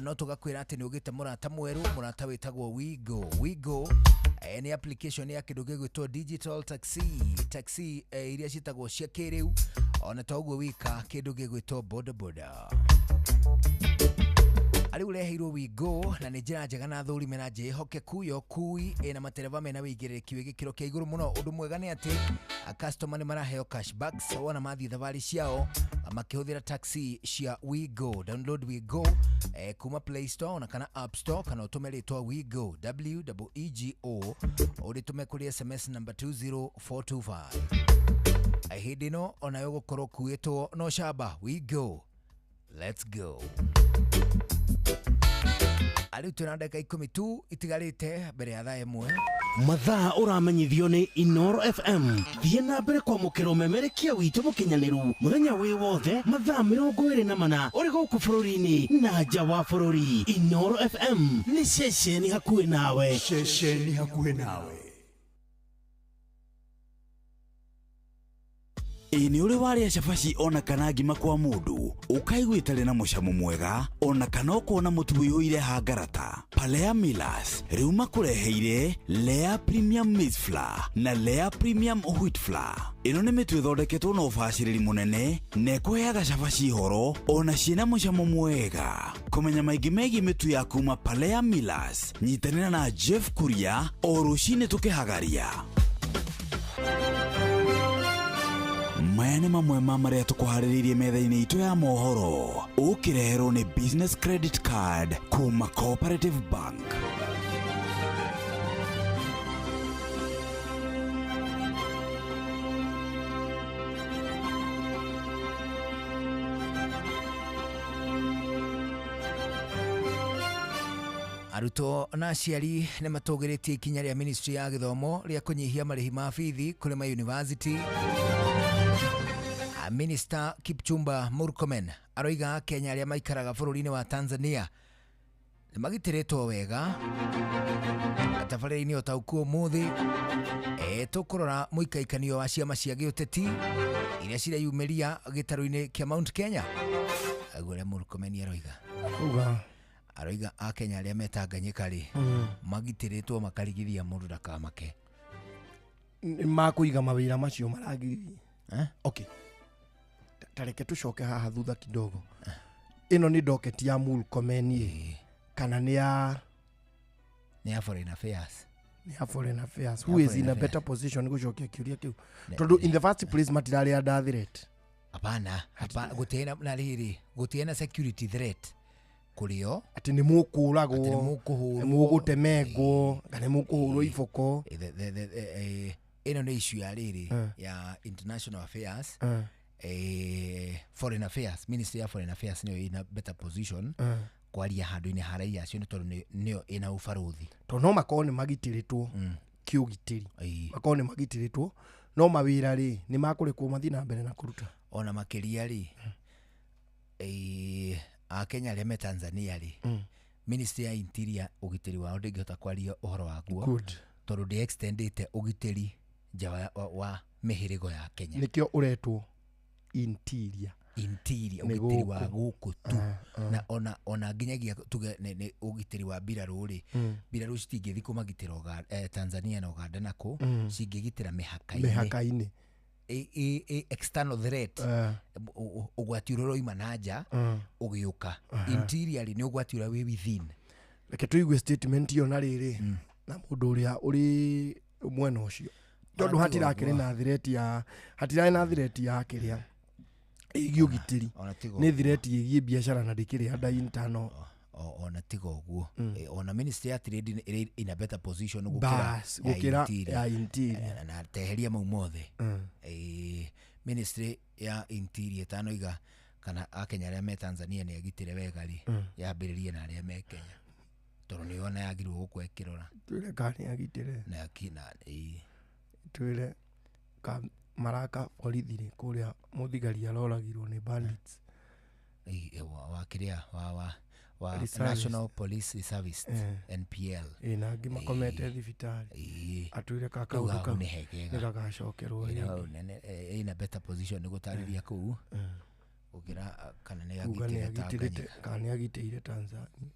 no tũgakwĩra atĩ nĩ ũgĩte mũrata mwerũ, mũrata wĩtagwo Wigo. Wigo nĩ application ya kĩndũ gĩgwĩtwo digital taxi iria ciĩtagwo cia kĩrĩu, ona to ũguo wika kĩndũ gĩgwĩtwo boda boda. Arĩ ũreheirwo Wigo na nĩ njĩra njega na thũrime na njĩhokeku ya ũkui ĩna matereba mena wĩigĩrĩrĩki wĩ gĩkĩro kĩa igũrũ mũno. Ũndũ mwega nĩ atĩ customer nĩ maraheo cashbacks wona mathiĩ thabarĩ ciao makĩhũthĩra taxi cia Wigo. Download Wigo kuma Play Store na kana App Store kana ũtũme rĩtwa Wigo WEEGO ũrĩtũme kũrĩ SMS number 20425. Hĩndĩ ĩno onayo gũkorwo kuĩtwo no shaba. Wigo, let's go. Rĩu twĩna ndagĩka 10 tu itigarĩte mbere ya thaa 1. Mathaa ũramenyithio nĩ Inoro FM. Thiĩ na mbere kwamũkĩra ũmemerekia witũ mũkinyanĩru mũthenya wĩ wothe mathaa 24 ũrĩ gũkũ bũrũri-inĩ na nja wa bũrũri. Inoro FM nĩ ceceni hakuhĩ nawe. Ceceni hakuhĩ nawe. Ĩ nĩ ũrĩ warĩa cabaci ona kana ngima kwa mũndũ ũkaigua ĩtarĩ na mũcamo mwega ona kana ũkona mũtu ũihũire hangarata? Palea Millers rĩu makũreheire Lea Premium Maize Flour na Lea Premium Wheat Flour. Ĩno nĩ mĩtu ĩthondeketwo na ũbacĩrĩri mũnene na ĩkũheaga cabaci horo ona ciĩna mũcamo mwega. Kũmenya maingĩ megiĩ mĩtu ya kuma Palea Millers, nyitanĩra na Jeff Kuria o rũcinĩ tũkĩhagaria. Maya nĩ mamwe ma marĩa tũkũharĩrĩirie metha-inĩ itũ ya mohoro, ũkĩreherwo nĩ Business Credit Card kuma Cooperative Bank. Arutwo na aciari nĩ matũgĩrĩtie ikinya rĩa ministry ya gĩthomo rĩa kũnyihia marĩhi ma bithi kũrĩ ma university. Minister Kipchumba Murkomen aroiga Kenya arĩa maikaraga bũrũri-inĩ wa Tanzania nĩ magitĩrĩtwo wega. Tabarĩra-inĩ ũtaũku ũmũthĩ tũkũrora mũikaikanio wa ciama cia gĩũteti iria cireyumĩria gĩtarũ-inĩ kĩa Mount Kenya. Aguo ũrĩa Murkomen aroiga. Uga. Aroiga Akenya arĩa me Tanganyika rĩ magitĩrĩtwo makarigithia mũndũ ndakamake. Makũiga mawĩra macio maragiririe. Okay. Tareke tucoke haha thutha kidogo. Ĩno nĩ docket ya Murkomen kana nĩ ya Foreign Affairs. Nĩ ya Foreign Affairs. Who is in a better position gũcokia kĩũria kĩu? Tondũ in the first place matirarĩ under threat. Hapana, gũtirĩ na rĩrĩ, gũtirĩ na security threat kũrĩo. Atĩ nĩ mũkũragwo, atĩ nĩ mũkũhũrwo, mũgũtemengwo, kana nĩ mũkũhũrwo iboko. Ĩno nĩ issue ya rĩrĩ ya international affairs. Foreign Affairs, Ministry ya Foreign Affairs nĩyo ina better position kwaria handũ-inĩ ha raia acio nĩ tondũ nĩyo ĩna ũbarũthi. Tondũ no makorwo nĩ magitĩrĩtwo kĩũgitĩri, makorwo nĩ magitĩrĩtwo, no mawĩra rĩ nĩ makũrekwo mathiĩ na mbere na kũruta. Ona makĩria rĩ Akenya arĩa me Tanzania rĩ, Ministry ya Interior ũgitĩri wao ndĩngĩhota kwaria ũhoro waguo tondũ ndĩ extendĩte ũgitĩri nja wa mĩhĩrĩgo ya Kenya. Nĩkĩo ũretwo Interior. Interior, ũgitĩri wa gũkũ tu. Na ona nginyagia tuge nĩ ũgitĩri wa mbirarũ rĩ, mbirarũ citingĩthiĩ kũmagitĩra Tanzania na Uganda nako, cingĩgitĩra mĩhaka-inĩ. External threat, ũgwati ũrĩa ũroima na nja ũgĩũka. Interior nĩ ũgwati ũrĩa wĩ within. Reke tũigue statement ĩyo na rĩrĩ na mũndũ ũrĩa ũrĩ mwena ũcio, tondũ hatirakĩrĩ na threat ya hatirarĩ na threat ya kĩrĩa ĩgiĩ ũgitĩri, nĩ threat ĩgiĩ biacara na ndĩkĩrĩ under internal. Ona tiga ũguo, ona Ministry ya Trade ĩrĩ in a better position gũkĩra ya Interior na teheria mau mothe. Ministry ya Interior tanoiga kana Akenya arĩa me Tanzania nĩ agitĩre wega rĩ, yambĩrĩrie na arĩa me Kenya tondũ nĩyo ona yagĩrĩirwo gũkorwo ĩkĩrora. Twĩre kana nĩ agitĩre na twĩre ka maraka borithi rĩ kũrĩa mũthigari aroragirwo nĩ bandits wa kĩrĩa wa National Police Service NPL na angĩ makomete thibitarĩ atwĩre ka kaũndũ kau nĩ gagacokerwo ĩna better position nĩ gũtarĩria kũu gũkĩra kana nĩ agitĩre Tanganyika kana nĩ agitĩire Tanzania.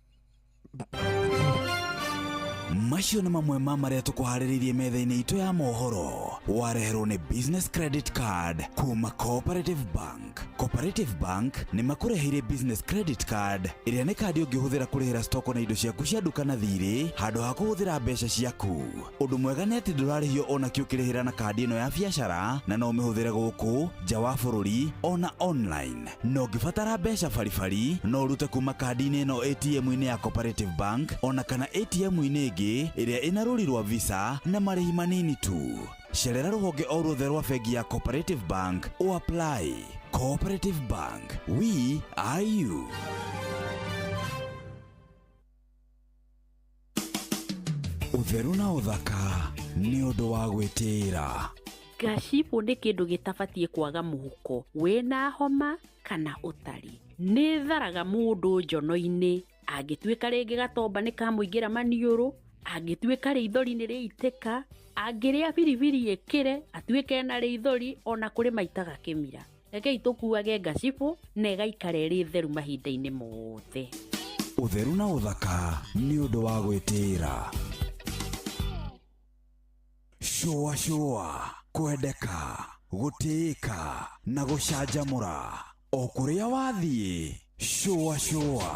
Macio nĩ mamwe ma marĩa tũkũharĩrĩirie metha-inĩ itũ ya mohoro. Wareherwo nĩ Business Credit Card kuma Cooperative Bank. Cooperative Bank nĩ makũreheire Business Credit Card ĩrĩa nĩ kandi ũngĩhũthĩra kũrĩhĩra stoko na indo ciaku cia nduka na thirĩ handũ ha kũhũthĩra mbeca ciaku. Ũndũ mwega nĩ atĩ ndũrarĩhio ona kĩ ũkĩrĩhĩra na kandi ĩno ya biacara, na no ũmĩhũthĩre gũkũ nja wa bũrũri ona online. Na ũngĩbatara mbeca baribari no ũrute kuma kandi-inĩ ĩno ATM-inĩ ya Cooperative Bank ona kana ATM-inĩ ĩngĩ ĩrĩa ĩna rũri rwa Visa na marĩhi manini tu. Cerera rũhonge o ruothe rwa bengi ya Cooperative Bank o apply. Cooperative Bank, we are you. Ũtheru na ũthaka nĩ ũndũ wa gwĩtĩĩra. Ngacibũ nĩ kĩndũ gĩtabatiĩ kwaga mũhuko wĩna homa kana ũtarĩ. Nĩ tharaga mũndũ njono-inĩ, angĩtuĩka rĩngĩ gatomba nĩ kamũingĩra maniũrũ, angĩtuĩka rĩithori nĩ rĩitĩka, angĩrĩa biribiri ĩkĩre, atuĩke ena rĩithori ona kũrĩ maitaga kĩmira. Rekei tũkuage ngacibũ na ĩgaikara ĩrĩ theru mahinda-inĩ mothe. Ũtheru na ũthaka nĩ ũndũ wa gwĩtĩĩra. Shũa shũa, kwendeka, gũtĩĩka na gũcanjamũra o kũrĩa wathiĩ. Shũa shũa.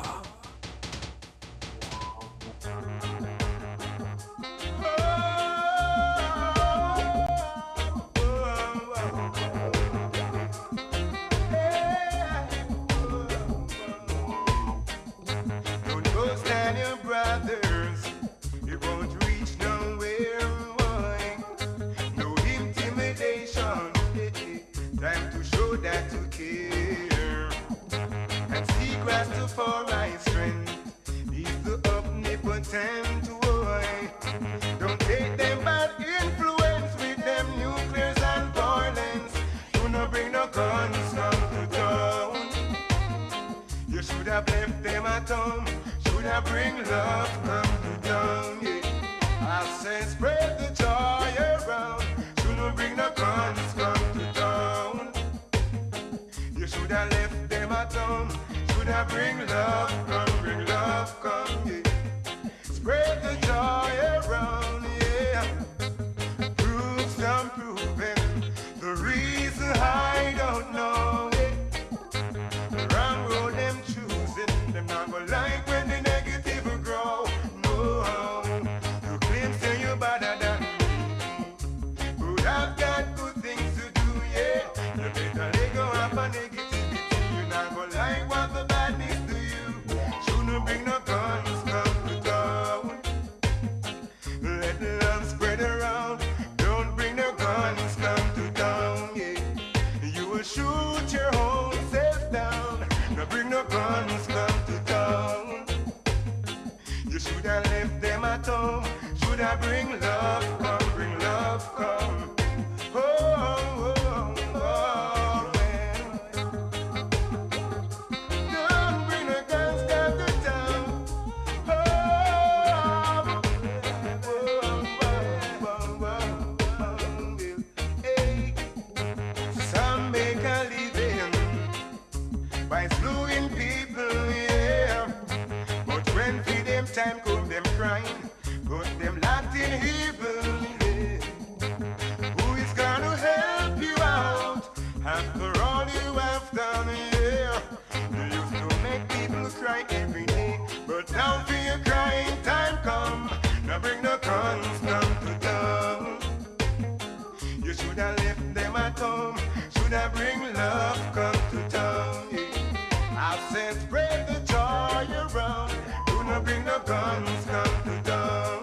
Don't go stand your brothers, it won't reach nowhere. Boy. No intimidation, time to show that you care. And seek Rastafari strength is the omnipotent boy. Don't take them bad influence with them nuclears and violence. Do not bring no guns come to town. You should have left them at home. Should have bring love come to town. Yeah. I say spread the joy around. Should not bring no guns come to town. You should have left them at home. Should have bring love come, yeah. Spread the joy around, yeah. Prove some proving. The reason I don't know, yeah. The wrong road them choosing. Them not gonna like when the negative will grow. No, you claim say you better than me, but I've got good things to do, yeah. You better let go of a negativity. You not gonna like what the badness do you. Shouldn't bring no guns come to town. Let the love spread around. Don't bring no guns come to town, yeah. You will shoot your whole self down. No bring no guns come to town. You should have left them at home. Should have bring love come, Oh, oh, oh, man. Don't bring no guns come to town. Oh, oh, oh, oh, oh, oh, hey. Some make a living by slewing people, yeah. But when for them time come, them crying, put them locked in evil, yeah. Who is gonna help you out after all you have done, yeah? You used to make people cry every day, but now for your crying time come. Now bring no guns come to town. You should have left them at home. Should have bring love come to town, yeah. I said spread the joy around. Do not bring no guns come to town.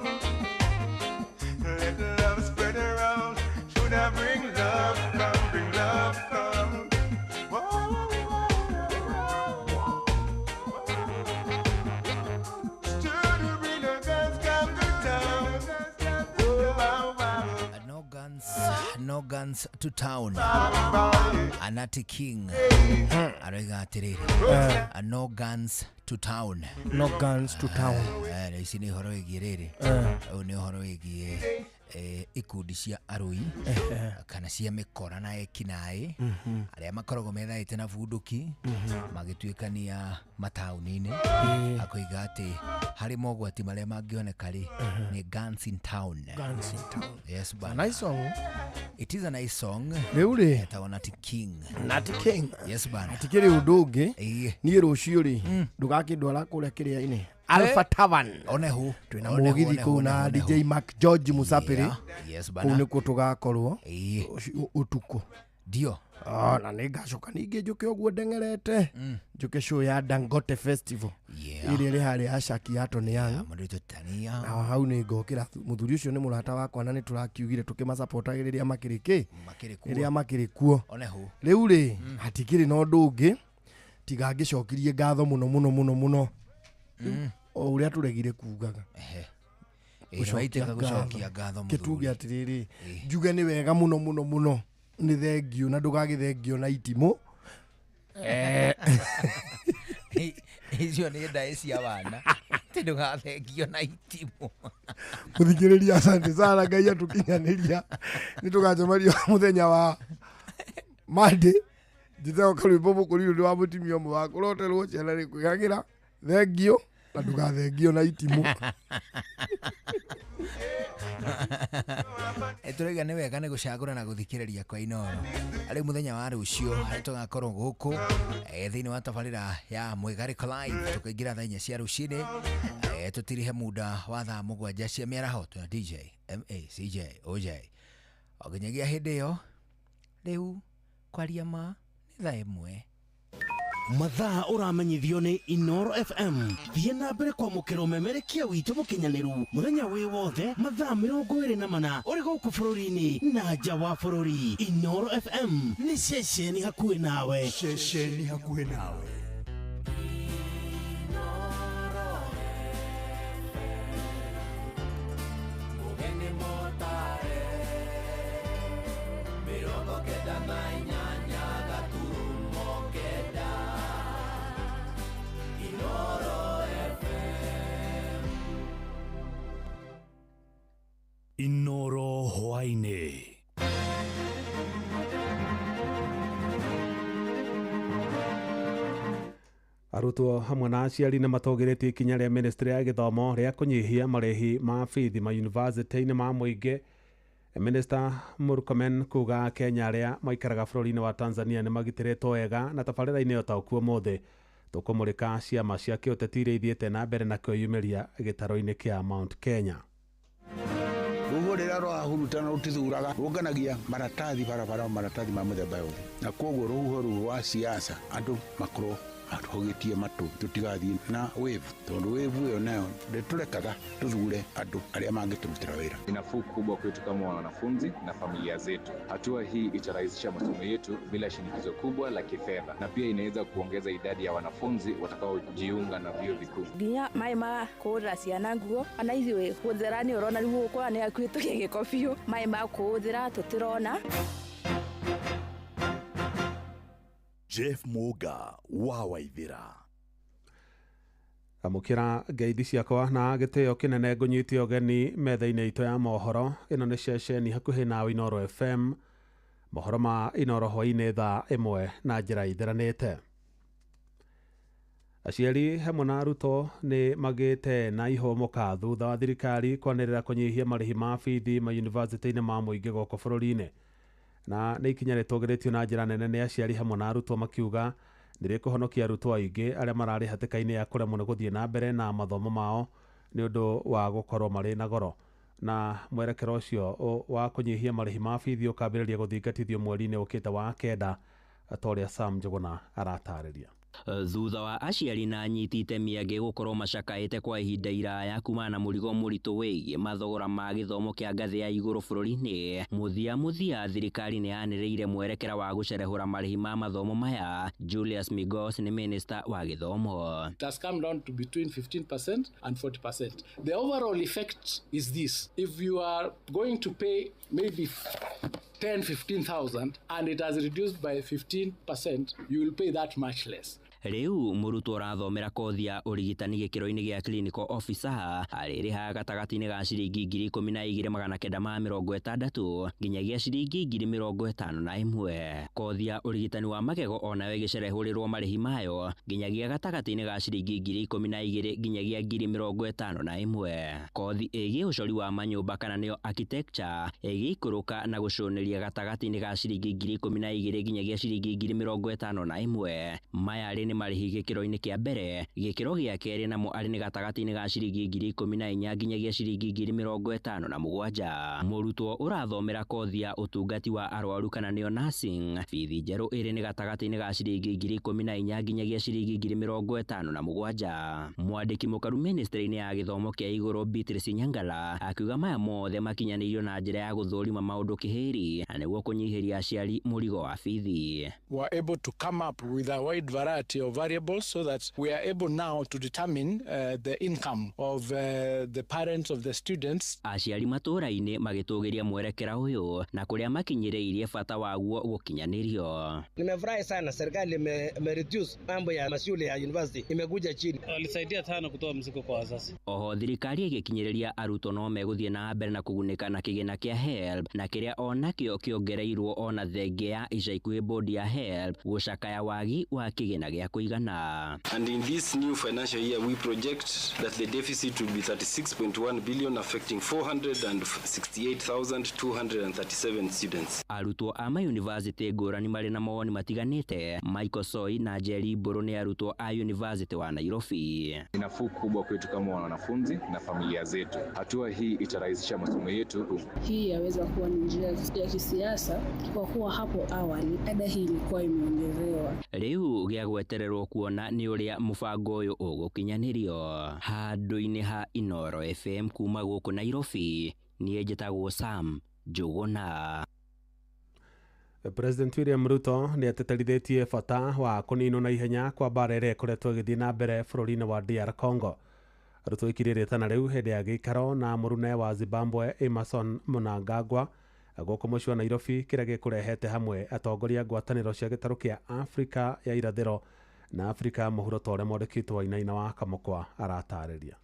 Let the love spread around. Should I bring love come, bring love come. Whoa, whoa, whoa, whoa. Should I bring no guns come to town? Whoa, wow, wow. No guns, no guns to town. Anati King aroiga atiriri, no guns to town. No guns to town. Ici nĩ ũhoro wĩgiĩ rĩrĩ, ũyũ nĩ ũhoro wĩgiĩ ikundi cia arũi kana cia mĩkora na ekinaĩ arĩa makoragwo methaĩte na bunduki magĩtuĩkania mataũni-inĩ, akoiga atĩ harĩ mogwati marĩa mangĩoneka rĩ nĩ guns in town. Guns in town. Yes, bana. Nice song. It is a nice song. Rĩu rĩ, Etagwo Natty King. Natty King. Yes, bana. Hatikĩrĩ ũndũ ũngĩ Ĩĩ. niĩ rũciũ rĩ ndũgakĩndwara kũrĩa kĩrĩa-inĩ Alpha Tavern One hu. twĩna One hu, mũgithi one hu, kũu one na hu, one DJ hu. Mark George Musapĩrĩ Yeah. Yes, kũu bana. nĩkuo tũgakorwo Ĩĩ. ũcio ũtukũ. Ndio. Na nĩ ngacoka ningĩ njũke ũguo ndeng'erete njũke show ya Dangote Festival Yeah. ĩrĩa ĩrĩ harĩa Ashaki ya Tony Young. Mũndũ witũ Tania. Na hau nĩ ngokĩra mũthuri ũcio nĩ mũrata wakwa na nĩ tũrakiugire tũkĩmacapota rĩrĩa makĩrĩ kĩ Makĩrĩ kuo. rĩrĩa makĩrĩ kuo. One hu. Rĩu rĩ hatikĩrĩ na ũndũ ũngĩ tiga ngĩcokirie ngatho mũno mũno mũno mũno o ũrĩa tũregire kugaga. Ehe. Waitĩka gũcokia ngatho kĩtuge mũthuri. Atĩrĩrĩ, njuge nĩ wega mũno mũno mũno, nĩ thengio na ndũgagĩthengio na itimũ. Icio nĩ ndaĩ cia wana atĩ ndũgathengio na itimũ. Mũthikĩrĩria, asante sana, Ngai atũkinyanĩria nĩ tũgacemania mũthenya wa Monday. Njĩtagwo Karwĩmbo Mũkũrinũ, nĩ wa mũtumia ũmwe wa kũroterwo ciana nĩ kwĩgagĩra thengio na ndũgathengio na itimũ. Tũrauga nĩ wega nĩ gũcagũra na gũthikĩrĩria kwa Inoro. Rĩu mũthenya wa rũciũ harĩa tũgakorwo gũkũ thĩinĩ wa tabarĩra ya Mwĩgarĩko Live, tũkaingĩra thaa 4 cia rũcinĩ, tũtirihe muda wa thaa 7 cia mĩaraho twĩna DJ MACJ OJ. O nginyagia hĩndĩ ĩyo, rĩu kwaria ma nĩ thaa 1. Mathaa ũramenyithio nĩ Inoro FM. Thiĩ na mbere kwamũkĩra ũmemerekia witũ mũkinyanĩru mũthenya wĩ wothe mathaa 24 ũrĩ gũkũ bũrũri-inĩ na nja wa bũrũri. Inoro FM nĩ ceceni hakuhĩ nawe. Ceceni hakuhĩ nawe. Mũgeni mũtare 98.9 Inoro FM. Inoro hwaĩ-inĩ. Arutwo hamwe na aciari nĩ matũgĩrĩtie ikinya rĩa ministry ya gĩthomo rĩa kũnyihia marĩhi ma bithi ma yunivasĩtĩ-inĩ ma mũingĩ. Minister Murkomen kuga Kenya arĩa maikaraga bũrũri-inĩ wa Tanzania nĩ magitĩrĩtwo wega. Na tabarĩra-inĩ ũtaũku ũmũthĩ tũkũmũrĩka ciama cia kĩũteti iria ithiĩte na mbere na kwĩyumĩria gĩtaro-inĩ kĩa Mount Kenya. Rũhuho rĩrĩa rũrahurutana rũtithuraga, rũnganagia maratathi barabara, maratathi ma mũthemba yothe, na koguo rũhuho rũu rwa siasa andũ makorwo atũhũgĩtie matũ, tũtigathiĩ na wave, tondũ wave ĩyo nayo ndĩtũrekaga tũthure andũ arĩa mangĩtũrutĩra wĩra. Ni nafuu kubwa kwetu kama wanafunzi na familia zetu. Hatua hii itarahisisha masomo yetu bila shinikizo kubwa la kifedha, na pia inaweza kuongeza idadi ya wanafunzi watakaojiunga na vyuo vikuu. Nginya maĩ ma kũhũrĩra ciana nguo ona ithuĩ gũthera nĩ ũrona rĩu gũkũra nĩ hakuhĩ tũgĩe gĩko biũ, maĩ ma kũhũthĩra tũtirona. Jeff Muga wa Waithira. Amũkĩra ngeithi ciakwa na gĩtĩo kĩnene, ngũnyite ũgeni metha-inĩ itũ ya mohoro. Ĩno nĩ ceceni hakuhĩ nawe Inoro FM. Mohoro ma Inoro hwaĩ-inĩ thaa 1 na njĩra itheranĩte. Aciari hamwe na arutwo nĩ magĩte na ihũmũka thutha wa thirikari kwanĩrĩra kũnyihia marĩhi ma bithi ma yunivasĩtĩ-inĩ ma mũingĩ gũkũ bũrũri-inĩ. Na nĩ ikinya rĩtũgĩrĩtio na njĩra nene nĩ aciari hamwe na arutwo, makiuga nĩ rĩkũhonokia arutwo aingĩ arĩa mararĩ hatĩka-inĩ ya kũremwo nĩ gũthiĩ na mbere na mathomo mao nĩ ũndũ wa gũkorwo marĩ na goro. Na mwerekero ũcio wa kũnyihia marĩhi ma bithi ũkambĩrĩria gũthingatithio mweri-inĩ ũkĩte wa 9, ta ũrĩa Sam Njũgũna aratarĩria. Thutha wa aciari na anyiti itemi angĩ gũkorwo macakaĩte kwa ihinda iraya kumana na mũrigo mũritũ wĩgiĩ mathogora ma gĩthomo kĩa ngathĩ ya igũrũ bũrũri-inĩ, mũthia mũthia thirikari nĩ yanĩrĩire mwerekera wa gũcerehũra marĩhi ma mathomo maya. Julius Migos nĩ minister wa gĩthomo. It has come down to between 15% and 40%. The overall effect is this: if you are going to pay maybe 10, 15,000 and it has reduced by 15%, you will pay that much less. Rĩu mũrutwo ũrathomera kothi ya ũrigitani gĩkĩro-inĩ gĩa clinical officer arĩrĩhaga gatagatĩ-inĩ ga ciringi 12,960 nginyagia ciringi 51,000. Kothi ya ũrigitani wa magego onayo ĩgĩcerehũrĩrwo marĩhi mayo nginyagia gatagatĩ-inĩ ga ciringi 12,000 nginyagia 51,000. Kothi ĩgiĩ ũcori wa manyũmba kana nĩyo architecture ĩgĩikũrũka na gũcũnĩria gatagatĩ-inĩ ga ciringi 12,000 nginyagia ciringi 51,000. Maya arĩ nĩ marĩhi gĩkĩro-inĩ kĩa mbere. Gĩkĩro gĩa kerĩ namo arĩ nĩ gatagatĩ-inĩ ga ciringi 14,000 nginyagia ciringi 57,000. Mũrutwo ũrathomera kothi ya ũtungati wa arwaru kana nĩyo nursing, bithi njerũ ĩrĩ nĩ gatagatĩ-inĩ ga ciringi 14,000 nginyagia ciringi 57,000. Mwandĩki mũkaru ministry-inĩ ya gĩthomo kĩa igũrũ Beatrice Nyangala akiuga maya mothe makinyanĩirio na njĩra ya gũthũrima maũndũ kĩhĩri na nĩguo kũnyihĩria aciari mũrigo wa bithi. We were able to come up with a wide variety your variables so that we are able now to determine the income of the parents of the students. Aciari matũũra-inĩ magĩtũgĩria mwerekera ũyũ na kũrĩa makinyĩrĩirie bata waguo gũkinyanĩrio. Nimefurahi sana serikali imereduce mambo ya mashule ya university imekuja chini. Walisaidia sana kutoa mzigo kwa wazazi. Oho thirikari ĩgĩkinyĩrĩria arutwo no megũthiĩ na mbere na kũgunĩka na kĩgĩna kĩa HELB na kĩrĩa onakĩo kĩongereirwo ona thengia ya ica ikuhĩ bodi ya HELB gũcakaya wagi wa kĩgĩna gĩa kũigana. And in this new financial year we project that the deficit will be 36.1 billion affecting 468,237 students. Arutwo a mayunivasĩtĩ ngũrani marĩ na mawoni matiganĩte. Michael Soi na Jerry Mbũrũ nĩ arutwo a yunivasĩtĩ wa Nairobi. Ni nafuu kubwa kwetu kama wanafunzi na familia zetu. Hatua hii itarahisisha masomo yetu. Hii yaweza kuwa ni njia ya kisiasa kwa kuwa hapo awali ada hii ilikuwa imeongezewa. Rĩu gĩa gwetererwo kuona nĩ ũrĩa mũbango ũyũ ũgũkinyanĩrio. Handũ-inĩ ha Inooro FM kuma gũkũ Nairobi, niĩ njĩtagwo Sam Njũgũna. President William Ruto nĩ ateterithĩtie bata wa kũninwo na ihenya kwa mbara ĩrĩa ĩkoretwo ĩgĩthiĩ na mbere bũrũri-inĩ wa DR Congo. Ruto aikirie rĩtana rĩu hĩndĩ ya gĩikaro na mũrune wa Zimbabwe Emmerson Mnangagwa gũkũ mũciĩ wa Nairobi kĩrĩa gĩkũrehete hamwe atongoria ngwatanĩro cia gĩtarũ kĩa Afrika ya irathĩro na Afrika ya mũhuro ta ũrĩa mwandĩki wa Wainaina wa Kamũkwa aratarĩria.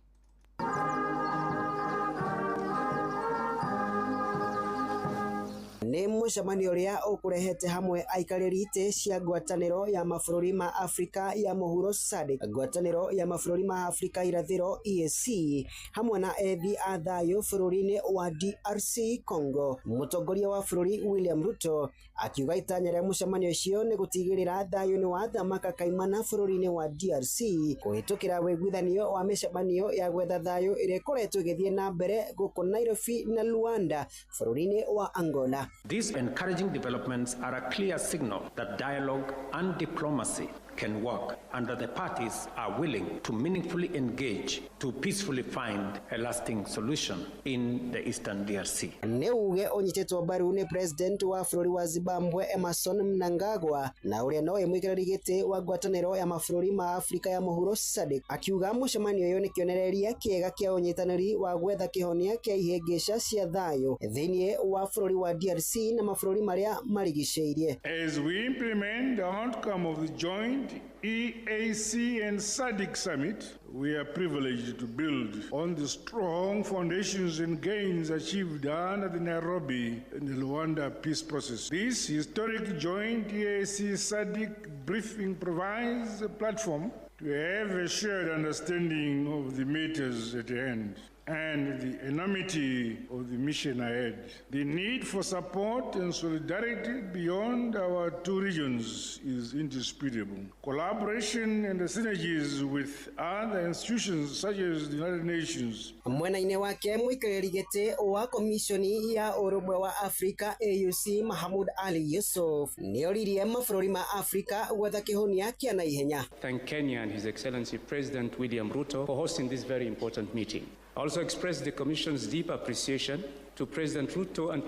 Nĩ mũcemanio ũrĩa ũkũrehete hamwe aikarĩri itĩ cia ngwatanĩro ya mabũrũri ma Afrika ya mũhuro SADC, ngwatanĩro ya mabũrũri ma Afrika irathĩro EAC, hamwe na ethi a thayũ bũrũri-inĩ wa DRC Congo. Mũtongoria wa bũrũri William Ruto akiuga itanya rĩa mũcemanio ũcio nĩ gũtigĩrĩra thayũ nĩ wathamaka kaimana bũrũri-inĩ wa DRC kũhĩtũkĩra wĩiguithanio wa mĩcemanio ya gwetha thayũ ĩrĩa ĩkoretwo ĩgĩthiĩ na mbere gũkũ Nairobi na Luanda bũrũri-inĩ wa Angola. These encouraging developments are a clear signal that dialogue and diplomacy can work and that the parties are willing to meaningfully engage to peacefully find a lasting solution in the Eastern DRC. Nĩ uge ũnyitĩtwo mbaru nĩ President wa bũrũri wa Zimbabwe Emmerson Mnangagwa na ũrĩa nowe mũikarĩri gĩtĩ wa ngwatanĩro ya mabũrũri ma Afrika ya mũhuro SADC, akiuga mũcemanio ũyũ nĩ kĩonereria kĩega kĩa ũnyitanĩri wa gwetha kĩhonia kĩa ihĩngĩca cia thayũ thĩinĩ wa bũrũri wa DRC na mabũrũri marĩa marigicĩirie. As we implement the outcome of the joint EAC and SADC summit, we are privileged to build on the strong foundations and gains achieved under the Nairobi and the Luanda peace process. This historic joint EAC SADC briefing provides a platform to have a shared understanding of the matters at hand and the enormity of the mission ahead. The need for support and solidarity beyond our two regions is indisputable. Collaboration and the synergies with other institutions such as the United Nations. Mwena-inĩ wake mũikarĩri gĩtĩ wa komishoni ya ũrũmwe wa Afrika AUC Mahamud Ali Yusuf nĩoririe mabũrũri ma Afrika gwetha kĩhonia kĩa naihenya. Thank Kenya and His Excellency President William Ruto for hosting this very important meeting. I also express the Commission's deep appreciation to President Ruto and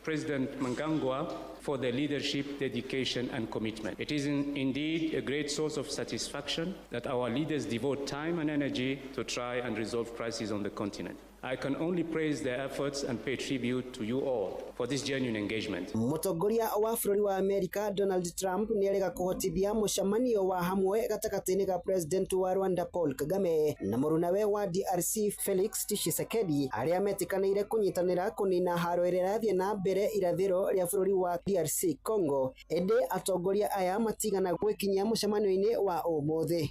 President Mnangagwa for their leadership, dedication, and commitment. It is indeed a great source of satisfaction that our leaders devote time and energy to try and resolve crises on the continent. I can only praise their efforts and pay tribute to you all for this genuine engagement. Mũtongoria wa bũrũri wa Amerika Donald Trump nĩarega kũhotithia mũcemanio wa hamwe gatagatĩ-inĩ ka President wa Rwanda Paul Kagame na mũrunawe wa DRC Felix Tshisekedi arĩa metĩkanĩire kũnyitanĩra kũnina haro ĩrĩa ĩrathiĩ na mbere irathĩro rĩa bũrũri wa DRC Congo, ĩndĩ atongoria aya matigana gwĩkinyia mũcemanio-inĩ wa ũmũthĩ.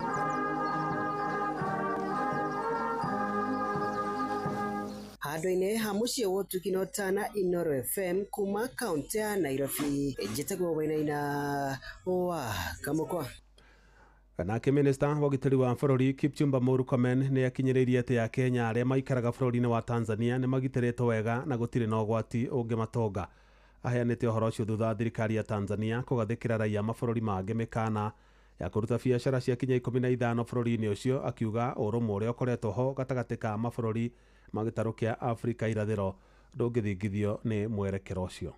Handũ-inĩ ha mũciĩ wa ũtugi na ũtana Inooro FM kuma kaunti ya Nairobi, njĩtagwo Wainaina wa Kamũkwa. Nake minista wa ũgitĩri wa bũrũri Kipchumba Murkomen nĩ akinyĩrĩirie atĩ Akenya arĩa maikaraga bũrũri-inĩ wa Tanzania nĩ magitĩrĩtwo wega na gũtirĩ na ũgwati ũngĩmatonga. Aheanĩte ũhoro ũcio thutha wa thirikari ya Tanzania kũgathĩkĩra raia mabũrũri mangĩ mĩkana ya kũruta biacara cia kinya 15 bũrũri-inĩ ũcio, akiuga ũrũmwe ũrĩa ũkoretwo ho gatagatĩ ka mabũrũri ma gĩtarũ kĩa Afrika irathĩro ndũngĩthingithio nĩ mwerekero ũcio.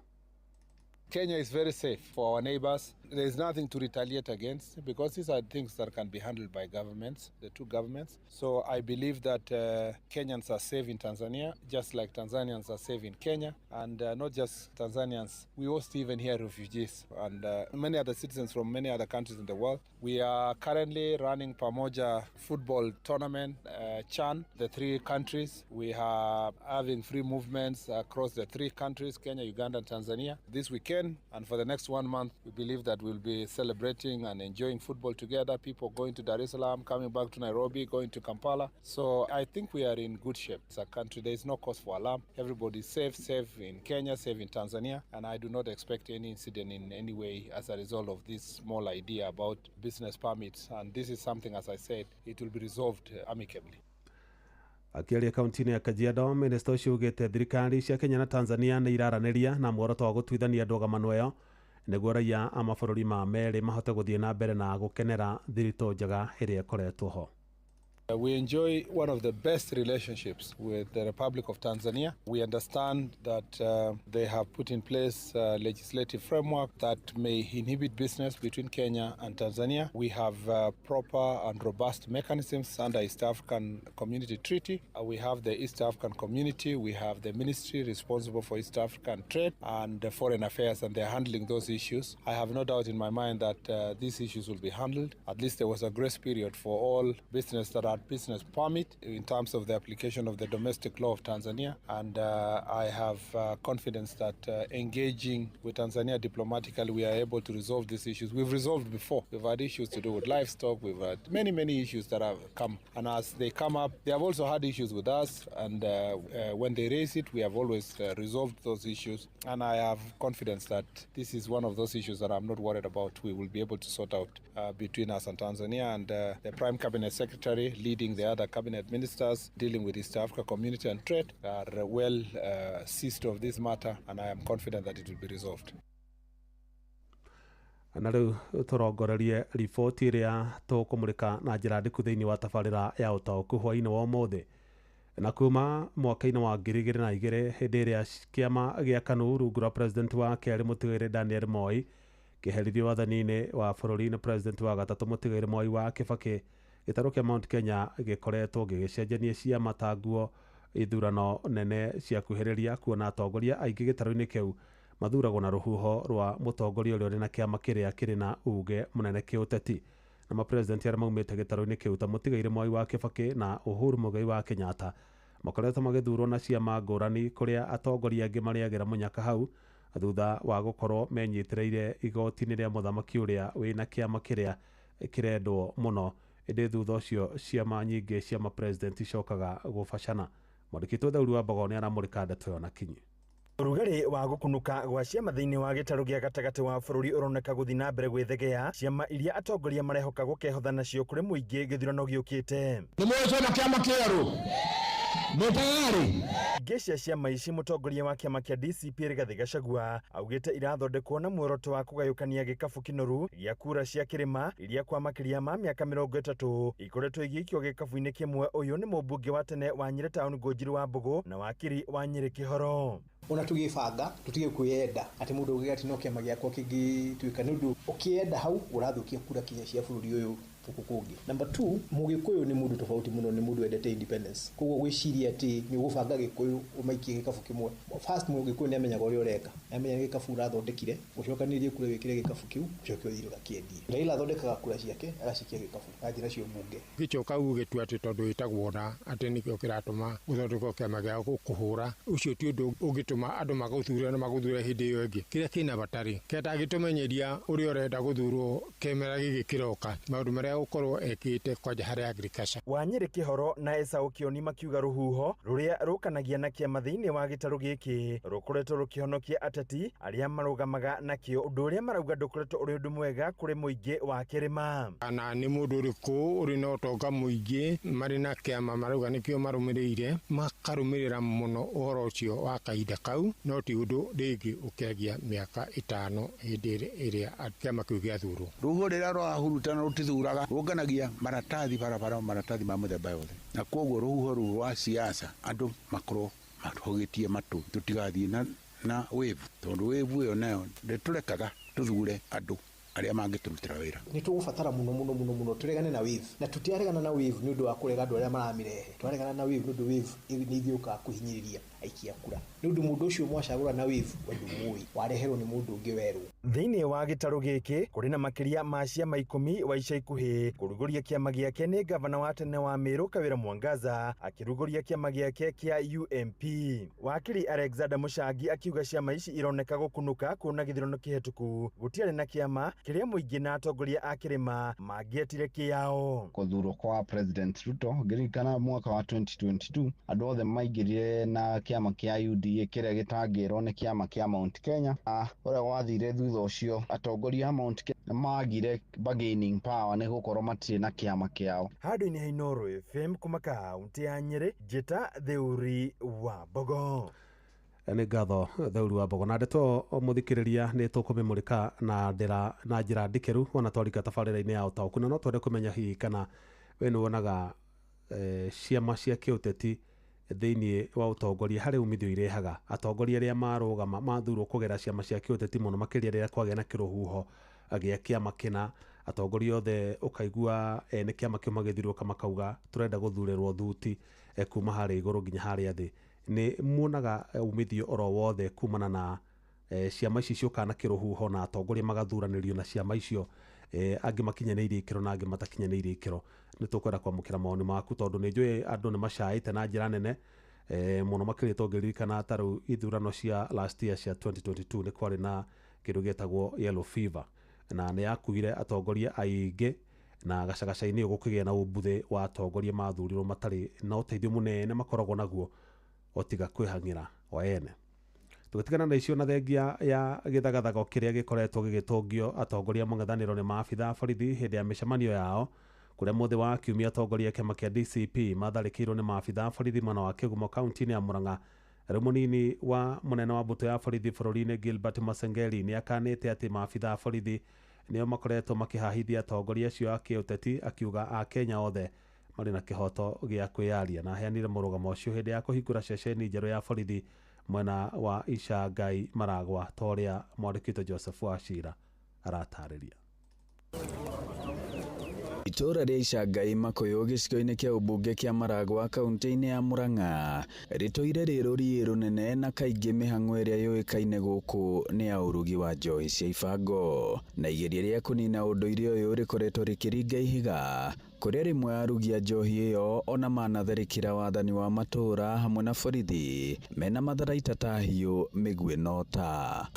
Kenya is very safe for our neighbors. There is nothing to retaliate against because these are things that can be handled by governments, the two governments. So I believe that Kenyans are safe in Tanzania, just like Tanzanians are safe in Kenya. And not just Tanzanians, we host even here refugees and many other citizens from many other countries in the world. We are currently running Pamoja football tournament, CHAN, the three countries. We are having free movements across the three countries, Kenya, Uganda, and Tanzania, this weekend. And for the next 1 month, we believe that we'll be celebrating and enjoying football together, people going to Dar es Salaam, coming back to Nairobi, going to Kampala. So I think we are in good shape. As a country, there is no cause for alarm. Everybody is safe, safe in Kenya, safe in Tanzania, and I do not expect any incident in any way as a result of this small idea about business permits. And this is something, as I said, it will be resolved amicably. Akiaria kaunti-inĩ ya Kajiado, minista ũcio augĩte thirikari cia Kenya na Tanzania nĩ iraranĩria na muoroto wa gũtuithania ndũgamano ĩyo nĩguo raia a mabũrũri ma merĩ mahote gũthiĩ na mbere na gũkenera thiritũ njega ĩrĩa ĩkoretwo ho. We enjoy one of the best relationships with the Republic of Tanzania. We understand that they have put in place a legislative framework that may inhibit business between Kenya and Tanzania. We have proper and robust mechanisms under East African Community Treaty. We have the East African Community. We have the ministry responsible for East African trade and foreign affairs, and they're handling those issues. I have no doubt in my mind that these issues will be handled. At least there was a grace period for all business that are business permit in terms of the application of the domestic law of Tanzania, and I have confidence that engaging with Tanzania diplomatically, we are able to resolve these issues. We've resolved before. We've had issues to do with livestock. We've had many, many issues that have come, and as they come up, they have also had issues with us, and when they raise it, we have always resolved those issues, and I have confidence that this is one of those issues that I'm not worried about. We will be able to sort out between us and Tanzania, and the Prime Cabinet Secretary leading the other cabinet ministers dealing with East Africa Community and Trade are well seized of this matter, and I am confident that it will be resolved. Na rĩu tũrongorerie riboti ĩrĩa tũkũmũrĩka na njĩra ndiku thĩinĩ wa tabarĩra ya ũtaũku hwaĩ-inĩ wa ũmũthĩ. Na kuma mwaka-inĩ wa 2002 hĩndĩ ĩrĩa kĩama gĩa KANU rungu rwa president wa kerĩ mũtigairĩ Daniel Moi kĩheririo wathani-inĩ wa bũrũri nĩ president wa gatatũ mũtigairĩ Mwai wa Kĩbakĩ, gĩtarũ kĩa Mount Kenya gĩkoretwo gĩgĩcenjania ciama ta nguo ithurano nene ciakuhĩrĩria, kuona atongoria aingĩ gĩtarũ-inĩ kĩu mathuragwo na rũhuho rwa mũtongoria ũrĩa ũrĩ na kĩama kĩrĩa kĩrĩ na uge mũnene kĩũteti. Na mapresidenti arĩa maumĩte gĩtarũ-inĩ kĩu ta mũtigairĩ Mwai wa Kĩbakĩ na Uhuru Muigai wa Kenyatta makoretwo magĩthurwo na ciama ngũrani, kũrĩa atongoria angĩ marĩagĩra mũnyaka hau thutha wa gũkorwo menyitĩrĩire igoti-inĩ rĩa mũthamaki ũrĩa wĩna kĩama kĩrĩa kĩrendwo mũno. Ĩndĩ thutha ũcio ciama nyingĩ cia mapresident icokaga gũbacana. Mwandĩki Theuri wa Mbogo nĩ aramũrĩka ndeto ĩyo na kinyi. Ũrugarĩ wa gũkunũka gwa ciama thĩinĩ wa gĩtarũ gĩa gatagatĩ wa bũrũri ũroneka gũthiĩ na mbere gwĩthegea, ciama iria atongoria marehoka gũkehotha nacio kũrĩ mũingĩ gĩthurano gĩũkĩte. Nĩ mũĩ twĩna kĩama kĩerũ? Mwĩ tayari? Ingĩ cia ciama ici, mũtongoria wa kĩama kĩa DCP Rigathĩ Gachagua augĩte irathondekwo na muoroto wa kũgayũkania gĩkabũ kĩnoru gĩa kura cia kĩrĩma iria kwa makĩria ma mĩaka 30 ikoretwo igĩikio gĩkabũ-inĩ kĩmwe. Ũyũ nĩ mũmbunge wa tene wa Nyĩrĩ Town Ngũnjiri wa Mbũgũ na wakiri wa Nyĩrĩ Kĩhoro. Ona tugibanga tutige kwiyenda ati mundu uge ati no kiama giakwa kingituika ni undu ukienda hau urathukia kura kinya cia bururi uyu guku kungi. Number 2, mugikuyu ni mundu tofauti muno, ni mundu wendete independence, koguo gwiciria ati ni ugubanga gikuyu umaikie gikabu kimwe. First, mugikuyu ni amenyaga uria ureka, amenya gikabu urathondekire, ucokanirie kura wikire gikabu kiu, ucoke uthire ugakiendie. Raila athondekaga kura ciake agacikia gikabu athira cio bunge. Gicoka uge tu ati tondu witagwo na ati nikio kiratuma guthondekwo kiama gia gukuhura, ucio ti undu ungituma andu maguthure na maguthure hindi iyo ingi. Kiria kina batari ketagitumenyeria uria urenda guthurwo kemera gigi kiroka maundu maria gukorwo ekite kwanja hari agriculture. Wanyĩrĩ Kĩhoro na Esau Kĩoni makiuga rũhuho rũrĩa rũkanagia na kĩama thĩinĩ wa gĩtarũ gĩkĩ rũkoretwo rũkĩhonokia ateti arĩa marũgamaga nakĩo, ũndũ ũrĩa marauga ndũkoretwo ũrĩ ũndũ mwega kũrĩ mũingĩ wa kĩrĩma. Kana nĩ mũndũ ũrĩkũ ũrĩ na ũtonga mũingĩ marĩ na kĩama marauga nĩkĩo marũmĩrĩire, makarũmĩrĩra mũno ũhoro ũcio wa kahinda kau, no ti ũndũ rĩngĩ ũkĩagia mĩaka 5 hĩndĩ ĩrĩa kĩama kĩu gĩathurwo. Rũhuho rĩrĩa rwahurutana rũtithuraga, rũnganagia maratathi barabara, maratathi ma mũthemba yothe, na koguo rũhuho rũu rwa siasa andũ makorwo mahũgĩtie matũ, tũtigathiĩ na Na wave, tondũ wave ĩyo nayo ndĩtũrekaga tũthure andũ arĩa mangĩtũrutĩra wĩra. Nĩ tũgũbatara mũno mũno mũno mũno tũregane na wave, na tũtiaregana na wave nĩ ũndũ wa kũrega andũ arĩa maramĩrehe, twaregana na wave nĩ ũndũ wave nĩ ithiũkaga kũhinyĩrĩria aikia kura, nĩ ũndũ mũndũ ũcio mwacagũra na wave we ndũmũĩ, wareherwo nĩ mũndũ ũngĩ werũ. Thĩinĩ wa gĩtarũ gĩkĩ kũrĩ na makĩria ma ciama 10 wa ica ikuhĩ. Kũrugũria kĩama gĩake nĩ gavana wa tene wa Meru Kawĩra Mwangaza akĩrugũria kĩama gĩake kĩa UMP. Wakiri Alexander Mũchangi akiuga ciama ici ironeka gũkunũka kuona gĩthurano kĩhetũku gũtiarĩ na kĩama kĩrĩa mũingĩ na atongoria a kĩrĩma mangĩetire kĩao. Kũthurwo kwa President Ruto ngĩririkana mwaka wa 2022 andũ othe maingĩrire na kĩama kĩa UDA kĩrĩa gĩtangĩrwo nĩ kĩama kĩa Mount Kenya. Ũrĩa gwathire thutha ũcio atongoria a Mount Kenya magire bargaining power nĩ gũkorwo matirĩ na kĩama kĩao. Handũ-inĩ ha Inooro FM kuma kaunti ya Nyĩrĩ, njĩta Theuri wa Mbogo. Nĩ ngatho Theuri wa Mbogo. Na ndeto mũthikĩrĩria nĩ tũkũmĩmũrĩka na njĩra ndikĩru ona twarika tabarĩra-inĩ ya ũtaũku, na no twende kũmenya hihi kana we nĩ wonaga ciama cia kĩũteti thĩinĩ wa ũtongoria harĩ umithio irehaga atongoria arĩa marũgama mathurwo kũgera ciama cia kĩũteti mũno makĩria rĩrĩa kwagĩa na kĩrũhuho gĩa kĩama kĩna, atongoria othe ũkaigua ene kĩama kĩu magĩthirũka makauga tũrenda gũthurĩrwo thuti kuma harĩa igũrũ nginya harĩa thĩ. Nĩ muonaga umithio oro wothe kumana na ciama ici ciũkaga na kĩrũhuho na atongoria magathuranĩrio na ciama icio, angĩ makinyanĩirie ikĩro na angĩ matakinyanĩirie ikĩro? Nĩ tũkwenda kwamũkĩra mawoni maku tondũ nĩ njũĩ andũ nĩ macaĩte na njĩra nene mũno makĩria tũngĩririkana ta rĩu ithurano cia last year cia 2022 nĩ kwarĩ na kĩndũ gĩetagwo yellow fever na nĩ yakuire atongoria aingĩ, na gacagaca-inĩ gũkĩgĩa na ũmbuthĩ wa atongoria mathurirwo matarĩ na ũteithio mũnene makoragwo naguo otiga kwĩhang'ĩra o ene. Tũgĩtigana na icio na thengia ya gĩthagathago kĩrĩa gĩkoretwo gĩgĩtũngio atongoria mũng'ethanĩro nĩ maabitha borithi hĩndĩ ya mĩcemanio yao, kũrĩa mũthĩ wa kiumia atongoria a kĩama kĩa DCP matharĩkĩirwo nĩ maabitha borithi mwena wa Kĩgumo kaunti-inĩ ya Murang'a. Rĩu mũnini wa mũnene wa mbũtũ ya borithi bũrũri-inĩ Gilbert Masengeli nĩ akanĩte atĩ maabitha borithi nĩo makoretwo makĩhahithia atongoria acio a kĩũteti, akiuga a Kenya othe marĩ na kĩhoto gĩa kwĩyaria, na aheanire mũrũgamo ũcio hĩndĩ ya kũhingũra ceceni njerũ ya borithi mwena wa Icangai Maragwa, ta ũrĩa mwandĩki witũ Joseph Wachira aratarĩria. Itũũra rĩa Icangai Makũyũ gĩcigo-inĩ kĩa ũmbunge kĩa Maragwa kaunti-inĩ ya Murang'a rĩtũire rĩ rũriĩ rũnene na kaingĩ mĩhang'o ĩrĩa yũĩkaine gũkũ nĩ ya ũrugi wa njohi cia ibango, na igeria rĩa kũnina ũndũire ũyũ rĩkoretwo rĩkĩringa ihiga kũrĩa rĩmwe arugi a njohi ĩyo ona manatharĩkĩra wathani wa matũũra hamwe na borithi mena matharaita ta hiũ, mĩguĩ na ũta.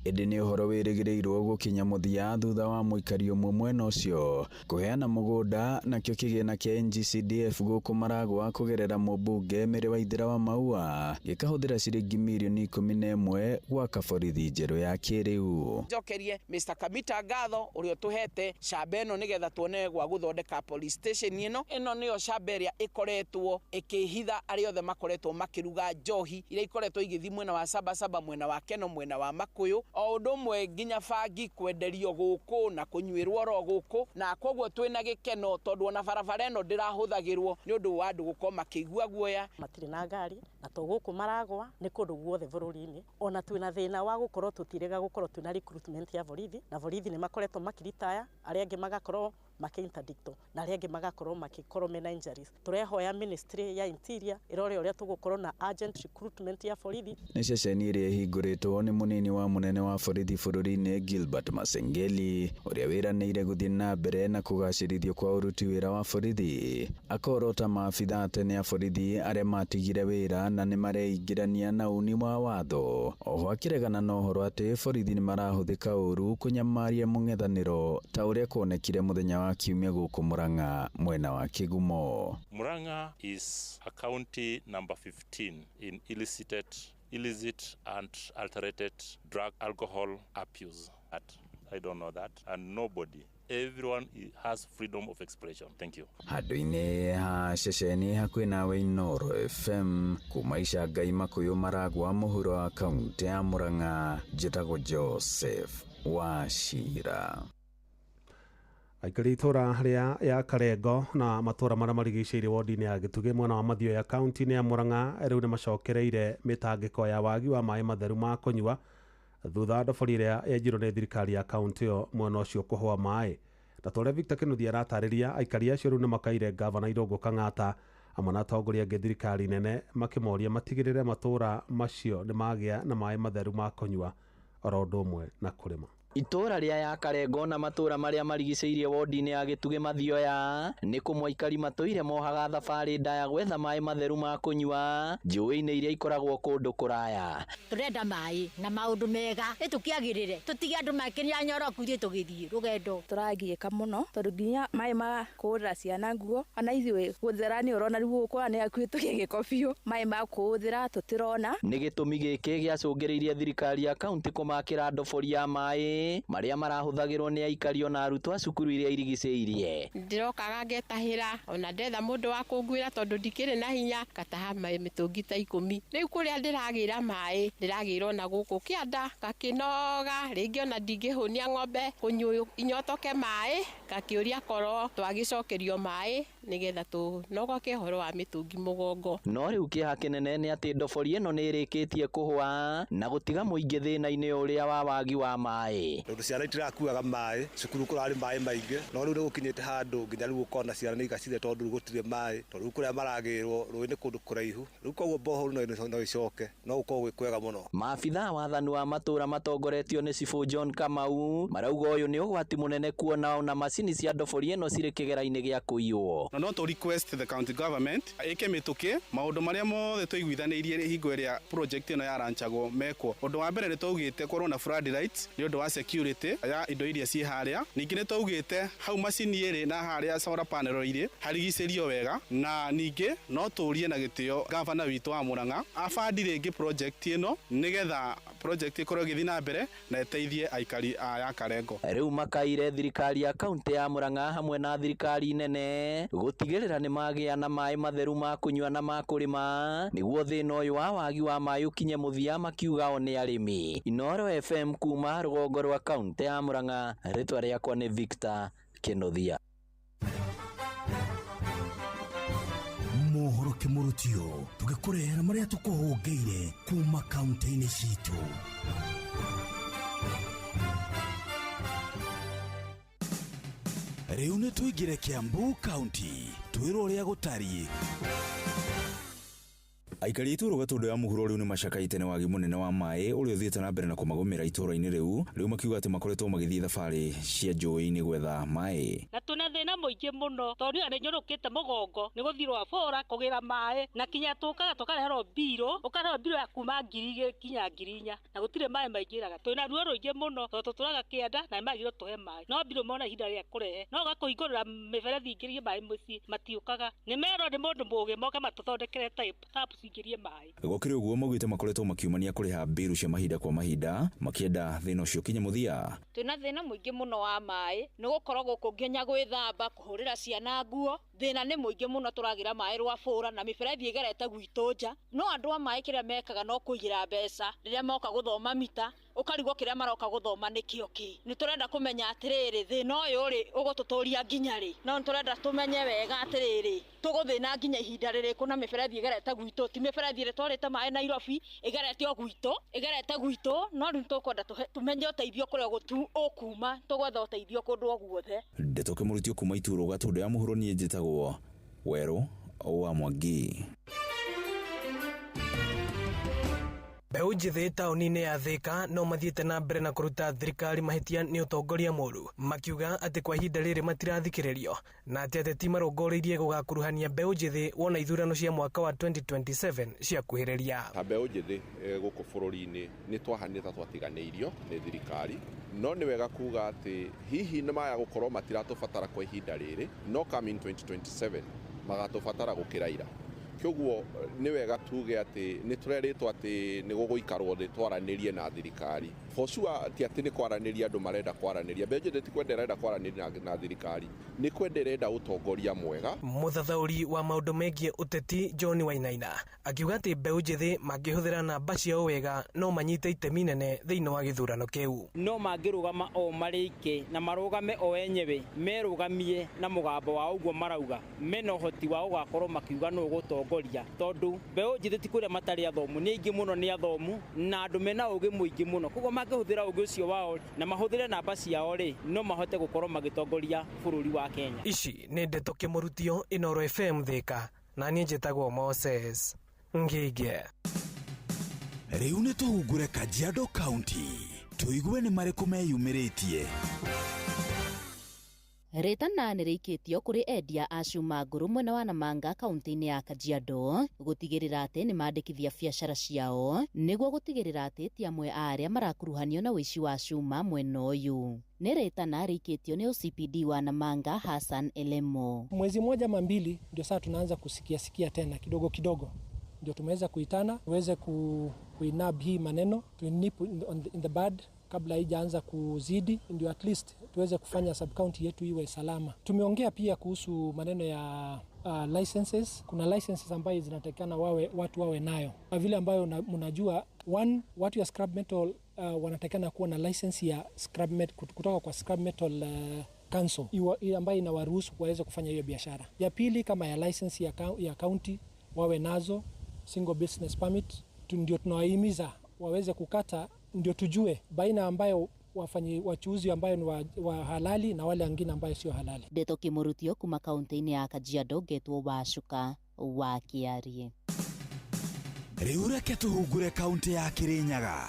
Ĩndĩ nĩ ũhoro wĩrĩgĩrĩirwo gũkinya mũthia thutha wa mũikari ũmwe mwena ũcio kũheana mũgũnda nakĩo kĩgĩna kĩa NGCDF gũkũ Maragwa kũgerera mũmbunge Mary Waithera wa Maua gĩkahũthĩra ciringi mirioni 11 gwaka borithi njerũ ya kĩrĩu. Njokerie Mr. Kamita ngatho ũrĩa ũtũhete camba ĩno nĩgetha tuone gwa gũthondeka police station ĩno. Ĩno nĩyo camba ĩrĩa ĩkoretwo ĩkĩhitha arĩa othe makoretwo makĩruga njohi iria ikoretwo igĩthiĩ mwena wa Sabasaba, mwena wa Keno, mwena wa Makũyũ, o ũndũ ũmwe nginya bangi kwenderio gũkũ na kũnyuĩrwo oro gũkũ, na koguo twĩna gĩkeno tondũ ona barabara ĩno ndĩrahũthagĩrwo nĩ ũndũ wa andũ gũkorwo makĩigua guoya. Matirĩ na ngari na to gũkũ Maragwa nĩ kũndũ guothe bũrũri-inĩ, ona twĩna thĩna wa gũkorwo tũtirega gũkorwo twĩna recruitment ya borithi, na borithi nĩ makoretwo makĩritaya, arĩa angĩ magakorwo makĩinterdictwo na arĩa angĩ magakorwo makĩkorwo mena injuries. Tũrehoya ministry ya interior ĩrore ũrĩa tũgũkorwo na urgent recruitment ya borithi. Nĩ ceceni ĩrĩa ĩhingũrĩtwo nĩ mũnini wa mũnene wa borithi bũrũri-inĩ Gilbert Masengeli ũrĩa wĩranĩire gũthiĩ na mbere na kũgacĩrithio kwa ũruti wĩra wa borithi, akorota maabitha tene a borithi arĩa matigire wĩra na nĩ mareingĩrania na uni wa watho, oho akĩregana na ũhoro atĩ borithi nĩ marahũthĩka ũru kũnyamaria mũng'ethanĩro ta ũrĩa kuonekire mũthenya wa kiumia gũkũ Murang'a mwena wa Kĩgumo. Murang'a is a county number 15 in illicit and alterated drug alcohol abuse. I don't know that, and nobody, everyone has freedom of expression. Thank you. Handũ-inĩ ha ceceni hakuhĩ nawe Inooro FM kuma Icangai Makũyũ Maragwa mũhuro wa kaunti ya Murang'a, njĩtagwo Joseph Wachira. Aikari itũra rĩa ya Karengo na matũra marĩa marigicĩirie wodi-inĩ ya Gĩtugĩ mwena wa Mathioya kaunti-inĩ ya Murang'a rĩu nĩ macokereire mĩtangĩko ya wagi wa maĩ matheru ma kũnyua thutha wa ndobori ĩrĩa yenjirwo nĩ thirikari ya kaunti ĩyo mwena ũcio kũhũa maĩ. Na ta ũrĩa Victor Kĩnuthia aratarĩria, aikari acio rĩu nĩ makaire ngavana Irũngũ Kang'ata hamwe na atongoria angĩ thirikari nene makĩmoria matigĩrĩre matũra macio nĩ magĩa na maĩ matheru ma kũnyua oro ũndũ ũmwe na kũrĩma. Itũra rĩa ya Karengo na matũra marĩa marigicĩirie wodi-inĩ ya Gĩtugĩ Mathioya nĩ kũmwe aikari matũire mohaga thabarĩ ndaya gwetha maĩ matheru ma kũnyua njũĩ-inĩ iria ikoragwo kũndũ kũraya. Tũrenda maĩ na maũndũ mega ĩtũkĩagĩrĩre tũtige andũ makĩria nyoroku ithuĩ tũgĩthiĩ rũgendo. Tũragiĩka mũno tondũ nginya maĩ ma kũhũrĩra ciana nguo ona ithuĩ gũthera nĩ ũrona rĩu gũkũ nĩ hakuhĩ tũgĩe gĩko biũ, maĩ ma kũhũthĩra tũtirona. Nĩ gĩtũmi gĩkĩ gĩacũngĩrĩirie thirikari ya kaunti kũmakĩra ndobori ya maĩ marĩa marahũthagĩrwo nĩ aikari ona arutwo a cukuru iria irigicĩirie. Ndĩrokaga ngetahĩra ona ndetha mũndũ wa kũnguĩra tondũ ndikĩrĩ na hinya, ngataha maĩ mĩtũngi ta 10. Rĩu kũrĩa ndĩragĩra maĩ ndĩragĩra ona gũkũ kĩanda ngakĩnoga, rĩngĩ ona ndingĩhũnia ng'ombe kũnyua inyotoke maĩ, ngakĩũria korwo twagĩcokerio maĩ nĩgetha tũnogoke ũhoro wa mĩtũngi mũgongo. No rĩu kĩeha kĩnene nĩ atĩ ndobori ĩno nĩ ĩrĩkĩtie kũhũa na gũtiga mũingĩ thĩna-inĩ ũrĩa wa wagi wa maĩ. Tondũ ciana itirakuaga maĩ cukuru kũrarĩ maĩ maingĩ, no rĩu nĩ gũkinyĩte handũ nginya rĩu ũkona ciana nĩ igacire tondũ rĩu gũtirĩ maĩ, tondũ rĩu kũrĩa maragĩrwo rũĩ nĩ kũndũ kũraihu, rĩu koguo borehole no ĩcoke no gũkorwo gwĩ kwega mũno. Maabithaa wathani wa matũra matongoretio nĩ Cibũ John Kamau marauga ũyũ nĩ ũgwati mũnene kuona ona macini cia ndobori ĩno cirĩ kĩgera-inĩ gĩa kũiywo. No to request the county government ĩke mĩtũkĩ maũndũ marĩa mothe tũiguithanĩirie hingo ĩrĩa project ĩno yaranchagwo mekwo. Ũndũ wa mbere nĩ twaugĩte korwo na floodlights nĩ ũndũ wa security ya indo iria ciĩ harĩa. Ningĩ nĩ twaugĩte hau macini ĩrĩ na harĩa solar panel irĩ harigicĩrio wega, na ningĩ no tũrie na gĩtĩo gavana witũ wa Murang'a abandi rĩngĩ project ĩno nĩgetha project ĩkorwo ĩgĩthiĩ na mbere na ĩteithie aikari a ya Karengo. Rĩu makaire thirikari ya kaunti ya Murang'a hamwe na thirikari nene gũtigĩrĩra nĩ magĩa na maĩ matheru ma kũnyua na ma kũrĩma nĩguo thĩna ũyũ wa wagi wa maĩ ũkinye mũthia, makiuga o nĩ arĩmi. Inooro FM kuma rũgongo rwa kaunti ya Murang'a, rĩtwa rĩakwa nĩ Victor Kĩnuthia. Mohoro kĩmũrutio tũgĩkũrehera marĩa tũkũhũngĩire kuma kaunti-inĩ citũ. Rĩu nĩ tũingĩre Kiambu County twĩrwo ũrĩa gũtariĩ. Aikari a itũũra Gatũndũ ya mũhuro rĩu nĩ macakaĩte nĩ wagi mũnene wa maĩ ũrĩa ũthiĩte na mbere na kũmagũmĩra itũũra-inĩ rĩu, rĩu makiuga atĩ makoretwo magĩthiĩ thabarĩ cia njũĩ-inĩ gwetha maĩ. Na twĩna thĩna mũingĩ mũno tondũ niĩ nĩnyũrũkĩte mũgongo nĩ gũthiĩ Rwabũra kũgĩra maĩ, na kinya tũkaga tũkareherwo mbirũ, ũkareherwo mbirũ ya kuma 2,000 kinya 4,000 na gũtirĩ maĩ maingĩraga. Twĩna ruo rũingĩ mũno tondũ tũtũraga kĩanda na nĩmagĩrĩirwo tũhe maĩ, no mbirũ mona ihinda rĩa kũrehe no ũgakũhingũrĩra mĩberethi ingĩrie maĩ mũciĩ matiũkaga. Nĩ merwo nĩ mũndũ mũgĩ moke matũthondekere tap cingĩrie maĩ. Gũkĩrĩ ũguo maugĩte makoretwo makiumania kũrĩha mbirũ cia mahinda kwa mahinda makĩenda thĩna ũcio ũkinye mũthia. Twĩna thĩna mũingĩ mũno wa maĩ nĩ gũkorwo gũkũ nginya gwĩthamba, kũhũrĩra ciana nguo, thĩna nĩ mũingĩ mũno. Tũragĩra maĩ Rwabũra na mĩberethi ĩgerete gwitũ nja, no andũ a maĩ kĩrĩa mekaga no kũigĩra mbeca rĩrĩa moka gũthoma mita, ũkarigwo kĩrĩa maroka gũthoma nĩkĩo kĩ. Nĩ tũrenda kũmenya atĩrĩrĩ, thĩna ũyũ rĩ ũgũtũtũria nginya rĩ? No nĩ tũrenda tũmenye wega atĩrĩrĩ, tũgũthĩna nginya ihinda rĩrĩkũ na mĩberethi ĩgerete gwitũ, ti mĩberethi ĩrĩa twarĩte maĩ Nairobi ĩgerete o gwitũ, ĩgerete gwitũ, no rĩu tũkwenda tũmenye ũteithio kũrĩa ũkuma, tũgwetha ũteithio kũndũ o guothe. Ndeto kĩmũrutio kuma itũũra Gatũndũ ya mũhuro, niĩ njĩtagwo Werũ wa Mwangi. Mbeũ njĩthĩ taũni-inĩ ya Thika no mathiĩte na mbere na kũruta thirikari mahĩtia nĩ ũtongoria mũru, makiuga atĩ kwa ihinda rĩrĩ matirathikĩrĩrio na atĩ ateti marongoreirie gũgakuruhania mbeũ njĩthĩ wona ithurano cia mwaka wa 2027 ciakuhĩrĩria. Ta mbeũ njĩthĩ gũkũ bũrũri-inĩ nĩ twahanire ta twatiganĩirio nĩ thirikari, no nĩ wega kuga atĩ hihi nĩ maya gũkorwo matiratũbatara kwa ihinda rĩrĩ, no coming 2027 magatũbatara gũkĩra ira. Kĩoguo nĩ wega tuge atĩ nĩ tũrerĩtwo atĩ nĩ gũgũikarwo thĩ twaranĩrie na thirikari. For sure ti atĩ nĩ kwaranĩria andũ marenda kwaranĩria, mbeũ njĩthĩ ti kwenda ĩrenda kwaranĩria na thirikari, nĩ kwenda ĩrenda ũtongoria mwega. Mũthathaũri wa maũndũ megiĩ ũteti John Wainaina akiuga atĩ mbeũ njĩthĩ mangĩhũthĩra namba ciao wega no manyite itemi nene thĩinĩ wa gĩthurano kĩu. No mangĩrũgama o marĩike na marũgame o enyewe merũgamie na mũgambo wa ũguo marauga, mena ũhoti wa gũgakorwo makiuga nũ ũgũtongoria, tondũ mbeũ njĩthĩ ti kũrĩa matarĩ athomu, nĩ aingĩ mũno nĩ athomu na andũ mena ũgĩ mũingĩ mũno, koguo mangĩhũthĩra ũgĩ ũcio wao na mahũthĩre namba ciao rĩ, no mahote gũkorwo magĩtongoria bũrũri wa Kenya. Ici nĩ ndeto Kĩmũrutio, Inooro FM Thika, na niĩ njĩtagwo Moses Ngige. Rĩu nĩ tũhungure Kajiado County, tũigue nĩ marĩkũ meyumĩrĩtie. Rĩtana nĩ rĩikĩtio kũrĩ endia a cuma ngũrũ mwena wa Namanga kaunti-inĩ ya Kajiado gũtigĩrĩra atĩ nĩ mandĩkithia biacara ciao nĩguo gũtigĩrĩra atĩ ti amwe a arĩa marakuruhanio na ũici wa cuma mwena ũyũ. Nĩ rĩtana rĩikĩtio nĩ OCPD wa Namanga Hassan Elemo. Mwezi mmoja ama mbili ndio sasa tunaanza kusikia sikia tena kidogo kidogo, ndio tumeweza kuitana tuweze kuinab hii maneno tuinip in the bud kabla haijaanza kuzidi, ndio at least tuweze kufanya sub county yetu iwe salama. Tumeongea pia kuhusu maneno ya licenses. Kuna licenses ambayo zinatakikana watu wawe nayo. Vile ambayo mnajua, one, watu ya scrap metal wanatakikana kuwa na license ya scrap metal kutoka kwa scrap metal council ambayo inawaruhusu waweze kufanya hiyo biashara. Ya pili, kama ya license ya county wawe nazo, single business permit, ndio tunawahimiza waweze kukata, ndio tujue baina ambayo wachuuzi ambayo ni wa halali na wale wengine ambayo sio halali. Ndeto Kimurutio kuma kaunti-inĩ ya Kajiado ngetwo Wacuka wa Kĩarie. Rĩu reke tũhungure kaunti ya Kirinyaga.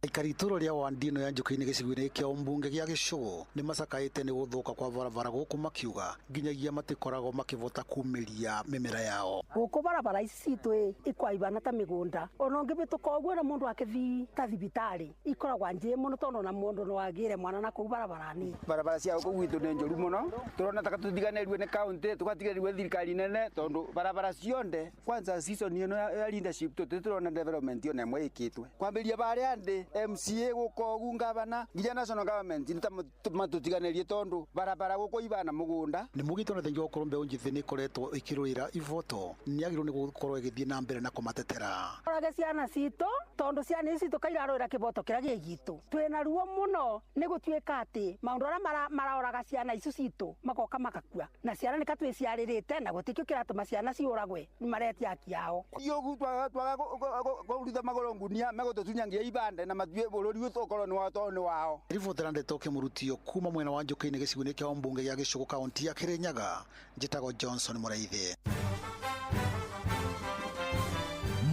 Aikari itũra rĩa Wandino ya Njũkĩ-inĩ gĩcigo-inĩ kĩa ũmbunge gĩa Gĩcũgũ nĩ macakaĩte nĩ gũthũka kwa barabara gũkũ makiuga nginyagia matikoragwo makĩvota kumĩria mĩmera yao. Gũkũ barabara ici citũ ikwaibana ta mĩgũnda, ona ũngĩbĩtũka ũguo na mũndũ akĩthii ta thibitarĩ ikoragwo njĩ mũno, tondũ ona mũndũ no agĩre mwana na kũu barabara-inĩ. Barabara cia gũkũ gwitũ nĩ njũru mũno, tũrona ta tũtiganĩrue nĩ kaunti, tũgatiganĩrue thirikari nene, tondũ barabara cionde kwanza season ĩno ya leadership tũtirona development ona ĩmwe ĩkĩtwe kwambĩrĩria barĩa ndĩ MCA guko ngavana nginya national government nĩ matũtiganĩrie tondu barabara gũkũ ibana mũgũnda. Nĩ mugĩtwo na thengia gũkorwo mbeũ njĩthĩ nĩ ikoretwo ĩkĩrũĩra ivoto nĩ yagĩrĩirwo nĩ gũkorwo ĩgĩthiĩ na mbere na kũmatetera. Orage ciana citũ tondu ciana ici citũ kairarũĩra kĩboto kĩrĩa gĩ gitũ. Twĩna ruo mũno nĩ gũtuĩka atĩ maũndũ arĩa maraoraga ciana icio citũ magoka magakua, na ciana nĩ katwĩciarĩrĩte na gũtikĩo kĩratũma ciana ciũragwe nĩ maretia haki yao. Iyo twaga kũrutha magũrũ ngunia megũtũtunyangia ibande na matue bũrũri ũtokorwo nĩ wao tondũ nĩ wao. Ribotera ndeto Kĩmũrutio kuma mwena wa Njũkĩ-inĩ gĩcigo-inĩ kĩa ũmbunge gĩa Gĩcũgũ kaunti ya Kĩrĩnyaga, njĩtagwo Johnson Mũraithi.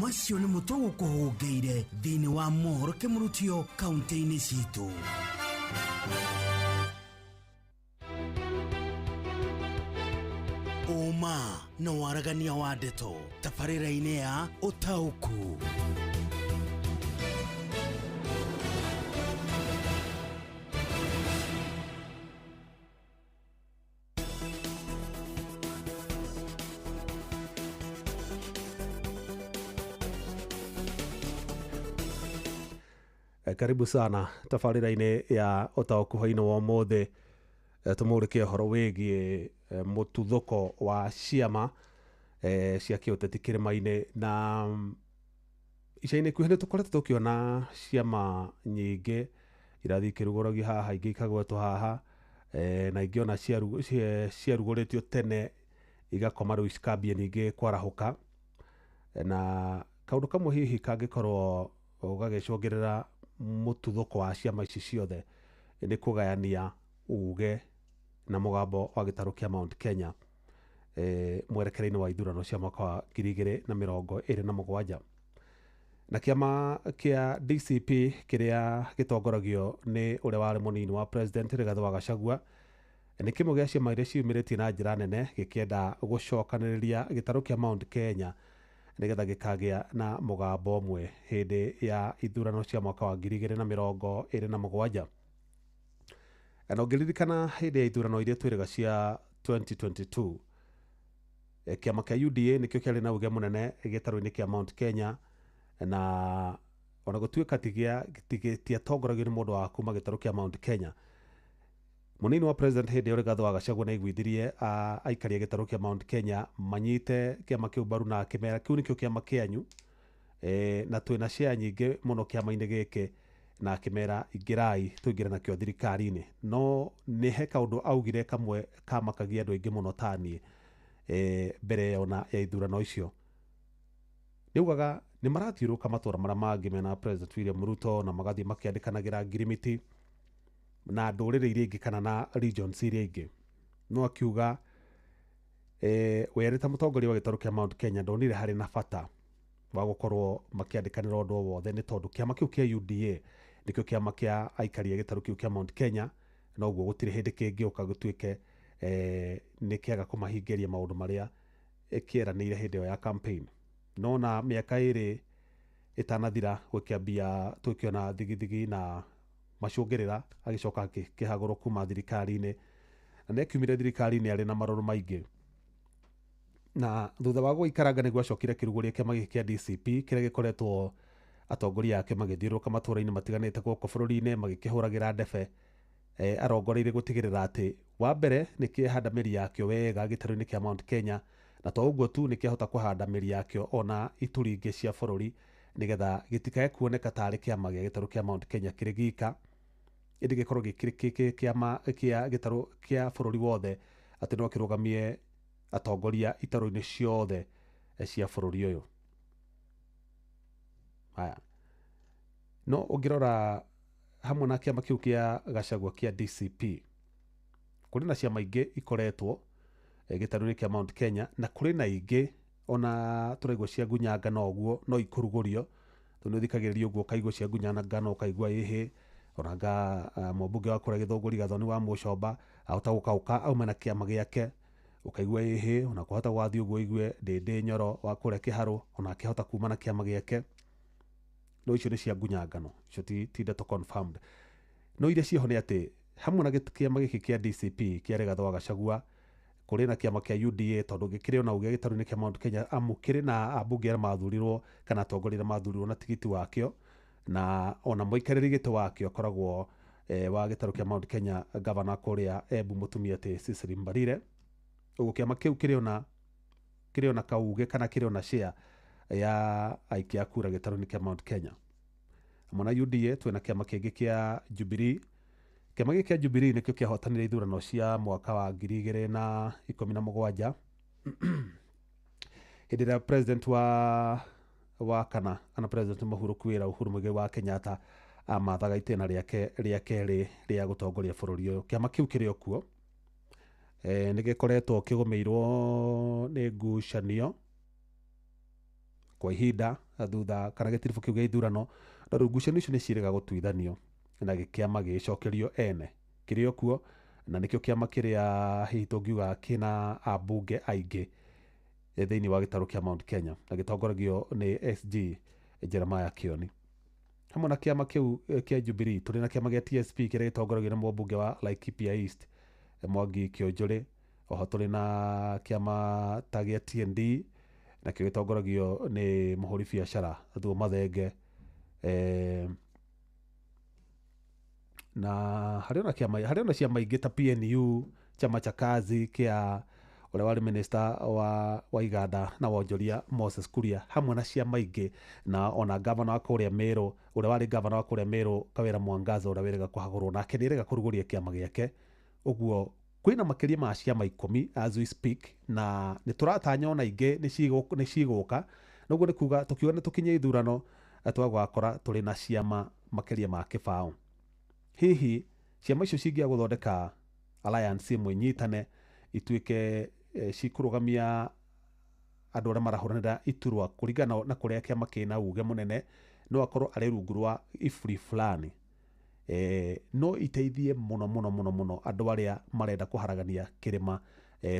Macio nĩ mũtũgũkũhũngĩire thĩinĩ wa mohoro Kĩmũrutio kaunti-inĩ citũ. Ũma na waragania wa ndeto tabarĩra-inĩ ya Ũtaũku. Karibu sana tabarĩra-inĩ ya Ũtaũku hwaĩ-inĩ wa ũmũthĩ, tũmũrĩke ũhoro wĩgiĩ mũtuthũko wa ciama cia kĩũteti kĩrĩma-inĩ. Na ica-inĩ ikuhĩ nĩ tũkoretwo tũkĩona ciama nyingĩ irathiĩ ikĩrugũragio haha, ingĩ ikagwetwo haha, na ingĩ ona ciarugũrĩtio tene igakoma rĩu cikambia ningĩ kwarahũka. Na kaũndũ kamwe hihi kangĩkorwo gagĩcũngĩrĩra mũtuthũko wa ciama ici ciothe nĩ kũgayania uge na mũgambo wa gĩtarũ kĩa Mount Kenya mwerekera-inĩ wa ithurano cia mwaka wa 2027. Na kĩama kĩa DCP kĩrĩa gĩtongoragio nĩ ũrĩa warĩ mũnini wa President Rigathĩ wa Gachagua nĩ kĩmwe gĩa ciama iria ciumĩrĩtie na njĩra nene gĩkĩenda gũcokanĩrĩria gĩtarũ kĩa Mount Kenya nĩgetha gĩkagĩa na mũgambo ũmwe hĩndĩ ya ithurano cia mwaka wa 2027. Na ũngĩririkana hĩndĩ ya ithurano iria twĩrĩga cia 2022, Kĩama kĩa UDA nĩkĩo kĩarĩ na uge mũnene gĩtarũ-inĩ kĩa Mount Kenya, na ona gũtuĩka tiatongoragio nĩ mũndũ wa kuma gĩtarũ kĩa Mount Kenya, mũnini wa president hĩndĩ ĩyo Rigathĩ wa Gachagua nĩ aiguithirie aikari a gĩtarũ kĩa Mount Kenya manyite kĩama kĩu mbaru na akĩmera kĩu nĩkĩo kĩama kĩanyu, na twĩna share nyingĩ mũno kĩama-inĩ gĩkĩ, na akĩmera ingĩrai tũingĩre nakĩo thirikari-inĩ. No nĩ he kaũndũ augire kamwe kamakagia andũ aingĩ mũno taniĩ, mbere ona ya ithurano icio. Nĩ augaga nĩ marathiũrũrũka matũra marĩa mangĩ mena President William Ruto na magathiĩ makĩandĩkanagĩra ngirimiti na ndũrĩrĩ iria ingĩ kana na regions iria ingĩ. No akiuga we arĩ ta mũtongoria wa gĩtarũ kĩa Mount Kenya ndonire harĩ na bata wa gũkorwo makĩandĩkanĩra ũndũ o wothe, nĩ tondũ kĩama kĩu kĩa UDA nĩkĩo kĩama kĩa aikari a gĩtarũ kĩu kĩa Mount Kenya, noguo gũtirĩ hĩndĩ kĩngĩũka gũtuĩke nĩ kĩaga kũmahingĩria maũndũ marĩa kĩeranĩire hĩndĩ ĩyo ya campaign. No na mĩaka 2 ĩtanathira gũkĩambia tũkĩona thigithigi na macũngĩrĩra, agĩcoka akĩhagũrwo kuma thirikari-inĩ, na nĩ akiumire thirikari-inĩ arĩ na marũrũ maingĩ. Na thutha wa gũikaranga nĩguo acokire akĩrugũria kĩama gĩkĩ kĩa DCP kĩrĩa gĩkoretwo atongoria ake magĩthiũrũrũka matũũra-inĩ matiganĩte gũkũ bũrũri-inĩ magĩkĩhũragĩra ndebe, arongoreirie gũtigĩrĩra atĩ wa mbere nĩ kĩahanda mĩri yakĩo wega gĩtarũ-inĩ kĩa Mount Kenya, na to ũguo tu nĩ kĩahota kũhanda mĩri yakĩo ona ituri ingĩ cia bũrũri, nĩgetha gĩtikae kuoneka tarĩ kĩama gĩa gĩtarũ kĩa Mount Kenya kĩrĩ gika, ĩndĩ gĩkorwo gĩkĩrĩ kĩama kĩa gĩtarũ kĩa bũrũri wothe, atĩ no kĩrũgamie atongoria itarũ-inĩ ciothe cia bũrũri ũyũ. Haya, no ũngĩrora hamwe na kĩama kĩu kĩa Gachagua kĩa DCP, kũrĩ na ciama ingĩ ikoretwo gĩtarũ-inĩ kĩa Mount Kenya, na kũrĩ na ingĩ ona tũraigua cia ngunyanga no ũguo no ikũrugũrio, tondũ nĩ ũthikagĩrĩria ũguo ũkaigua cia ngunyanga no ũkaigua ĩhĩ, ona nga mũmbunge wa kũrĩa Gĩthũngũri Gathoni wa Mũcomba ahota gũka aume na kĩama gĩake, ũkaigua ĩhĩ, ona kwahota gwathiĩ ũguo ũigue Ndĩndĩ Nyoro wa kũrĩa Kĩharũ ona akĩhota kuma na kĩama gĩake. No icio nĩ cia ngunyangano, icio ti ndeto confirmed. No iria ciĩho nĩ atĩ hamwe na kĩama gĩkĩ kĩa DCP kĩa Rigathĩ wa Gachagua, kũrĩ na kĩama kĩa UDA tondũ gĩkĩrĩ ona uge gĩtarũ-inĩ kĩa Mount Kenya, amu kĩrĩ na ambunge arĩa mathurirwo kana atongoria arĩa mathurirwo na tigiti wakĩo, na ona mũikarĩri gĩtĩ wakĩo akoragwo wa gĩtarũ kĩa Mount Kenya gavana kũrĩa Embu mũtumia atĩ Cecily Mbarire. Ũguo kĩama kĩu kĩrĩ ona kauge kana kĩrĩ ona share ya aikia kura gĩtarũ-inĩ kĩa Mount Kenya. Hamwe na UDA twĩna kĩama kĩngĩ kĩa Jubilee. Kĩama gĩkĩ kĩa Jubilee nĩkĩo kĩahotanire ithurano cia mwaka wa 2017 hĩndĩ ĩrĩa president wa kana president mũhurũku wĩra Uhuru Muigai wa Kenyatta amathaga itĩna rĩake rĩa kerĩ rĩa gũtongoria bũrũri ũyũ. Kĩama kĩu kĩrĩ o kuo, nĩ gĩkoretwo kĩgũmĩirwo nĩ ngucanio kwa ihinda thutha kana gĩtiribũ kĩu gĩa ithurano, no rĩu ngucanio icio nĩ ciĩrĩga gũtuithanio na kĩama gĩgĩcokerio ene. Kĩrĩ o kuo na nĩkĩo kĩama kĩrĩa hihi tũngiuga kĩna ambunge aingĩ thĩinĩ wa gĩtarũ kĩa Mount Kenya, na gĩtongoragio nĩ SG Jeremiah Kioni. Hamwe na kĩama kĩu kĩa Jubilee tũrĩ na kĩama gĩa TSP kĩrĩa gĩtongoragio nĩ mũmbunge wa Laikipia East Mwangi Kĩonjũrĩ. Oho tũrĩ na kĩama ta gĩa TND nakĩo gĩtongoragio nĩ mũhũri biacara Thuo Mathenge, na harĩ ona kĩama, harĩ ona ciama ingĩ ta PNU, chama cha kazi kĩa ũrĩa warĩ minister wa iganda na wonjoria Moses Kuria, hamwe na ciama ingĩ, na ona gavana wa kũrĩa Meru, ũrĩa warĩ gavana wa kũrĩa Meru Kawĩra Mwangaza, ũrĩa wĩrĩga kũhagũrwo nake nĩerĩga kũrugũria kĩama gĩake. Ũguo kwĩna makĩria ma ciama 10 as we speak, na nĩ tũratanya ona ingĩ nĩ cigũka. Noguo nĩ kuga tũkiuga nĩ tũkinye ithurano twagwakora tũrĩ na ciama makĩria ma kĩbaũ. Hihi ciama icio cingĩaga gũthondeka alliance ĩmwe inyitane ituĩke cikũrũgamia andũ arĩa marahũranĩra iturwa kũringana na kũrĩa kĩama kĩna uge mũnene, no akorwo arĩ rungu rwa iburi fulani, no iteithie mũno mũno mũno mũno andũ arĩa marenda kũharagania kĩrĩma,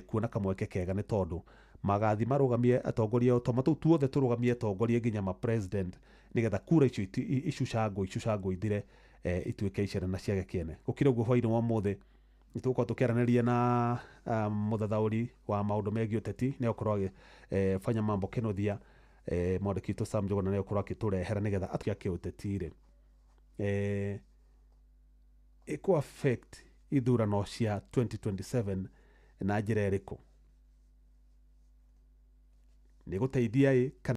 kuona kamweke kega, nĩ tondũ magathi marũgamie atongoria o twama tũu tuothe tũrũgamie atongoria nginya ma president, nĩgetha kura icio icucangwo ithire, ituĩke icere na ciage kĩene. Gũkĩrĩ ũguo hwaĩ-inĩ wa ũmũthĩ Nĩ tũgũkorwo tũkĩaranĩria na mũthathaũri wa maũndũ megiĩ ũteti, nĩ egũkorwo agĩfanya mambo Kĩnuthia. Mwandĩki witũ Sam Njũgũna nĩ egũkorwo akĩtũrehera nĩgetha atuĩke kĩũteti rĩ, ĩkũ affect ithurano cia 2027 na njĩra ĩrĩkũ, nĩ gũteithia ĩ kana